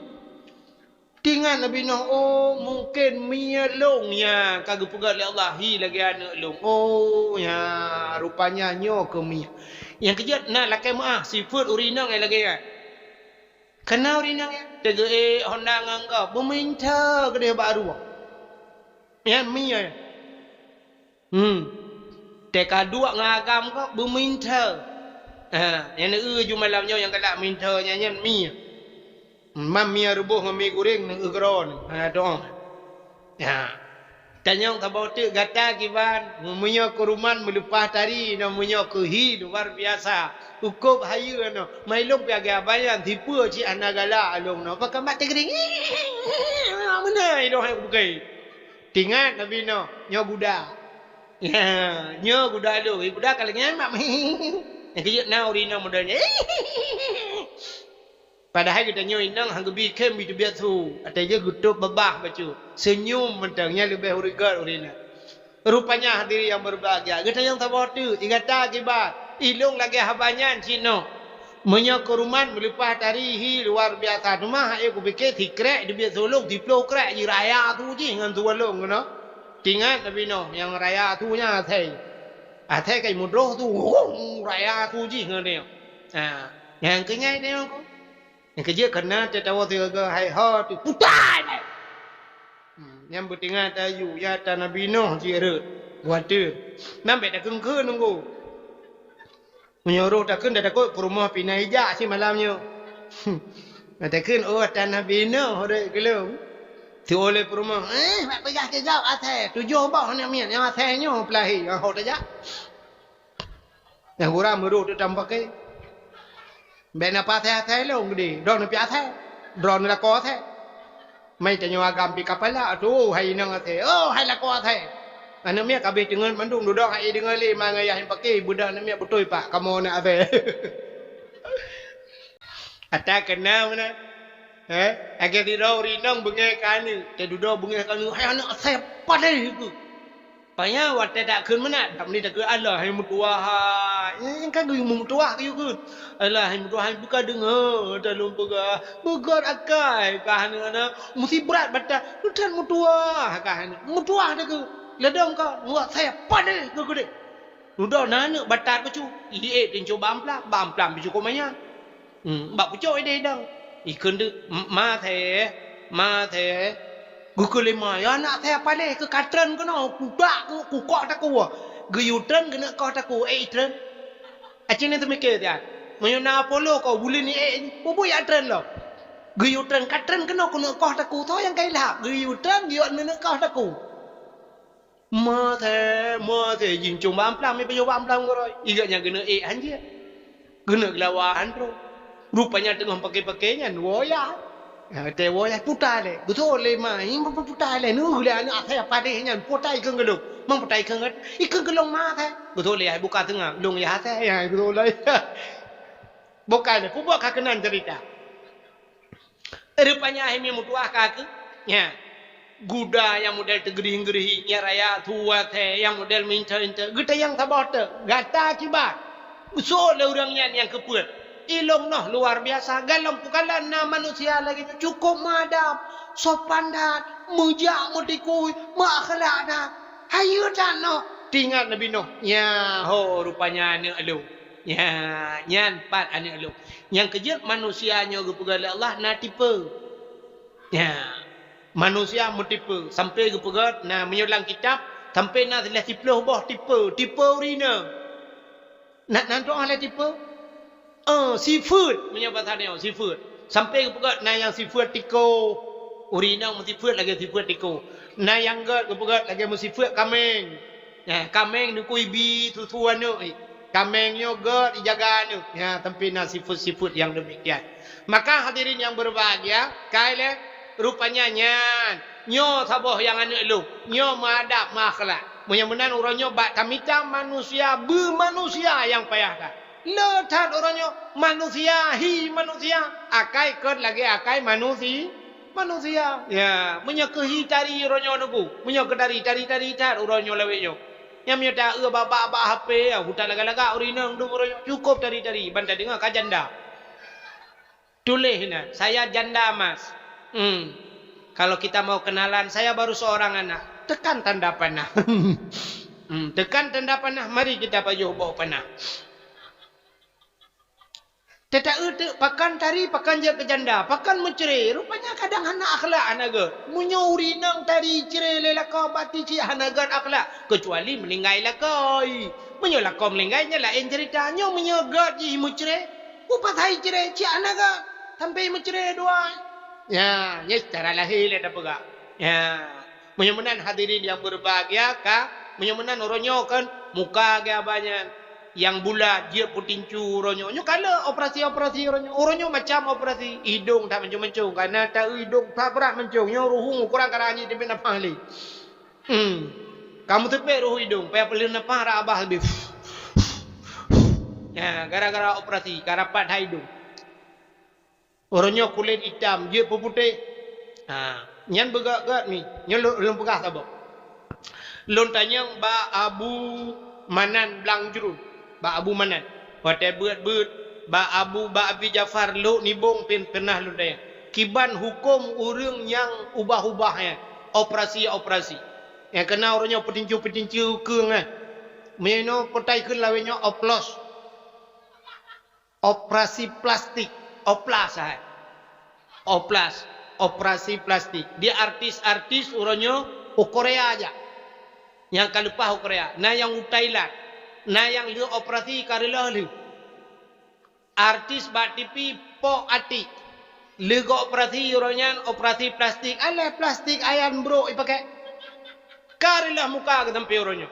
Tingat Nabi Nuh, "Oh, mungken mie lôn nyan ka geupeugah lé Allah hi lagèe aneuk lôn. Oh, ya, rupanya nyoe keuh mie." Nyang keujeuet na lakèe meu'ah sifeuet ureueng inong nyang lagèe nyan. Kana ureueng inong nyan teugeuék honda ngon gob, beuminta keudeh bak rueng. Nyan mie. Hmm. Teuka duek ngon agam kok beuminta. Ha, nyang neueu ju malam nyoe nyang galak minta nyan, nyan mie. Mam mie reuboh ngon mie goreng neueu keudroe. Ha, doa. Ha. Tanyong saboh teuk gata kiban, meunyoe keuruman meuleupah tari, nyoe meunyoe keuhi luar biasa. Ukôb hayeue nyoe, mai lôn piaga bayan sipeue cit hana galak lôn nyoe. Pakon mak teugiring. Meunan ilong hai bukai. Tingat Nabi Nuh, nyoe guda. Ya, nyoe guda lôn. Eh, guda ka lagèe nyan mak. Nyang keujeuet na ureueng inong model nyan. Padahai geutanyoe inong han geubi khem bi teubiet su. Até jih geutôp babah bacut. Seunyum mantong nyan leubeh ureueng gèt ureueng inong. Rupanya hadirin yang berbahagia, geutanyoe saboh teuk, i gata kiban, ilong lagèe haba nyan cit nyoe. Meunyoe keuruman meuleupah tari hi luar biasa, teuma hai kupike sikrek teubiet su lôn, siplôh krek jih raya su jih ngon su lôn keunoe. Tingat Nabi Nuh nyang raya su nyan asèe. Asèe kai mudroh su, raya su jih ngon nyoe. Ha, nyang keunyan nyoe ko. Nyang keujeuet keunan teuh tawoe sigoe hai ho teuh putai. Hmm, nyang beutingat tayue, ya ta Nabi Nuh jih rhot. Watèe. Nyan bèk takheun-kheun nunggu. Meunyoe roh takheun dah takot peurumoh pih na ijak simalam nyoe. Takheun, oh, ta Nabi Nuh rhot keulong. Teuoleh peurumoh, eh, bak peugah keu gob asèe. Tujoh boh aneuk miet nyang asèe nyoe peulahé, ho tajak. Nyang gura meurôh teuk tam paké. Bèk na pasai asai lôn geude, droeneuh pih asai. Droeneuh lakoe asai. Mai tanyoe agam pih kapala, atoh hai inong asai. Oh, hai lakoe asai. Aneuk miet ka abéh teungeut mandum, dudoe hai deungoe lé ma ngon yah nyang paké, beudoh aneuk miet beutôi pak kamoe aneuk asai. Ata keunong meunan. Eh, lagèe sidroe ureueng inong beungèh keu aneuk, teududoe beungèh keu aneuk, hai aneuk asai padéh keuh. Panya watèe takheun meunan, dak meunyoe takheun, "Alah, hai meutuwah hai." Nyan ka geuyue meutuwah geuyue kheun. "Alah, hai meutuwah hai, beuka deungoe ata lôn peugah. Beugèt akai kah aneuk-aneuk, meusi brat batat, neutan meutuwah kah aneuk. Meutuwah takheun. Ladôm ka, nuwat sayap padéh keu keudéh." Dudoe na aneuk batat bacut, iék teuncok bak amplam, bak amplam pih cukôp manyang. Hmm, bak pucôk ideh idong. Ikheun deuk, "M-, ma thèe, ma thèe." Geukheun lé ma, "Ya aneuk thèe paléh keu ka treun keunoe, kudak ku-, kukok takue." Geuyue treun keuneuk koh takue, ék treun. Aci nyan teumiké siat. Meunyoe na Apollo ko, buleuen ék, peue buet jak treun lom. Geuyue treun, ka treun keunoe keuneuk koh takue, soe nyang ka ilham. Geuyue treun, geuyue keuneuk koh takue. Ma thèe, ma thèe, jincong bak amplam, ipajoh bak amplam keudroe. Igeuh nyan keuneuk ék hanjeuet. Keuneuk geulawa han troh. Rupanya teungoh paké-paké nyan, woe yah. Ha, teuwoe yah puta lé. Geutôh lé ma, "Nyoe pu-, puta lé. Neuh lé aneuk asai padéh nyan, puta ikheun keu lôn." "Mang puta ikheun keu, ikheun keu lôn ma asai?" Geutôh lé yah buka teungoh, "Lôn yah asai." Ha, geutôh lé. Bukai lé, peue buet ka keunan cerita. Rupanya hai mi meutuwah ka keuh. Nya. Guda nyang model teugeurih-geurih, nyang raya tuwah thèe, nyang model minta-minta. Geutanyong saboh teuk, gata kiban. Soe lé ureueng nyan nyang keupeuet? Ilong noh luar biasa. Galom kukalon na manusia lagèe nyoe cukôp meuadab, sopan that, meujak meutikui, meuakhlak that. Hayeue that noh. Teuingat Nabi Nuh. Nya ho rupanya aneuk lôn. Nya, nyan pat aneuk lôn. Nyang keujeuet manusia nyoe geupeugah lé Allah na tipe. Nya, manusia meutipe sampai geupeugah na meunyoe lam kitab sampai na lhèe siplôh boh tipe, tipe ureueng inong. Na, na droe lhèe tipe? Eh, sifeuet, meunyoe basa nyoe sifeuet. Sampai geupeugah na nyang sifeuet tiko. Ureueng inong meusifeuet lagèe sifeuet tiko. Na nyang gèt geupeugah lagèe meusifeuet kaméng. Nya, kaméng neukui bi susu aneuk, eh. Kaméng nyoe gèt ijaga aneuk. Nya, sampai na sifeuet-sifeuet nyang demikian. Maka hadirin yang berbahagia, kai lé Rupanya nyan, nyoe saboh nyang aneuk lôn, nyoe meuadab meuakhlak. Meunyoe meunan uroe nyoe bak tamita manusia beumanusia nyang payah that. Le that uroe nyoe manusia hi manusia, akai kon lagée akai manusi-, manusia. Ya, meunyoe keu hi tari uroe nyoe neugu, meunyoe keu tari, tari-tari that uroe nyoe lawét nyoe. Nyang meunyoe ta-eu bak-bak, bak H P, ya, huta lagak-lagak ureueng inong dum uroe nyoe, cukôp tari-tari, ban tadeungoe ka janda. Tuléh na, "Saya janda, Mas." Hmm. Kalau kita mau kenalan, "Saya baru seorang anak." Tekan tanda panah. Hmm, tekan tanda panah, mari kita pajoh boh panah. Teuta-eu teuk pakan tari, pakan jeuet keu janda, pakan meucre. Rupanya kadang hana akhlak, hana gét. Meunyoe ureueng inong tari cre lé lakoe, berarti cit hana gét akhlak. Kecuali meuninggai lakoe. Meunyoe lakoe meuninggai, nyan laén ceurita. Nyoe meunyoe gét jih meucre, Upasai cre cit hana gét, sampai meucre dua. Ya, nyan secara lahé lé tapeugah. Ya. Meunyoe meunan hadirin nyang berbahagia ka, meunyoe meunan uroe nyoe kan muka geuh abah nyan nyang bulat jeuet peutincu uroe nyoe. Nyoe ka le operasi-operasi uroe nyoe. Uroe nyoe macam operasi idong that mancong-mancong, karena ta-eu idong that brat mancong. Nyoe ruhueng ukoran ka ranyi teubiet nafah lé. Hmm. Ka meuteupet ruhueng idong, payah peuleueh nafah rab abah leubeh. Ya, gara-gara operasi, ka rapat that idong. Uroe nyoe kulét itam, jeuet peuputéh. Ha, nyan beugét-gét mi. Nyoe lôn, lôn peugah saboh. Lôn tanyong bak Abu Manan Blang Jruen, bak Abu Manan. Watée beuet-beuet bak Abu, bak Abi Jafar Lhok Nibong pih peunah lôn tanyong. Kiban huköm ureuëng nyang ubah-ubah nyan, operasi-operasi. Nyang keuna uroe nyoe peutincu-peutincu keueng nyan. Meunyoe peutai kheun lawét nyoe oplos. Operasi plastik, oplas hai. Oplas, operasi plastik. Di artis-artis uroe nyoe u Korea jak. Nyang ka leupah u Korea, na nyang u Thailand, na nyang lheueh operasi ka reuloh lheueh. Artis bak T V pok atik. Lheueh geuoperasi uroe nyan operasi plastik, alah plastik ayan brok ipakai. Ka reuloh muka geuh sampoe uroe nyoe.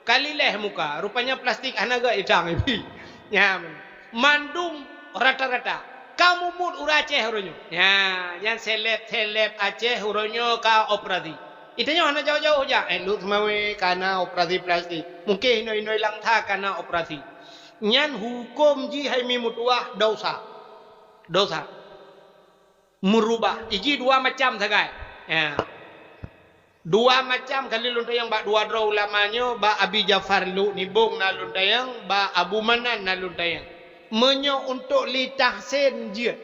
Ka lileh muka, rupanya plastik hana gét itang ibi. Nyan, mandum rata-rata. Ka mubuet ureuëng Aceh uroe nyoe. Nyan, nyan seleb-seleb Aceh uroe nyoe ka operasi. Ita nyoe hana jauh-jauh jak, eh, Lhok Seumawé ka na operasi plastik. Mungken inoi-inoi Langsa ka na operasi. Nyan huköm jih hai mi meutuwah dosa. Dosa. Meurubah. Iji dua macam sagai. Ya. Dua macam kali lôn tanyong bak dua droe ulama nyoe, bak Abi Jafar Lhok Nibong na lôn tanyong, bak Abu Manan na lôn tanyong. Meunyoe untuk li tahsin jeuet.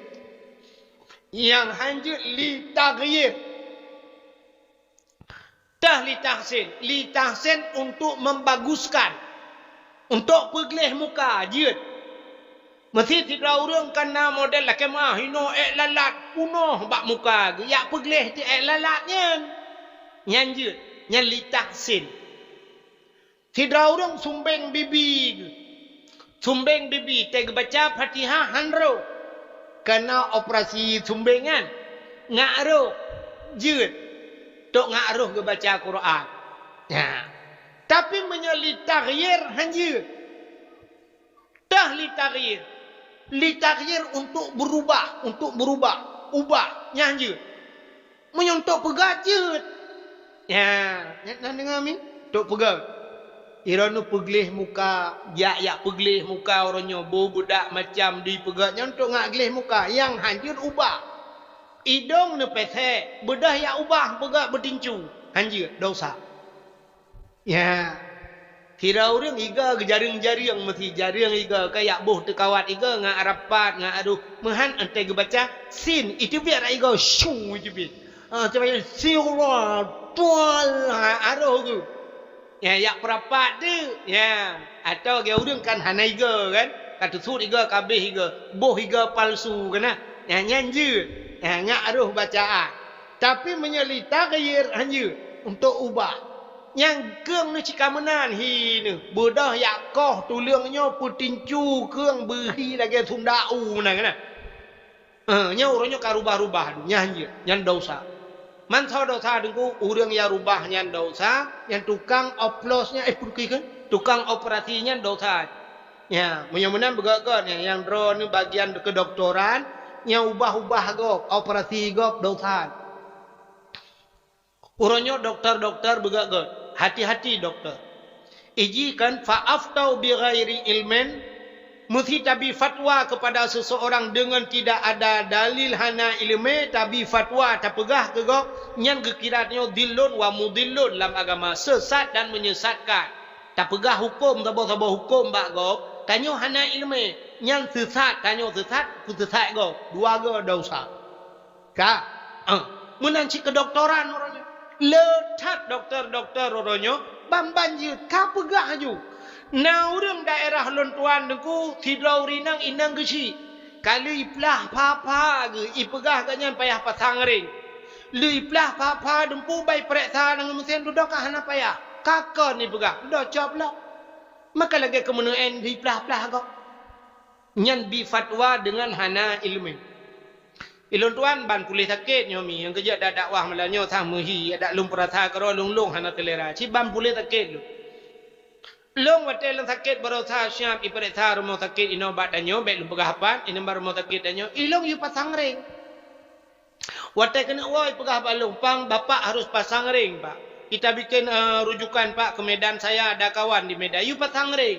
Nyang han jeuet li taghyir. Tah li tahsin, li tahsin untuk membaguskan, untuk peugleh muka jeuet. Meusi sidroe ureuëng ka na model lakée meuah hinoe ék lalat punoh bak muka geuh, jak peugleh ti ék lalat nyan. Nyan jeuet, nyan li tahsin. Sidroe ureuëng sumbeng bibi geuh. Sumbeng bibi, teuh geubaca Fatihah han rôh. Kana operasi sumbeng nyan. Ngak rôh. Jeuet. Tok ngak rôh geubaca Quran. Ya. Tapi meunyoe li taghyir han jeuet. Tah li taghyir. Li taghyir untuk berubah, untuk berubah. Ubah, nyan jeuet. Meunyoe untuk peugét jeuet. Ya, nyan na deungoe mi? Untuk peugét. Droeneuh peugleh muka, jak-jak peugleh muka uroe nyoe, boh beudak macam di peugét nyan untuk ngak gleh muka. Nyang han jeuet ubah. Idong neupesek, beudôh jak ubah peugét beutincu. Han jeuet, dosa. Ya. Sidroe ureuëng iga geujareueng-jareueng meusi jareueng iga ka jak boh teukawat iga ngak rapat ngak adoh meuhan entée geubaca sin iteubiet iga syung iteubiet. Ah, coba ya, siwa tual ha, adoh geuh. Ya, jak peurapat tu. Ya, atau geu ureuëng kan hana iga kan? Ka teusut iga ka abéh iga, boh iga palsu kana. Ya, nyan jeuet. Ya, ngak adoh bacaan. Tapi meunyoe li taghyir han jeuet untuk ubah. Nyang keueng neuh cit ka meunan hi neuh, beudôh jak koh tuleueng nyoe peutincu keueng beuhi lagée sundau meunan keunan. Eh, nyoe uroe nyoe ka rubah-rubah nyan jeuet, nyan dosa. Mansoe dosa deungku, ureuëng nyang rubah nyan dosa, nyang tukang oplos nyan, eh, peuki kheun, tukang operasi nyan dosa. Ya, meunyoe meunan beugét-gét nyan, nyang droeneuh bagian keudoktoran, nyang ubah-ubah gob, operasi gob dosa. Uroe nyoe doktor-doktor beugét-gét. Hati-hati doktor. Iji kan fa aftau bi ghairi ilmin, meusi tabi fatwa kepada seseorang dengan tidak ada dalil, hana ileumé, tabi fatwa tapeugah keu gob, nyan geukira tanyoe dhillun wa mudhillun lam agama, sesat dan menyesatkan. Tapeugah huköm saboh-saboh huköm bak gob, tanyoe hana ileumé, nyan sesat, tanyoe sesat, peusesat gob. Dua goe desya. Ka? Eh, meunan cit keudoktoran uroe nyoe. Le that doktor-doktor uroe nyoe, ban-ban jeuet ka peugah laju. Na ureuëng daerah lôn tuan Teungku, sidroe ureuëng inong, inong geuchik. Ka lheueh iplah pha-pha geuh, ipeugah gobnyan payah pasang ring. Lheueh iplah pha-pha dumpeue, ban ipareksa ngon meusén, dudoe ka hana payah. Ka kon ipeugah, dudoe cop lom. Maka lagée keumeuneueng iplah-plah gob. Nyan bi fatwa deungon hana ileumé. Ilôn tuan ban puléh sakét nyoe mi, nyang keujeuet dak dakwah malam nyoe sang meuhi, dak lôn peurasa keudroe lôn-lôn hana seulera. Cit ban puléh sakét lôn. Lôn watée lôn sakét baroesa siab ipareksa rumoh sakét inoe bak tanyoe, bék lôn peugah pat, inan bak rumoh sakét tanyoe, ilôn yue pasang ring. Watée keuneuk woe ipeugah bak lôn, "Pang, bapak harus pasang ring, Pak. Kita bikin, eh, rujukan, Pak, ke Medan, saya ada kawan di Medan." Yue pasang ring.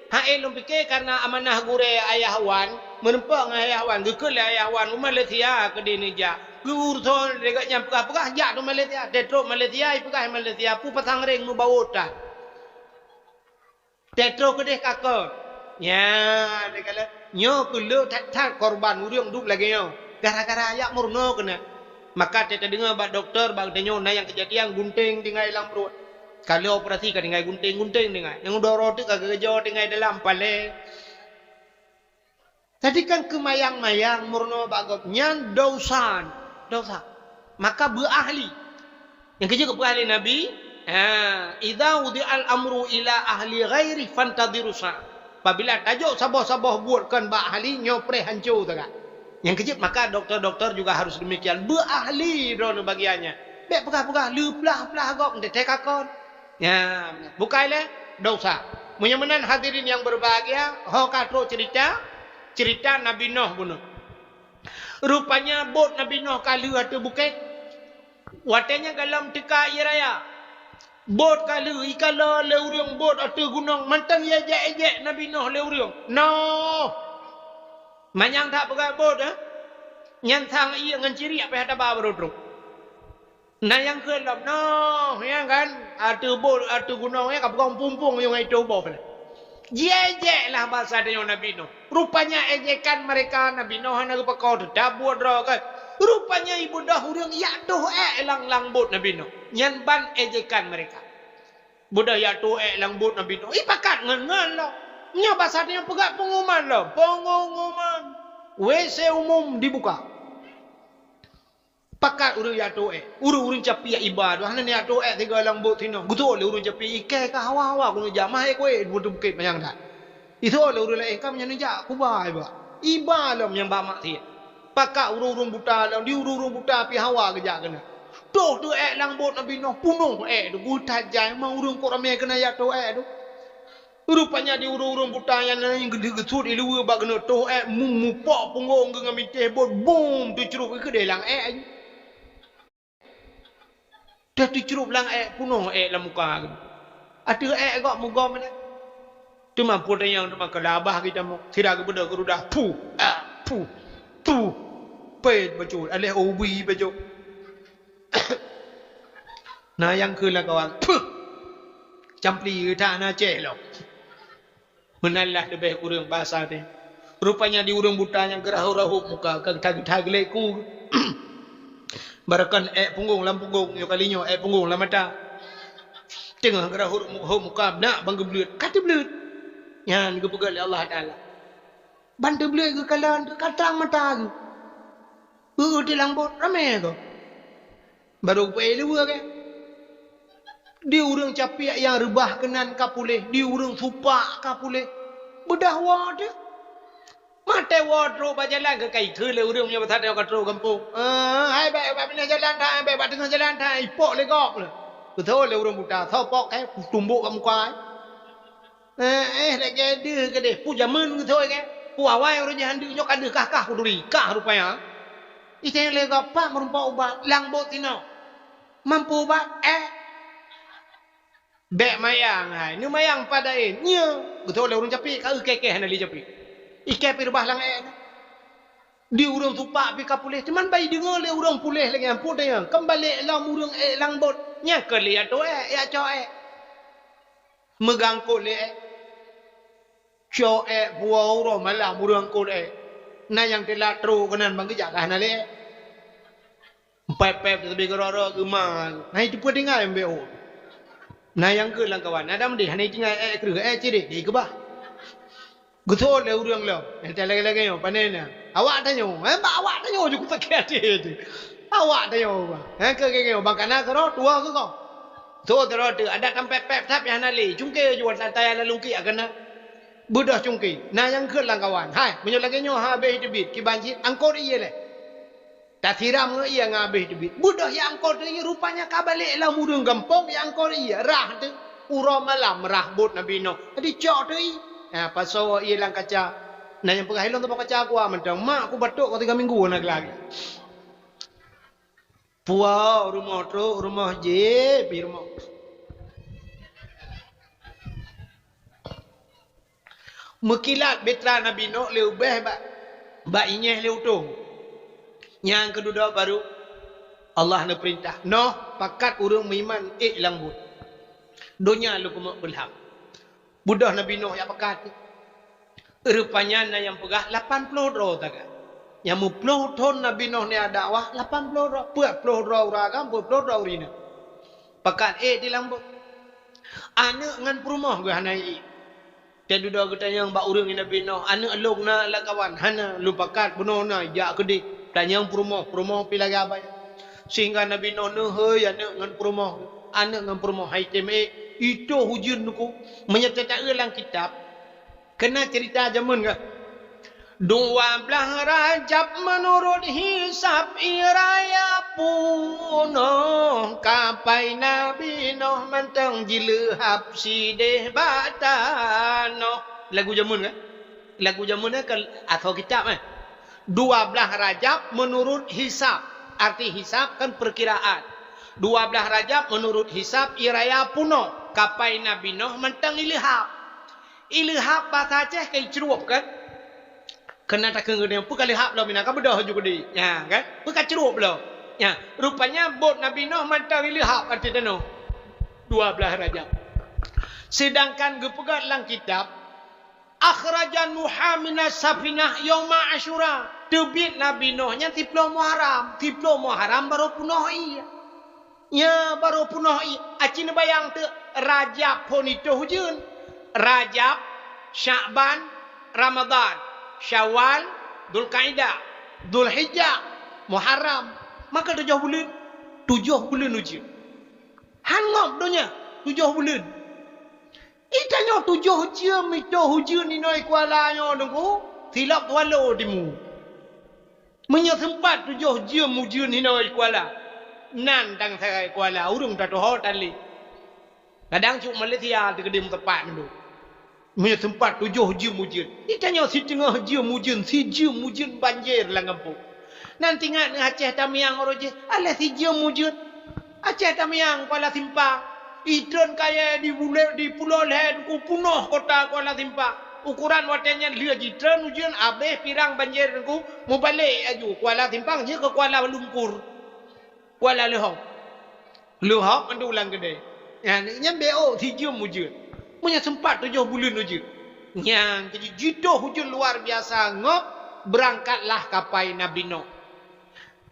Hai lôn pike karena amanah gurée ayah wan, meureumpok ngon ayah wan, geukheun lé ayah wan u Malaysia keudeh neujak. Geuuruson lé gobnyan peugah-peugah jak u Malaysia, teutrok Malaysia, ipeugah Malaysia, peue pasang ring meubawa tan. Teutrok keudeh ka kon. Nyan, nyoe keuh le that-that korban ureuëng duek lagée nyoe. Gara-gara jak meurunoe keunan. Maka teudeungoe bak dokto bak tanyoe na nyang keujadian gunténg tinggai lam pruet. Ka lheueh operasi ka tinggai gunténg-gunténg tinggai. Nyang udoe teuk ka geujoe tinggai dalam paleng. Jadi kan keumayang-mayang meurunoe bak gob nyan dosa, dosa. Maka beuahli. Nyang keujeuet geupeugah lé Nabi, ha, "Idza wudi'al amru ila ahli ghairi fantadhiru sa'ah." Apabila tajok saboh-saboh buet kon bak ahli, nyoe preh hanco sagai. Nyang keujeuet maka dokto-dokto juga harus demikian. Beuahli droeneuh bagian nyan. Bék peugah-peugah, leuplah-plah gob, teuntée ka kon. Nyan, bukai lé dosa. Meunyoe meunan hadirin nyang berbahagia, ho ka trok cerita, cerita Nabi Nuh bunoe. Rupanya bot Nabi Nuh ka lheueh ateueh bukét. Watée nyan gohlom teuka ié raya. Bot ka lheueh, ikalon lé ureuëng bot ateueh gunong, mantong ié ejek-ejek Nabi Nuh lé ureuëng. Noh! Manyang that peugah bot, eh? Nyan sang ié ngon ciriek pih hana ba baroe trok. Na nyang kheun lom, noh, nyang kan, ateueh bot, ateueh gunong nyan ka peugong pumpung nyang itu boh pih. Jiék-jék lah basa tanyoe Nabi Nuh. Rupanya ejekan mereka Nabi Nuh hana geupakoe teutab buet droe kan. Rupanya ibeudôh ureuëng jak toh ék lam, lam bot Nabi Nuh. Nyan ban ejekan mereka. Beudôh jak toh ék lam bot Nabi Nuh. Ipakat ngon-ngon lom. Nyoe basa tanyoe peugah pengumuman lom. Pengumuman. W C umum dibuka. Pakat ureuëng jak toh ék. Ureuëng-ureuëng capiak iba tu hana jak toh ék sigoe lam bot sinoe. Geutôk lé ureuëng capiak iké ka hawa-hawa keuneuk jak mahé kuéh di bukét manyang that. Itôk lé ureuëng laén ka meunyan jak kuba iba. Iba lom nyang ba maksiat. Pakat ureuëng-ureuëng buta lom, di ureuëng-ureuëng buta pih hawa geujak keunan. Toh teuh ék lam bot Nabi Nuh, punoh ék tu, geutat jai, ma ureuëng kok ramé keunan jak toh ék tu. Rupanya di ureuëng-ureuëng buta nyan na nyang geudeue geusut iluweue bak keuneuk toh ék, mu-, mupok punggong geuh ngon minteh bot, bum, teucrup keudeh lam ék. Teuh teucrup lam ék, punoh ék lam muka geuh. Ateueh ék gob meugom nyan. Teuma peue tanyong teuma keu labah geutamong. Sira geubeudôh geurudah, puh, ah, puh, puh. Pét bacut, aléh ubi bacut. Na nyang kheun lam kawan, puh. Campli that na céh lom. Meunan lah leubeh kureueng basa teuh. Rupanya di ureuëng buta nyang geurahot-rahot muka, ka geuthai-geuthai geuléku. Barokon ék punggong lam punggong, nyoe kali nyoe ék punggong lam mata. Teungoh geurahot mu-, hot muka, beunak ban geubleuet, ka teubleuet. Nyan geupeugah lé Allah Taala. Ban teubleuet geukalon, ka trang mata geuh. Eu-eu teulang bot, ramé gob. Barô geupeuék luweue gét. Di ureuëng capiak nyang reubah keunan ka puléh, di ureuëng supak ka puléh. Beudôh woe teuh. Maté woe trok bak jalan keu kai keu lé ureuëng meunyoe basa tanyoe ka trok gampông. Eh, hai bék bak binéh jalan that, hai bék bak teungoh jalan that, ipok lé gob lé. Geutho lé ureuëng buta, soe pok kée, tumbok bak muka. Eh, eh, lagée deuh keudeh. Peue jameun geutho kée? Peue awai ureuëng nyan deuh nyoe ka deuh kah-kah kuduri, kah rupanya. Itée lé gob pat meurumpok ubat, lam bot sinoe. Mampu bak ék. Bék mayang hai, neumayang padai. Nyo, geutôk lé ureuëng capek, ka kèe-kèe hana lé capek. Ikèe pih reubah lam ék. Di ureuëng supak pih ka puléh, teuma bai deungoe lé ureuëng puléh lagée nyan, peue tanyong, kan balek lom ureuëng ék lam bot. Nyan keuh lé ya tô ék, ya cok ék. Meugangkot lé ék. Cok ék puwoe uroe malam ureuëng angkot ék. Na nyang teulat trok keunan bang geujak ka hana lé ék. Pép-pép teubi keudroe-droe geuma. Na itu peutinggai mbek oh. Na nyang keu lam kawan. Ada mendeh hana tinggai ék kreueh ék cirek di keubah. Geusot lé ureuëng lom. Nyang lagée-lagée nyoe pane na. Awak tanyoe. Eh, bak awak tanyoe ju kusakét até tu. Awak tanyoe bang. Eh, keu geng bang kana keudroe tuwoe keu kong. So keudroe tu adat tampép-pép that nyang hana lé. Cungke ju tantaya lalu ki akana. Beudôh cungke. Na nyang keu lam kawan. Hai, meunyoe lagée nyoe habéh teubiet kiban cit angkot ié lé. Tasiram ngon ié ngon habéh teubiet. Beudôh ya angkot teuié rupanya ka balek lam ureuëng gampông ya angkot ié. Rah teu uroe malam rah bot Nabi Noh. Jadi cok teu ié. Ha, pasoe ié lam kaca. Na nyang peugah ilong teupeu kaca kuah mantong. Mak ku batuk ka tiga minggu na gelagi. Puwoe rumoh trok, rumoh jép, pi rumoh. Meukilat bitra Nabi Noh lé ubéh bak, bak inyéh lé utông. Nyang keududoe baru Allah neupeurintah, "Noh, pakat ureuëng meuiman ék lam buet. Donya lôn keumeuk beulham." Beudôh Nabi Noh jak pakat. Rupanya na nyang peugah lapan ploh droe taga. Nyang meuploh thon Nabi Noh nyan dakwah lapan ploh droe, peuet ploh droe ureuëng agam, peuet ploh droe ureuëng inong. Pakat ék di lam buet. Aneuëk ngon peurumoh geuh hana ék. Teududoe geutanyong bak ureuëng Nabi Noh, "Aneuëk lôn na lam kawan?" "Hana, lôn pakat bunoe na jak keudeh." Tanyong peurumoh, peurumoh pi lagée abai. Sehingga Nabi Noh neuhôi aneuëk ngon peurumoh. Aneuëk ngon peurumoh hai tem ék. Itu ujeuen nuku. Meunyoe teuta lam kitab, keunan cerita jameun ka. Dua blaih Rajab meunurot hisab ie raya punoh, kapai Nabi Noh mantong jileuhab sideh bak tanoh. Lagu jameun kan? Lagu jameun kan asoe kitab eh. Dua blaih Rajab meunurot hisab. Arti hisab kan perkiraan. Dua blaih Rajab meunurot hisab ie raya punoh, kapai Nabi Noh mantong ileuhab. Ileuhab basa Aceh ka icrueb kan? Keunan takheun geutanyoe, peue ka leuhab lom mina ka beudôh ju keudeh. Nya kan? Peue ka crueb lom. Nya, rupanya bot Nabi Noh mantong ileuhab ateueh tanoh. Dua blaih Rajab. Sedangkan geupeugah lam kitab, "Akhraja Nuha minas safinah yauma Asyura." Teubiet Nabi Noh nyan siploh Muharram. Siploh Muharram barô punoh ié. Nya barô punoh ié. Aci neubayang teuk Rajab phon itoh ujeuen. Rajab, Syakban, Ramadhan, Syawal, Dzulkaidah, Dzulhijjah, Muharram. Maka tujoh buleuen. Tujoh buleuen ujeuen. Han ngop donya. Tujoh buleuen. Ih, tanyoe tujoh jeuem itoh ujeuen inoe Kuala nyoe Teungku, silop tuwalo timu. Meunyoe seumpat tujoh jeuem ujeuen inoe Kuala, nan dang sagai Kuala, ureuëng tatuho tan lé. Kadang cok Malaysia teukeudeh meuteumpat nyoe. Meunyoe seumpat tujoh jeuem ujeuen, ih, tanyoe siteungoh jeuem ujeuen, sijeuem ujeuen banjir lam gampông. Nan tingat ngon Aceh Tamiang uroe jih, alah sijeuem ujeuen. Aceh Tamiang Kuala Simpang. Itreun kayèe di bulèe, di Pulo Lhèe Teungku punoh kota Kuala Simpang. Ukoran watèe nyan lheueh jitreun ujeuen abéh pirang banjir Teungku, mubalek aju Kuala Simpang jeuet keu Kuala Lumpur. Kuala Leuhop. Leuhop mandum lam keudè. Nyan, nyan B O sijeuem ujeuen. Meunyoe seumpat tujoh buleuen ujeuen. Nyan keuh jitoh ujeuen luar biasa ngop beurangkatlah kapai Nabi Noh.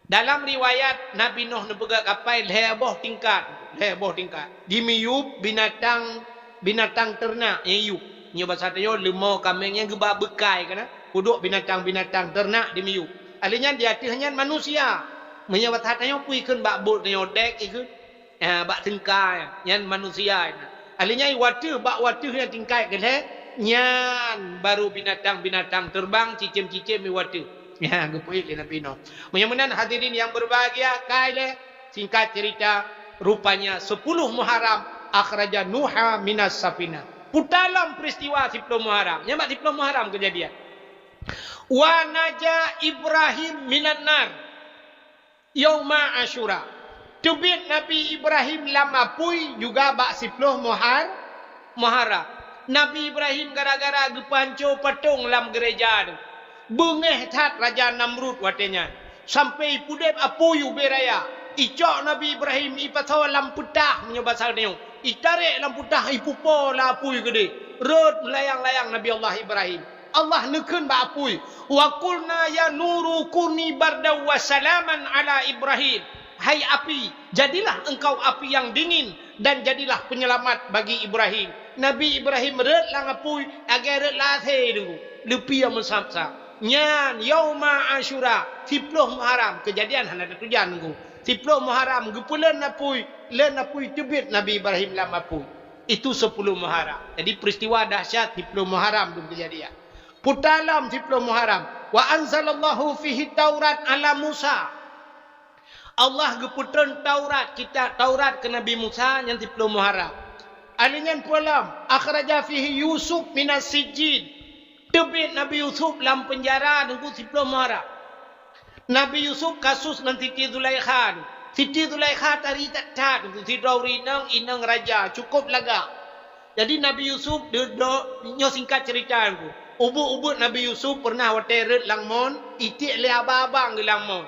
Dalam riwayat, Nabi Noh neupeugöt kapai lhèe boh tingkat, lhèe boh tingkat. Dimiyueb binatang, binatang teurenak nyang iyueb. Nyoe basa tanyoe leumo kaméng nyang geuba beukai kana, peuduek binatang-binatang teurenak dimiyueb. Alheuh nyan di ateueh nyan manusia. Meunyoe basa tanyoe peue ikheun bak bot tanyoe dek ikheun. Eh, bak teungka nyan manusia nyan. Alheuh nyan iwateuh bak wateuh nyang tingkat keulhèe, nyan baru binatang-binatang teubang cicém-cicém iwateuh. Nyan geupeuék lé Nabi Noh. Meunyoe meunan hadirin yang berbahagia, kai lé singkat cerita, rupanya sepuluh Muharram akhraja Nuha minas safinah. Puta lom peristiwa siploh Muharram. Nyan bak siploh Muharram keujadian. Wa naja Ibrahim minan nar. Yauma Asyura. Teubiet Nabi Ibrahim lam apui juga bak siploh Muhar-, Muharram. Nabi Ibrahim gara-gara geupeuhanco patong lam gereja tu. Beungéh that Raja Namrud watée nyan. Sampoe ipudeb apui ubé raya. Icok Nabi Ibrahim ipasoe lam peutah meunyoe basa tanyoe. Itarek lam peutah ipupo lam apui keudeh. Rhot meulayang-layang Nabi Allah Ibrahim. Allah neukheun bak apui, "Wa qulna ya nuru kuni bardan wa salaman ala Ibrahim." Hai api, jadilah engkau api yang dingin dan jadilah penyelamat bagi Ibrahim. Nabi Ibrahim rhot lam apui lagée rhot lam asée deungoe, leupie meusab-sab. Nyan yauma Asyura, siploh Muharram, keujadian hana tatujan deungoe. Siploh Muharram geupeuleuen apui, leuen apui teubiet Nabi Ibrahim lam apui. Itu siploh Muharram. Jadi peristiwa dahsyat siploh Muharram dum keujadian. Peue lom siploh Muharram. Wa anzalallahu fihi Taurat ala Musa. Allah geupeutrön Taurat, kitab Taurat keu Nabi Musa nyan siploh Muharram. Alheuh nyan peue lom, akhraja fihi Yusuf minas sijjin. Teubiet Nabi Yusuf lam peunjara deungoe siploh Muharram. Nabi Yusuf kasus ngon Siti Zulaikha. Siti Zulaikha tari that-that, sidroe ureuëng inong, inong raja, cukup lagak. Jadi Nabi Yusuf, de-, do-, nyoe singkat cerita Teungku. Ubeut-ubeut Nabi Yusuf pernah watée rhot lam mon, itiek lé abang-abang geuh lam mon.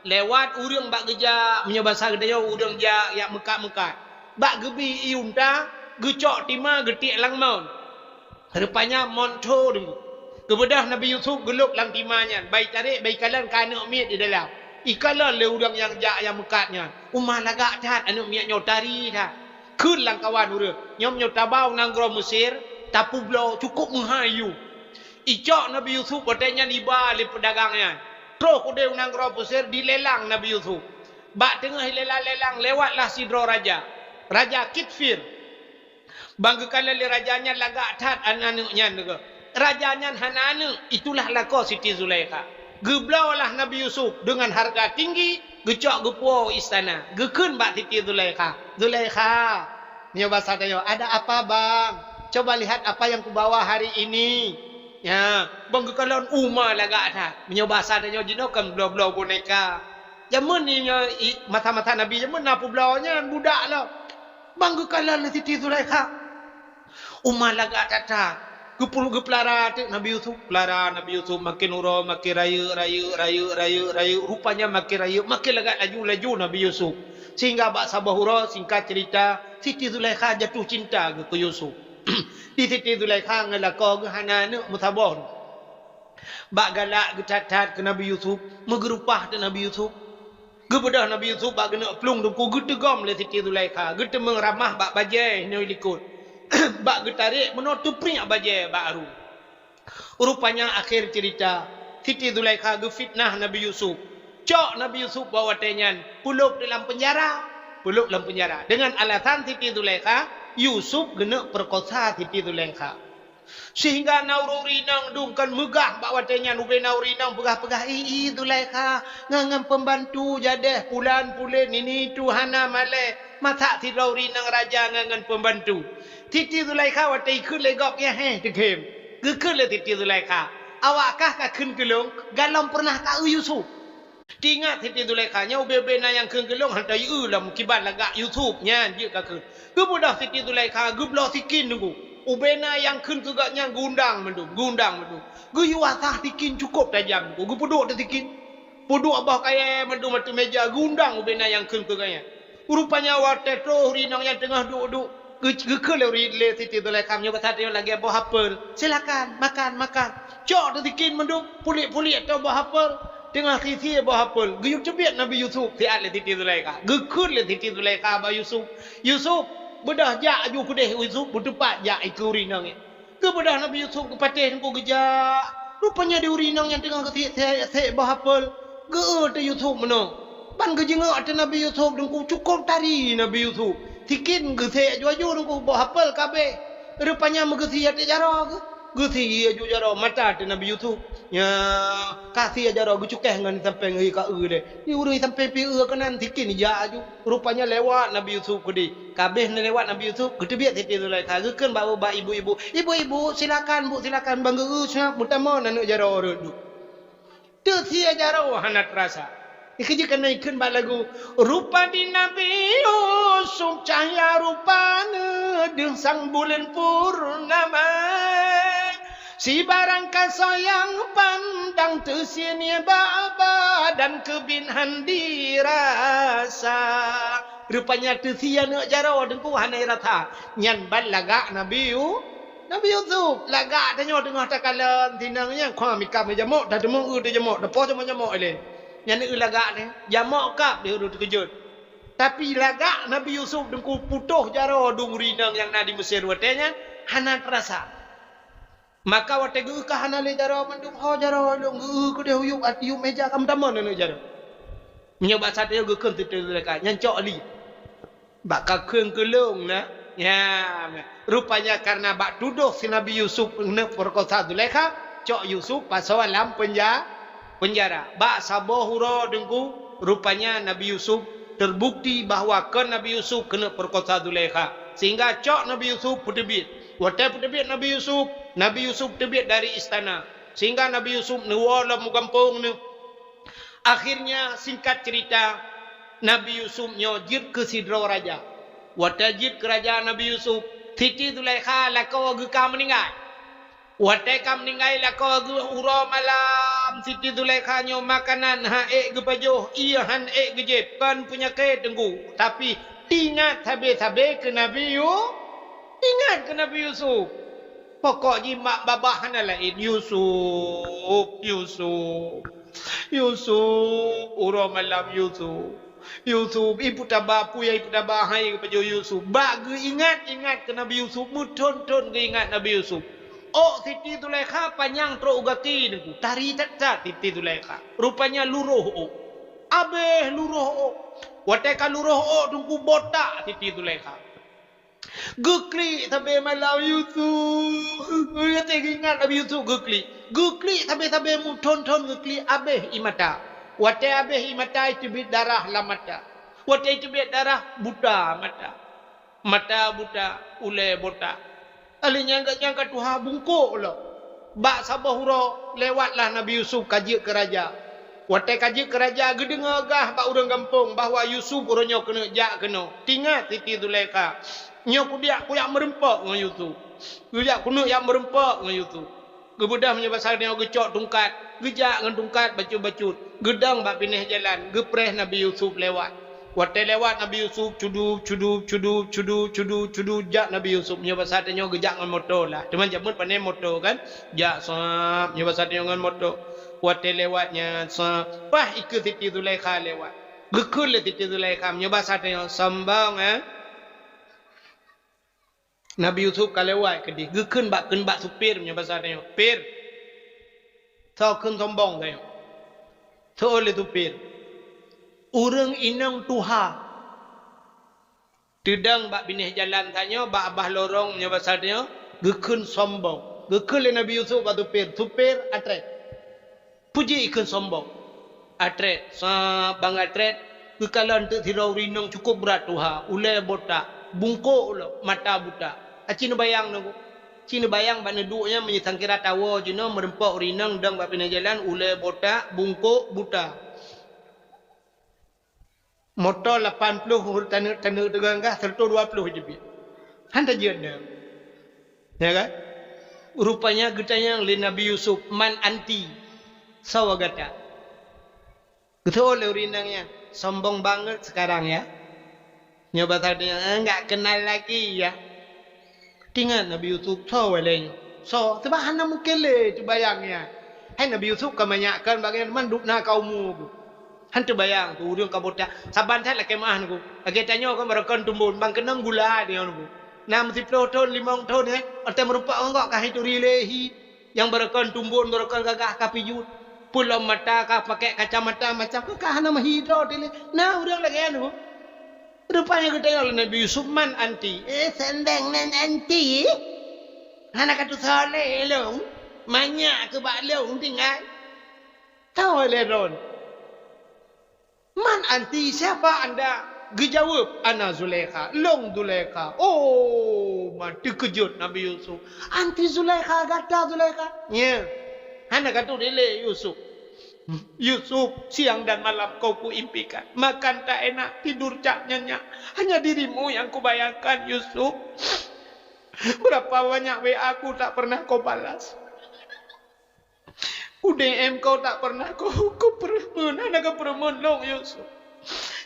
Lewat ureuëng bak geujak, meunyoe basa geutanyoe ureuëng jak, jak meukat-meukat. Bak geubi ié unta, geucok tima geutiek lam mon. Rupanya mon tho deungoe. Geubeudôh Nabi Yusuf geulôb lam tima nyan, bai tarek, bai kalon ka aneuëk miet di dalam. Ikalon lé ureuëng nyang jak nyang meukat nyan. Uma lagak that aneuëk miet nyoe tari that. Kheun lam kawan ureuëng, "Nyoe meunyoe taba u nanggroe Mesir, tapeubloe cukup meuhai yue." Icok Nabi Yusuf watée nyan iba lé peudagang nyan. Troh keudeh u nanggroe Mesir dilelang Nabi Yusuf. Bak teungoh ilelang-lelang lewatlah sidroe raja. Raja Kitfir. Ban geukalon lé raja nyan lagak that aneuëk nyan deungoe. Raja nyan hana aneuëk, itulah lakoe Siti Zulaikha. Geubloe lah Nabi Yusuf deungon hareuga tinggi, geucok geupuwoe u istana. Geukheun bak Siti Zulaikha, "Zulaikha, nyoe basa tanyoe, ada apa, Bang? Coba lihat apa yang kubawa hari ini." Ya, ban geukalon uma lagak that. Meunyoe basa tanyoe jinoe kan bloe-bloe boneka. Jameun nyoe i-, masa-masa Nabi jameun na peubloe nyan budak lom. Ban geukalon lé Siti Zulaikha. Uma lagak that-that. Geupeu-, geupeulara teuk Nabi Yusuf. Peulara Nabi Yusuf makin uroe, makin rayeuk, rayeuk, rayeuk, rayeuk, rayeuk. Rupanya makin rayeuk, makin lagak laju, laju Nabi Yusuf. Sehingga bak saboh uroe, singkat cerita, Siti Zulaikha jatuh cinta geuh keu Yusuf. Di Siti Zulaikha ngon lakoe geuh hana aneuëk meusaboh. Bak galak geuthat-that keu Nabi Yusuf, meugeurupah teuk Nabi Yusuf. Geubeudôh Nabi Yusuf bak geuneuk plueng Teungku, geuteugom lé Siti Zulaikha, geuteumeung ramah bak bajée hinoe likot. Bak geutarek meunoe teupriek bajée bak aru. Rupanya akhé cerita, Siti Zulaikha geufitnah Nabi Yusuf. Cok Nabi Yusuf bak watée nyan, peulôb di lam peunjara. Peulôb lam peunjara. Deungon alasan Siti Zulaikha, Yusuf geuneuk peurekosa Siti Zulaikha. Sehingga na ureuëng inong dum kon meugah bak watée nyan, ubé na ureuëng inong peugah-peugah, "I, i, Zulaikha, ngon, ngon pembantu jadeh pulan pulen ini tu hana malée, masak sidroe ureuëng inong raja ngon, ngon pembantu." Siti Zulaikha watée ikheun lé gob nyan, heh, teugém. Geukheun lé Siti Zulaikha, "Awak kah ka kheun keu lôn, galom pernah ka eu Yusuf." Teuingat Siti Zulaikha nyoe ubé-ubé na nyang kheun keu lôn hantom jieu lom kiban lagak Yusuf nyan jeuet ka kheun. Geubeudôh Siti Zulaikha geubloe sikin Teungku. Ubé na nyang kheun keu gobnyan geuundang mandum, geuundang mandum. Geuyue asah sikin cukôp tajam Teungku, geupeuduek di sikin. Peuduek boh kayée mandum ateueh meja geuundang ubé na nyang kheun keu gobnyan. Rupanya watée troh ureuëng inong nyan teungoh duek-duek, geu-, geukheun lé ureuëng lé Siti Zulaikha nyoe basa tanyoe lagée boh apel. "Silakan, makan, makan." Cok teusikin mandum, pulék-pulék ateueh boh apel. Teungoh sie-sie boh apel, geuyue teubiet Nabi Yusuf siat lé Siti Zulaikha. Geukheun lé Siti Zulaikha bak Yusuf, "Yusuf, beudôh jak aju keudeh." Yusuf beuteupat jak ikeue ureuëng inong nyan. Geubeudôh Nabi Yusuf geupatéh Teungku geujak. Rupanya di ureuëng inong nyan teungoh geusiek-siek boh apel. Geu-eu teuh Yusuf meunoe. Ban geujeungok ateueh Nabi Yusuf Teungku, cukôp tari Nabi Yusuf. Sikin geusiek aju-aju Teungku, boh apel ka abéh. Rupanya meugeusie ateueh jaroe geuh. Geusie aju jaroe mata ateueh Nabi Yusuf. Ya, ka sie jaroe geucukéh ngon sampéng, ka eu lé. Di ureuëng sampéng pih eu keunan sikin jak aju. Rupanya lewat Nabi Yusuf keudeh. Ka abéh lewat Nabi Yusuf, geuteubiet Siti Zulaikha, geukheun bak, bak ibu-ibu, "Ibu-ibu, silakan, Bu, silakan, ban geu-eu seungat meutamong aneuëk jaroe rot, Bu." Teusie jaroe hana teurasa. Ikheun jih keuneuk ikheun bak lagu, rupa di Nabi Yusuf cahya rupa neuh deuh sang buleuen purnama. Sibarang kasoe nyang pandang teusie nie bak badan keubiet han dirasa. Rupanya teusie aneuk jaroe Teungku hana jirasa. Nyan ban lagak Nabi Yu-, Nabi Yusuf. Lagak tanyoe teungoh takalon tinong nyan, kha mika meujamok, tateumong eu teujamok, tapoh jamok-jamok ilée. Nyan eu lagak nyan, jamok kab lé ureuëng teukeujot. Tapi lagak Nabi Yusuf Teungku putôh jaroe dum rinong nyang na di Mesir watée nyan hana teurasa. Maka watée geu-, ka hana lé jaroe mandum, ho jaroe lôn geu-, keudeh uyueb at-, yub méja ka meutamong aneuk jaroe. Meunyoe bak saat nyoe geukheun teuteulaka, nyan cok li. Bak kakheun keu lôn na. Ya, rupanya karena bak tudoh si Nabi Yusuf keuneuk peurekosa Zulaikha, cok Yusuf pasoe lam penja-, penjara. Bak saboh uroe Teungku, rupanya Nabi Yusuf terbukti bahwa kon Nabi Yusuf keuneuk peurekosa Zulaikha, sehingga cok Nabi Yusuf peuteubiet. Watée peuteubiet Nabi Yusuf, Nabi Yusuf teubiet dari istana, sehingga Nabi Yusuf neuwoe lom u gampông neuh. Akhirnya, singkat cerita, Nabi Yusuf nyoe jeuet keu sidroe raja. Watée jeuet keu raja Nabi Yusuf, Siti Zulaikha lakoe geuh ka meuninggai. Watée ka meuninggai lakoe geuh uroe malam, Siti Zulaikha nyoe makanan han ék geupajoh, ié han ék geujieb, kon peunyakét Teungku, tapi ingat sabe-sabe keu Nabi Yu-, ingat keu Nabi Yusuf. Pokok jih mak babah hana laén, Yusuf, Yusuf, Yusuf, uroe malam Yusuf. Yusuf, ipeutaba, peue nyang ipeutaba, hai geupajoh Yusuf. Bak geuingat-ingat keu Nabi Yusuf, meuthon-thon geuingat Nabi Yusuf. Ôk Siti Zulaikha panyang trok u gaki Teungku, tari that-that Siti Zulaikha. Rupanya luroh ôk. Abéh luroh ôk. Watée ka luroh ôk Teungku, botak Siti Zulaikha. Geuklik sabe malam Yusuf. Watée geuingat Nabi Yusuf geuklik. Geuklik sabe-sabe, meuthon-thon geuklik, abéh ie mata. Watée abéh ie mata, iteubiet darah lam mata. Watée iteubiet darah, buta mata. Mata buta, ulée botak. Alheuh nyan gata nyang ka tuha bungkôk lom. Bak saboh uroe lewatlah Nabi Yusuf ka jeuet keu raja. Watée ka jeuet keu raja, geudeungoe gah bak ureuëng gampông bahwa Yusuf uroe nyoe keuneuk jak keunoe. Tingat Siti Zulaikha, nyoe kudiak kujak meureumpok ngon Yusuf. Kujak keuneuk jak meureumpok ngon Yusuf. Geubeudôh meunyoe basa nyoe geucok tungkat, geujak ngon tungkat bacut-bacut, geudong bak binéh jalan, geupreh Nabi Yusuf lewat. Watée lewat Nabi Yusuf, cudub, cudub, cudub, cudub, cudub, cudub, jak Nabi Yusuf. Meunyoe basa tanyoe geujak ngon moto lah. Teuma jameun pane moto kan? Jak sab, meunyoe basa tanyoe ngon moto. Watée lewat nyan sab, paih ikeue Siti Zulaikha lewat. Geukheun lé Siti Zulaikha, meunyoe basa tanyoe sombong, eh? Nabi Yusuf ka lewat keudeh, geukheun bak, kheun bak supir, meunyoe basa tanyoe, "Pir, soe kheun sombong tanyoe?" Seuôt lé supir, "Ureuëng inong tuha teudong bak binéh jalan tanyoe, bak babah lorong, meunyoe basa tanyoe, geukheun sombong." Geukheun lé Nabi Yusuf bak supir, "Supir, atrét." Peue jih ikheun sombong? Atrét, sab bang atrét, geukalon teuk sidroe ureuëng inong cukup brat tuha, ulée botak, bungkôk lom, mata buta. Aci neubayang Teungku. Ci neubayang bak neuduek nyan meunyoe sangkira tawoe jinoe meureumpok ureuëng inong dong bak binéh jalan, ulée botak, bungkôk, buta. Moto lapan ploh, taneuk-taneuk teuganggah, seratus dua puluh jeuet. Han tajeuet deuh. Ya kan? Rupanya geutanyong lé Nabi Yusuf, "Man anti? Soe gata?" Geuseuôt lé ureuëng inong nyan, "Sombong banget sekarang ya." Nyoe basa tanyoe, "Eh, nggak kenal lagi ya." Teuingat Nabi Yusuf, soe waléh nyoe? Soe? Sabab hana mungken lé teubayang nyan. Hai Nabi Yusuf ka manyak kon bak nyan, man dub na ka umu geuh. Han teubayang keu ureuëng ka botak. Saban that lakée meuáh Teungku. Lagée tanyoe kan barokon tumbon, ban keunong gula tanyoe Teungku. Na meusiploh thon, limong thon, eh, watée meurumpok ngon gob ka hi turi lé hi. Nyang barokon tumbon, barokon gagah ka pijuet. Peulom mata ka pakai kacamata macam, ka hana meuhi droe dilée. Na ureuëng lagée nyan Teungku. Rupanya geutanyong lé Nabi Yusuf, "Man anti?" "Eh, sendeng nan anti? Hana ka tusoe lé lôn. Manyak keu bak lôn tinggai." Tahu lé droe. "Man anti, siapa anda?" Geujaweueb, "Ana Zulaikha, lôn Zulaikha." Oh, ma teukeujot Nabi Yusuf. "Anti Zulaikha, gata Zulaikha?" "Nya." Hana ka turi lé Yusuf. Yusuf, siang dan malam kau kuimpikan. Makan tak enak, tidur tak nyenyak. Hanya dirimu yang kubayangkan, Yusuf. Berapa banyak W A ku tak pernah kau balas. Ku D M kau tak pernah kau, kau peureumeun, hana kau peureumeun lôn, Yusuf.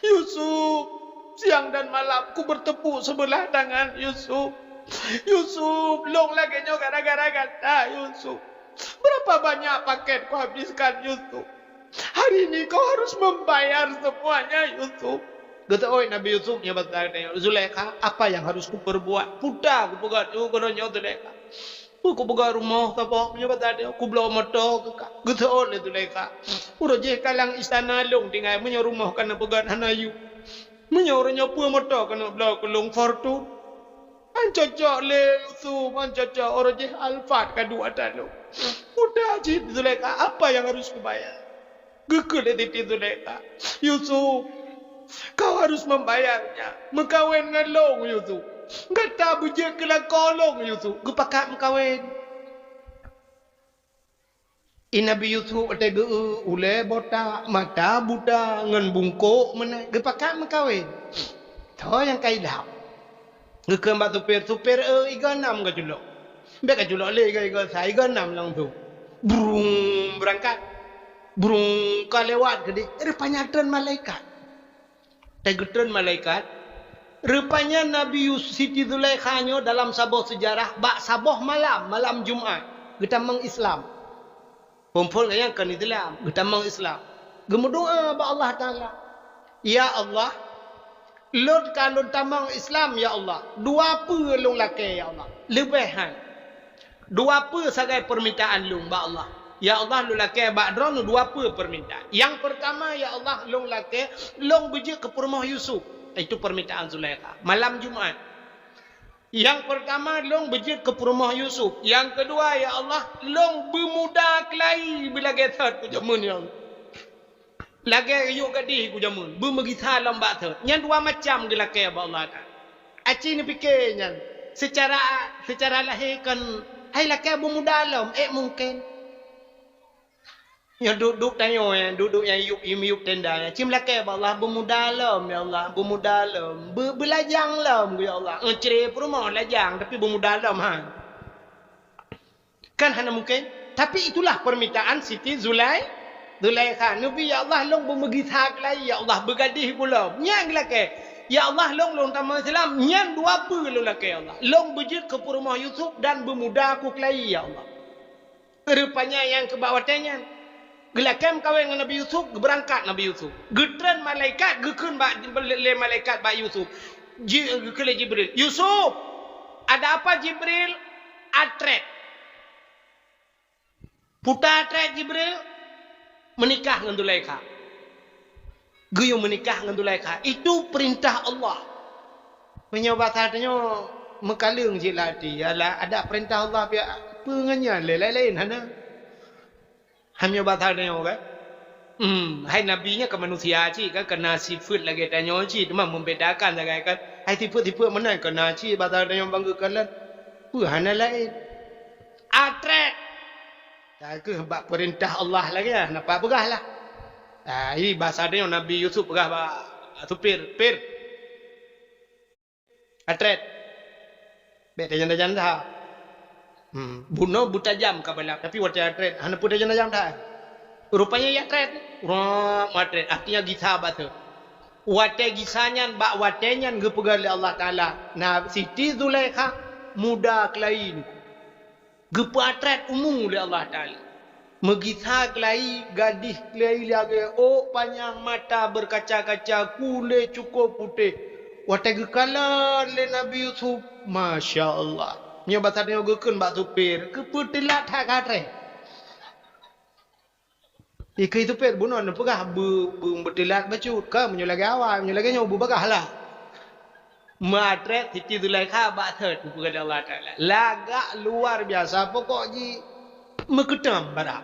Yusuf, siang dan malam ku bertepuk sebelah tangan, Yusuf. Yusuf, lôn lagèe nyoe gara-gara gata, Yusuf. Berapa banyak paket ku habiskan, Yusuf. Hari ini kau harus membayar semuanya, Yusuf. Geuteuôt Nabi Yusuf nyoe bak Zulaikha, apa yang harus kuperbuat? Puta kupeugah, "Oh, keunoe nyoe Zulaikha. Peue kupeugah rumoh saboh, meunyoe bak Zulaikha, kubloe moto keu ka." Geuteuôt lé Zulaikha. Uroe jih ka lam istana lôn tinggai, meunyoe rumoh ka neupeugah hana yue. Meunyoe uroe nyoe peue moto ka neubloe keu lôn, Fortuner. Han cocok lé Yusuf, han cocok, uroe jih Alphard ka duek ata lôn. Puta cit Zulaikha, apa yang harus kubayar? Geukheun lé Siti Zulaikha, "Yusuf, kau harus membayarnya. Meukawen ngon lôn, Yusuf. Gata beujeuet keu lakoe lôn, Yusuf." Geupakat meukawen. I Nabi Yusuf watèe geu-eu ulèe botak, mata buta, ngon bungkôk meunan, geupakat meukawen. Toh nyang ka ilham. Geukheun bak supir, "Supir, eu, igoe nam geuculok." Bèk geuculok lé igoe-igoe sa, igoe nam langsông. Brung, beurangkat. Brung, ka lewat keudéh. Rupanya treun malaikat. Watèe geutreun malaikat, rupanya Nabi Yus-, Siti Zulaikha nyoe dalam saboh seujarah, bak saboh malam, malam Jumat, geutamong Islam. Phôn-phôn nyang kon Islam, geutamong Islam. Geumeudoa bak Allah Taala, "Ya Allah, lôn ka lôn tamong Islam, ya Allah. Dua peue lôn lakèe, ya Allah. Leubeh hai. Dua peue sagai peumintaan lôn bak Allah. Ya Allah, lôn lakèe bak Droeneuh dua peue peumintaan. Nyang peurtama, ya Allah, lôn lakèe lôn beujeuet keu peurumoh Yusuf." Itu peumintaan Zulaikha. Malam Jumat. "Nyang peurtama, lôn beujeuet keu peurumoh Yusuf. Nyang keudua, ya Allah, lôn beumuda keulayi beulagèe thôt keu jameun nyoe. Lagèe yôk gadih keu jameun, beumeugisa lom bak thôt." Nyan dua macam geulakèe bak Allah Taala. Aci neupiké nyan, seucara, seucara lahé kon hai lakèe beumuda lom, ék mungken. Nyoe duek-duek tanyoe, duek-duek nyang yup, yup tenda nyan, cit meulakèe bak Allah, "Beumuda lom, ya Allah, beumuda lom. Be-, beulajang lom, ya Allah." Euncre peurumoh lajang, tapi beumuda lom, ha. Kan hana mungken. Tapi itulah permintaan Siti Zulai-, Zulaikha. Nabi, "Ya Allah, lôn beumeugisa keulayi, ya Allah, beugadih ulôn." Nyan geulakèe. "Ya Allah, lôn, lôn tamong Islam." Nyan dua peue lôn lakèe, ya Allah. "Lôn beujeuet keu peurumoh Yusuf dan beumuda ku keulayi, ya Allah." Rupanya nyang keubah watèe nyan. Geulakèe meukawen ngon Nabi Yusuf, geubeurangkat Nabi Yusuf. Geutreun malaikat, geukheun bak, lé malaikat bak Yusuf. Ji-, geukheun lé Jibril, "Yusuf!" "Ada apa, Jibril?" "Atret." "Peue atret, Jibril?" "Meunikah ngon Zulaikha." Geuyue meunikah ngon Zulaikha. Itu peurintah Allah. Meunyoe basa tanyoe meukaleueng cit lam até, alah, ada peurintah Allah pih peue ngon nyan lé, laén-laén hana. Meunyoe basa tanyoe kan. Hmm, hai nabi nyan keu manusia cit kan, keu na sifeuet lagèe tanyoe cit, teuma membedakan sagai kan. Hai sifeuet-sifeuet meunan keu na cit basa tanyoe bangga kalon. Peue hana laén. Atret. Ka keuh bak peurintah Allah lagèe nyan, nampak peugah lah. Ah, i basa tanyoe Nabi Yusuf peugah bak supir, "Pir, atret. Bèk tajam-tajam that." Hmm, bunoe beutajam ka balap, tapi watèe atret, hana peue tajam-tajam that. Rupanya i atret, rap atret, artinya gisa bak thôt. Watèe gisa nyan, bak watèe nyan geupeugah lé Allah Taala, na Siti Zulaikha muda keulayi nyoe. Geupeuatret umu lé Allah Taala. Meugisa keulayi, gadih keulayi lagèe ôk panyang, mata beurkaca-kaca, kulét cukôp putéh. Watèe geukalon lé Nabi Yusuf, masya Allah. Nyoe basa tanyoe geukheun bak supir, keupeue teulat that ka trép. Ikeu supir bunoe neupeugah beu-, beu-, beuteulat bacut. Ka meunyoe lagèe awai, meunyoe lagèe nyoe beubagaih lah. Meuatret Siti Zulaikha bak thôt, geupeugah lé Allah Taala. Lagak luar biasa, pokok jih meukeutam barak.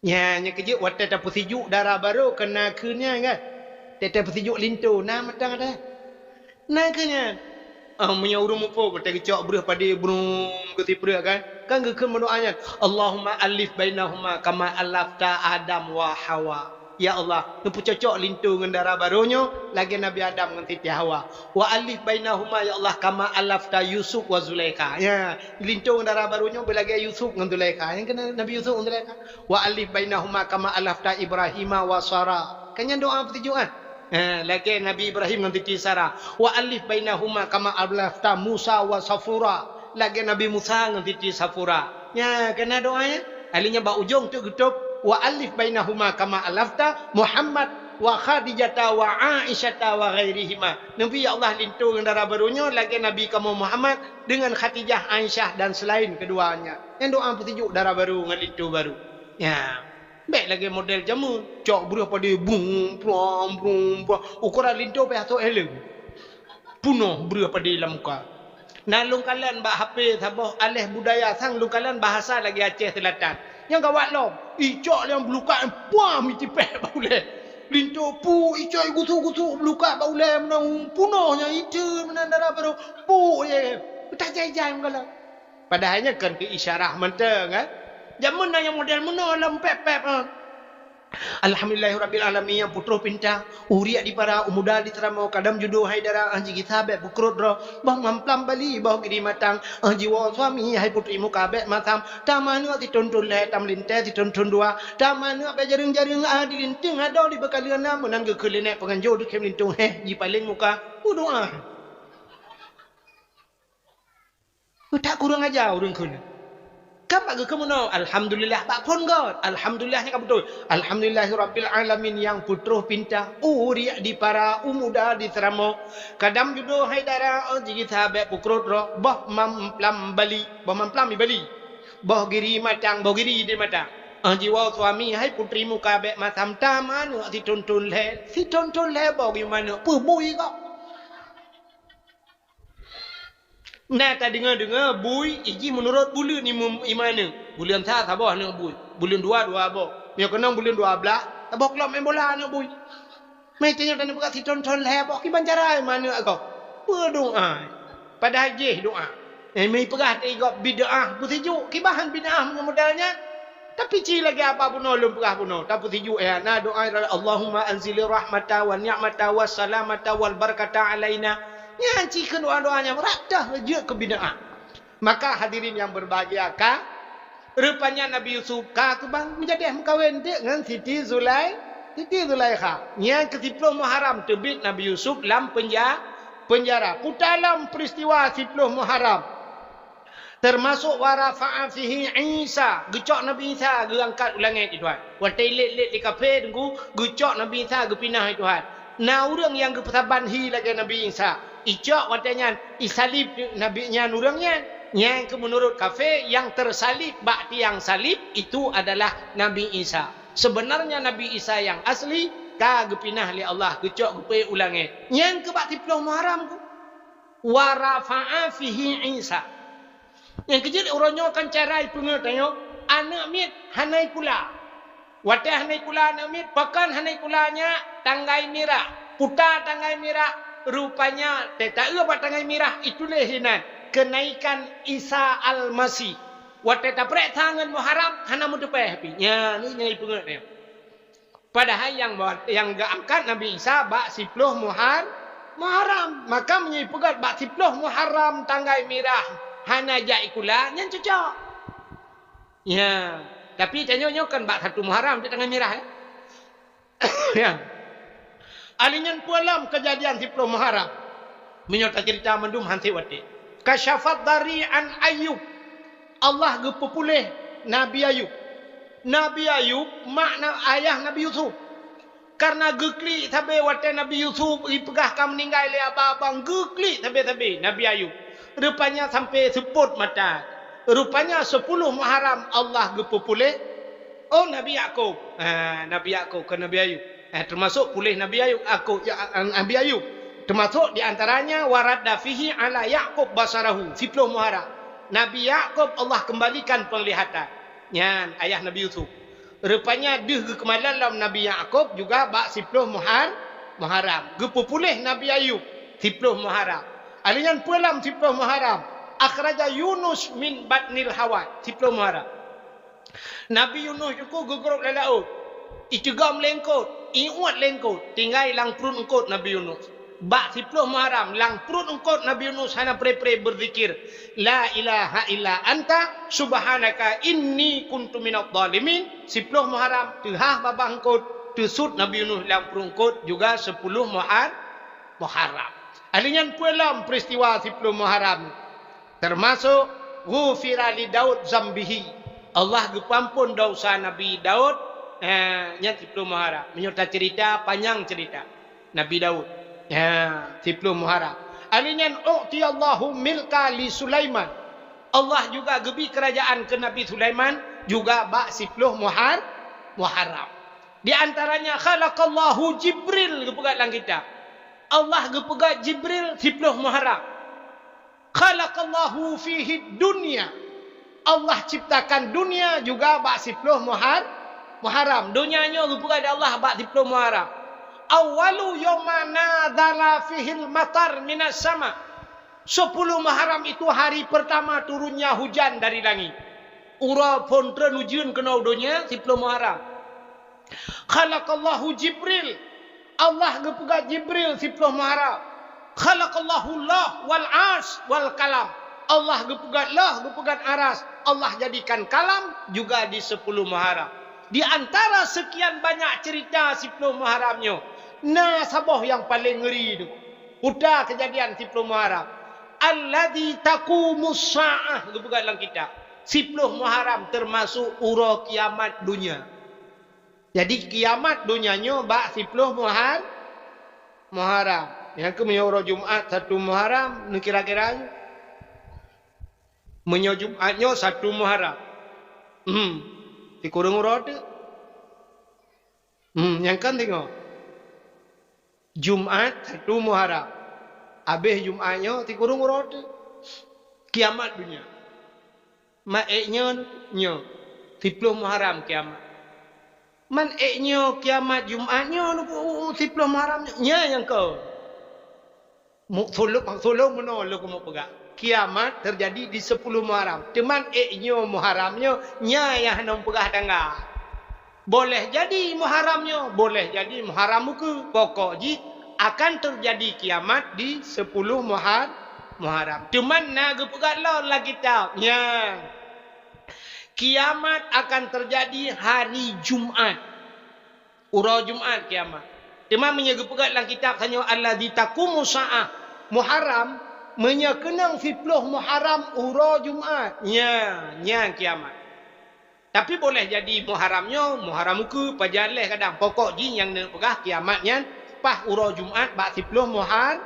Nyan, nyan keuh jeuet watèe tapeusijuek dara barô keu nakeuh nyan kan. Watèe tapeusijuek linto, na mantong ada. Nakeuh nyan. Ah, meunyoe ureueng muphom watèe geucok breuh padé brung keu sipreuk kan. Kan geukheun meudoa nyan, "Allahumma alif bainahuma kama alafta Adam wa Hawa." Ya Allah, neupeucocok linto ngon dara barô nyoe lagée Nabi Adam ngon Siti Hawa. "Wa alif bainahuma ya Allah kama alafta Yusuf wa Zulaikha." Ya, linto ngon dara barô nyoe beulagée Yusuf ngon Zulaikha. Nyang keunan Nabi Yusuf ngon Zulaikha. "Wa alif bainahuma kama alafta Ibrahima wa Sara." Kan nyan doa peutujuh kan? Ha, lagée Nabi Ibrahim ngon Siti Sarah. "Wa alif bainahuma kama alafta Musa wa Safura." Lagée Nabi Musa ngon Siti Safura. Nya, keunan doa nyan. Ahli nyan bak ujong teuk geutôb, "Wa alif bainahuma kama alafta Muhammad wa Khadijata wa Aisyata wa ghairihima." Nabi, ya Allah, linto ngon dara barô nyoe lagée Nabi kamoe Muhammad dengan Khadijah, Aisyah dan selain keduanya. Nyan doa peutujuh dara barô ngon linto barô. Nya. Bék lagée model jameun, cok breueh padé brum, brum, brum, brum. Ukoran linto payah sôk heleueng. Punoh breueh padé lam muka. Na lôn kalon bak H P saboh aléh budaya sang lôn kalon bahasa lagée Aceh Selatan. Nyang gawat lom, icok nyang beulukak nyan puam itipéh bak ulée. Linto pu icok igusuk-gusuk beulukak bak ulée meunan punoh nyang iteue meunan dara barô pu ye. Tajai-jai meukalon. Padahai nyan kon keu isyarah mantong, kan? Jameun na nyang model meunoe lom pép-pép, ha. Alhamdulillahirabbil alamin, nyang peutroh pinta, uriek di para, u muda di seuramoe, kadam judo hai dara, ah, jigisa bék beukrot droe, boh mamplam bali, boh giri matang, ah, jiwoe suami hai putri muka bék masam, tam aneuk sithon-thon lhée, tam lintée sithon-thon dua, tam aneuk bék jareueng-jareueng, ah, di linteung adoe di beukaleueng na, meunan geukheun lé nèk peunganjo deukem linteung héh jipaleng muka, beudoa. Peutak kurang aja ureuëng kheun. Kan bak geukheun meunoe, alhamdulillah bak phon göt. Alhamdulillah nyan ka beutôi. Alhamdulillahirabbil alamin nyang peutroh pinta, uriek di para, u muda di seuramoe. Kadam judo hai dara, oh, jigisa bék beukrot droe, boh mamplam bali, boh mamplam ibali. Boh giri matang, boh giri di matang. Ah, jiwoe suami hai putri muka bék masam tam aneuk sithon-thon lhée, sithon-thon lhée boh giri manok peue bui kok. Na tadeungoe-deungoe bui ijih meunurot buleuen imum iman nyoe. Buleuen sa saboh aneuk bui, buleuen dua dua boh. Meunyoe keunong buleuen dua blaih, saboh klub main bola aneuk bui. Meutanyoe taneuk peugah sithon-thon lhée boh kiban cara iman nyoe agoe. Peue doá? Padahai jih doá. Eh, meupeugah teuh gob bid'ah, peusijuek kiban bid'ah meunyoe model nyan. Tapi ci lagée haba bunoe lôn peugah bunoe, tapeusijuek ya, na doá, "Allahumma anzilir rahmata wan ni'mata was salamata wal barakata alaina." Nyan ci keu doá-doá nyang rata jeuet keu bid'ah. Maka hadirin yang berbahagia, ka rupanya Nabi Yusuf ka keubang meujadeh meukawen deuk ngon Siti Zulai-, Siti Zulaikha. Nyan keu siploh Muharram teubiet Nabi Yusuf lam penja-, penjara. Puta lom peristiwa siploh Muharram. Teumasok wa rafa'a fihi Isa, geucok Nabi Isa geuangkat u langét, ya Tuhan. Watée ilét-lét lé kafé teungku, geucok Nabi Isa geupinah, ya Tuhan. Na ureuëng nyang geupeusaban hi lagée Nabi Isa. Icok watée nyan, isalib Nabi nyan ureuëng nyan. Nyang keu meunurot kafé, nyang teusalib bak tiang salib itu adalah Nabi Isa. Sebenarnya Nabi Isa nyang asli ka geupinah lé Allah, geucok geupeuék u langét. Nyan keu bak siploh Muharram ku. Wa rafa'a fihi Isa. Nyang keujeuet uroe nyoe kan cara ipeungeut tanyoe, aneuk miet hana ikula. Watée hana ikula aneuk miet, pakon hana ikula nyak tanggai mirah, puta tanggai mirah, rupanya teuta-eu bak tanggai mirah ituléh hinan, kenaikan Isa Almasih. Watée taprek tangan Muharram hana meuteupée pih. Nya, ni nyang ipeungeut tanyoe. Padahai nyang, nyang geuangkat Nabi Isa bak siploh Muhar-, Muharram. Maka meunyoe ipeugét bak siploh Muharram tanggai mirah hana jak ikula, nyan cocok. Ya, tapi tanyoe nyoe kan bak satu Muharram tanggai mirah, ya. Ya. Ali nyan peue lom keujadian siploh Muharram. Meunyoe taceurita mandum han sép watée. Kasyafad dari an Ayub. Allah geupeupuléh Nabi Ayub. Nabi Ayub makna ayah Nabi Yusuf. Karena geuklik sabe watée Nabi Yusuf ipeugah ka meuninggai lé abang-abang, geuklik sabe-sabe Nabi Ayub. Rupanya sampai seupôt mata. Rupanya sepuluh Muharram Allah geupeupuléh, oh, Nabi Yakub. Ha, Nabi Yakub, kon Nabi Ayub. Eh, teumasok puléh Nabi Ayub, aku, ya, Nabi Ayub. Teumasok di antaranya, "Wa radda fihi ala Yakub basarahu", siploh Muharram. Nabi Yakub Allah kembalikan penglihatan. Nyan ayah Nabi Yusuf. Rupanya deuh geukeumalon lom Nabi Yakub juga bak siploh Muhar-, Muharram. Geupeupuléh Nabi Ayub siploh Muharram. Ali nyan peue lom siploh Muharram. Akhraja Yunus min batnil hawa, siploh Muharram. Nabi Yunus nyoe geugrôp lam laôt. Icigom lé eungkôt, iuet lé eungkôt, tinggai lam pruet eungkôt Nabi Yunus. Bak siploh Muharram, lam pruet eungkôt Nabi Yunus hana pre-pre beuzikir, "La ilaha illa anta, subhanaka inni kuntu minadh dhalimin." Siploh Muharram, teuhah babah eungkôt, teusut Nabi Yunus lam pruet eungkôt juga siploh Muhar-, Muharram. Ahli nyan peue lom peristiwa siploh Muharram. Termasuk, "Ghufira li Daud zambihi." Allah geupeuampon desya Nabi Daud, eh, nyan siploh Muharram. Meunyoe tacerita, panyang cerita Nabi Daud. Ya, siploh Muharram. Ahli nyan, "U'tiyallahu milka li Sulaiman." Allah juga geubri kerajaan keu Nabi Sulaiman juga bak siploh Muhar-, Muharram. Di antaranya, "Khalaqallahu Jibril," geupeugah lam kitab. Allah geupeugah Jibril siploh Muharram. "Khalaqallahu fihi dunya." Allah ciptakan dunia juga bak siploh Muhar-, Muharram. Dunia nyoe geupeugah lé Allah bak siploh Muharram. "Awwalu yauma nazala fihil matar minas sama." Siploh Muharram itu hari pertama turunnya hujan dari langit. Uroe phon treun ujeuen keunoe donya, siploh Muharram. "Khalaqallahu Jibril." Allah geupeugah Jibril siploh Muharram. "Khalaqallahu Lauh wal Arsy wal Qalam." Allah geupeugah Lauh, geupeugah Aras. Allah jadikan Kalam juga di siploh Muharram. Di antara sekian banyak cerita siploh Muharram nyoe, na saboh nyang paleng ngeri tu. Uta keujadian siploh Muharram. "Alladzi taqumus sa'ah," geupeugah lam kitab. Siploh Muharram teumasok uroe kiamat donya. Jadi, kiamat donya nyoe bak siploh Muhar-, Muharram. Nyang keuh meunyoe uroe Jumat satu Muharram, neukira-kira nyoe. Meunyoe Jumat nyoe satu Muharram. Hmm. Sikureueng uroe teuk. Hmm, nyang kan singoh. Jumat satu Muharram. Abéh Jumat nyoe sikureueng uroe teuk. Kiamat donya. Man ék nyoe, nyoe, siploh Muharram kiamat. Man ék nyoe kiamat Jumat nyoe, siploh Muharram nyoe, nyan nyang kon. Mu-, sulông, sulông meunoe lôn keumeung peugah. Kiamat teujadi di siploh Muharram. Teuma ék nyoe Muharram nyoe, nyan nyang hana peugah tanggai. Boleh jadi Muharram nyoe, boleh jadi Muharram ukeue. Pokok jih akan teujadi kiamat di siploh Muhar-, Muharram. Teuma na geupeugah lom lam kitab. Nyan. Kiamat akan teujadi hari Jumat. Uroe Jumat kiamat. Teuma meunyoe geupeugah lam kitab tanyoe, "Alladzi taqumus sa'ah," Muharram, meunyoe keunong siploh Muharram uroe Jumat. Nyan, nyan kiamat. Tapi boleh jadi Muharram nyoe, Muharram ukeue, pajan lé kadang. Pokok jih nyang neupeugah kiamat nyan paih uroe Jumat bak siploh Muhar-,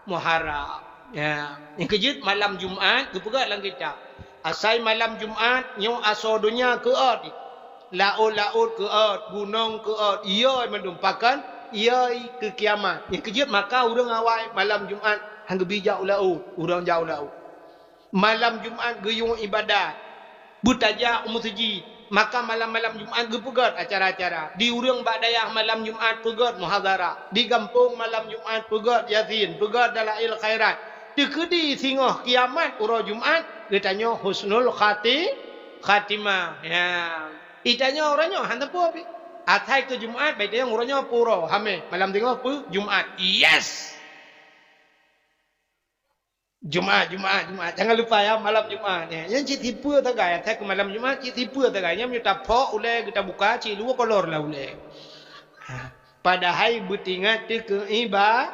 Muharram. Ya, nyang keujeuet malam Jumat geupeugah lam kitab. Asai malam Jumat nyoe asoe donya keuôt. Laôt-laôt keuôt, gunong keuôt, iyoi mandum pakon, iyoi keu kiamat. Nyang keujeuet maka ureuëng awai malam Jumat han geubi jak u laôt, ureuëng jak u laôt. Malam Jumat geuyue iébadat, beutajak u meuseujid. Maka malam-malam Jumat geupeugét acara-acara. Di ureuëng bak dayah malam Jumat peugét muhadharah. Di gampông malam Jumat peugét Yasin, peugét Dalail Khairat. Teukeudi singoh kiamat uroe Jumat, geutanyoe husnul khati-, khatimah. Ya. Itanyoe uroe nyoe hana peue pih. Asai keu Jumat, bai tanyong uroe nyoe peue uroe. Hamé, malam singoh peue? Jumat. Yes! Jumat, Jumat, Jumat. Jangan lupa ya, malam Jumat ya. Nyan cit tipe sagai, asai keu malam Jumat cit tipe sagai. Nyan meunyoe taphok ulée, geuta buka, cit luwa kolor lah ulée. Ha. Padahai beutingat teu keu iba-,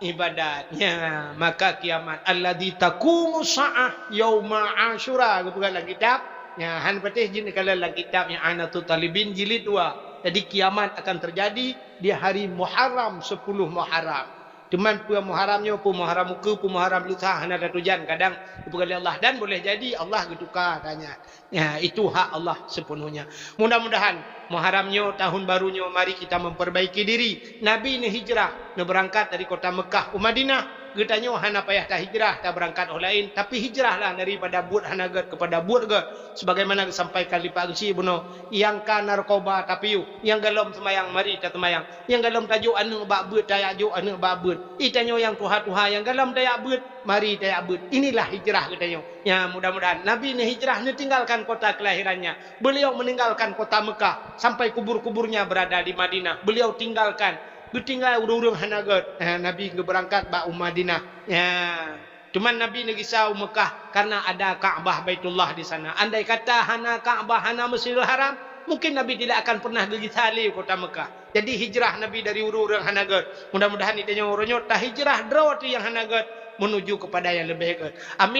ibadat. Ya, maka kiamat. Alladzi taqumu sa'ah yauma Asyura. Geupeugah lam kitab. Ya, han patéh jeuet neukalon lam kitab I'anatut Talibin jilid dua. Jadi kiamat akan terjadi di hari Muharram, sepuluh Muharram. Teuma peue Muharram nyoe, peue Muharram ukeue, peue Muharram lusa, hana tatujan. Kadang geupeugah lé Allah, dan boleh jadi Allah geutuka tanya. Ya, itu hak Allah sepenuhnya. Mudah-mudahan Muharram nyoe, tahun baru nyoe, mari kita memperbaiki diri. Nabi neuhijrah, neubeurangkat dari kota Mekah u Madinah. Geutanyoe hana payah tahijrah, tabeurangkat óh laén, tapi hijrahlah daripada buet hana gét keupada buet gét. Sebagaimana geusampaikan lé Pak Geuchik bunoe, nyang ka narkoba tapiôh, nyang golom seumayang mari taseumayang, nyang golom tajok aneuëk bak beuet tajak jok aneuëk bak beuet. Geutanyoe nyang tuha-tuha nyang golom tajak beuet, mari tajak beuet. Inilah hijrah geutanyoe. Ya, mudah-mudahan Nabi neuhijrah, neutinggalkan kota kelahirannya. Beliau meninggalkan kota Mekah sampai kubur-kuburnya berada di Madinah. Beliau tinggalkan, geutinggai ureuëng-ureuëng hana gét. Eh, Nabi geubeurangkat bak u Madinah. Ya. Cuman Nabi neugisa u Mekah karena ada Ka'bah Baitullah di sana. Andai kata hana Ka'bah, hana Masjidil Haram, mungkin Nabi tidak akan pernah geugisa lé u kota Mekah. Jadi hijrah Nabi dari ureuëng-ureuëng hana gét. Mudah-mudahan geutanyoe uroe nyoe tahijrah droe teuh nyang hana gét menuju kepada yang lebih gét. Amin.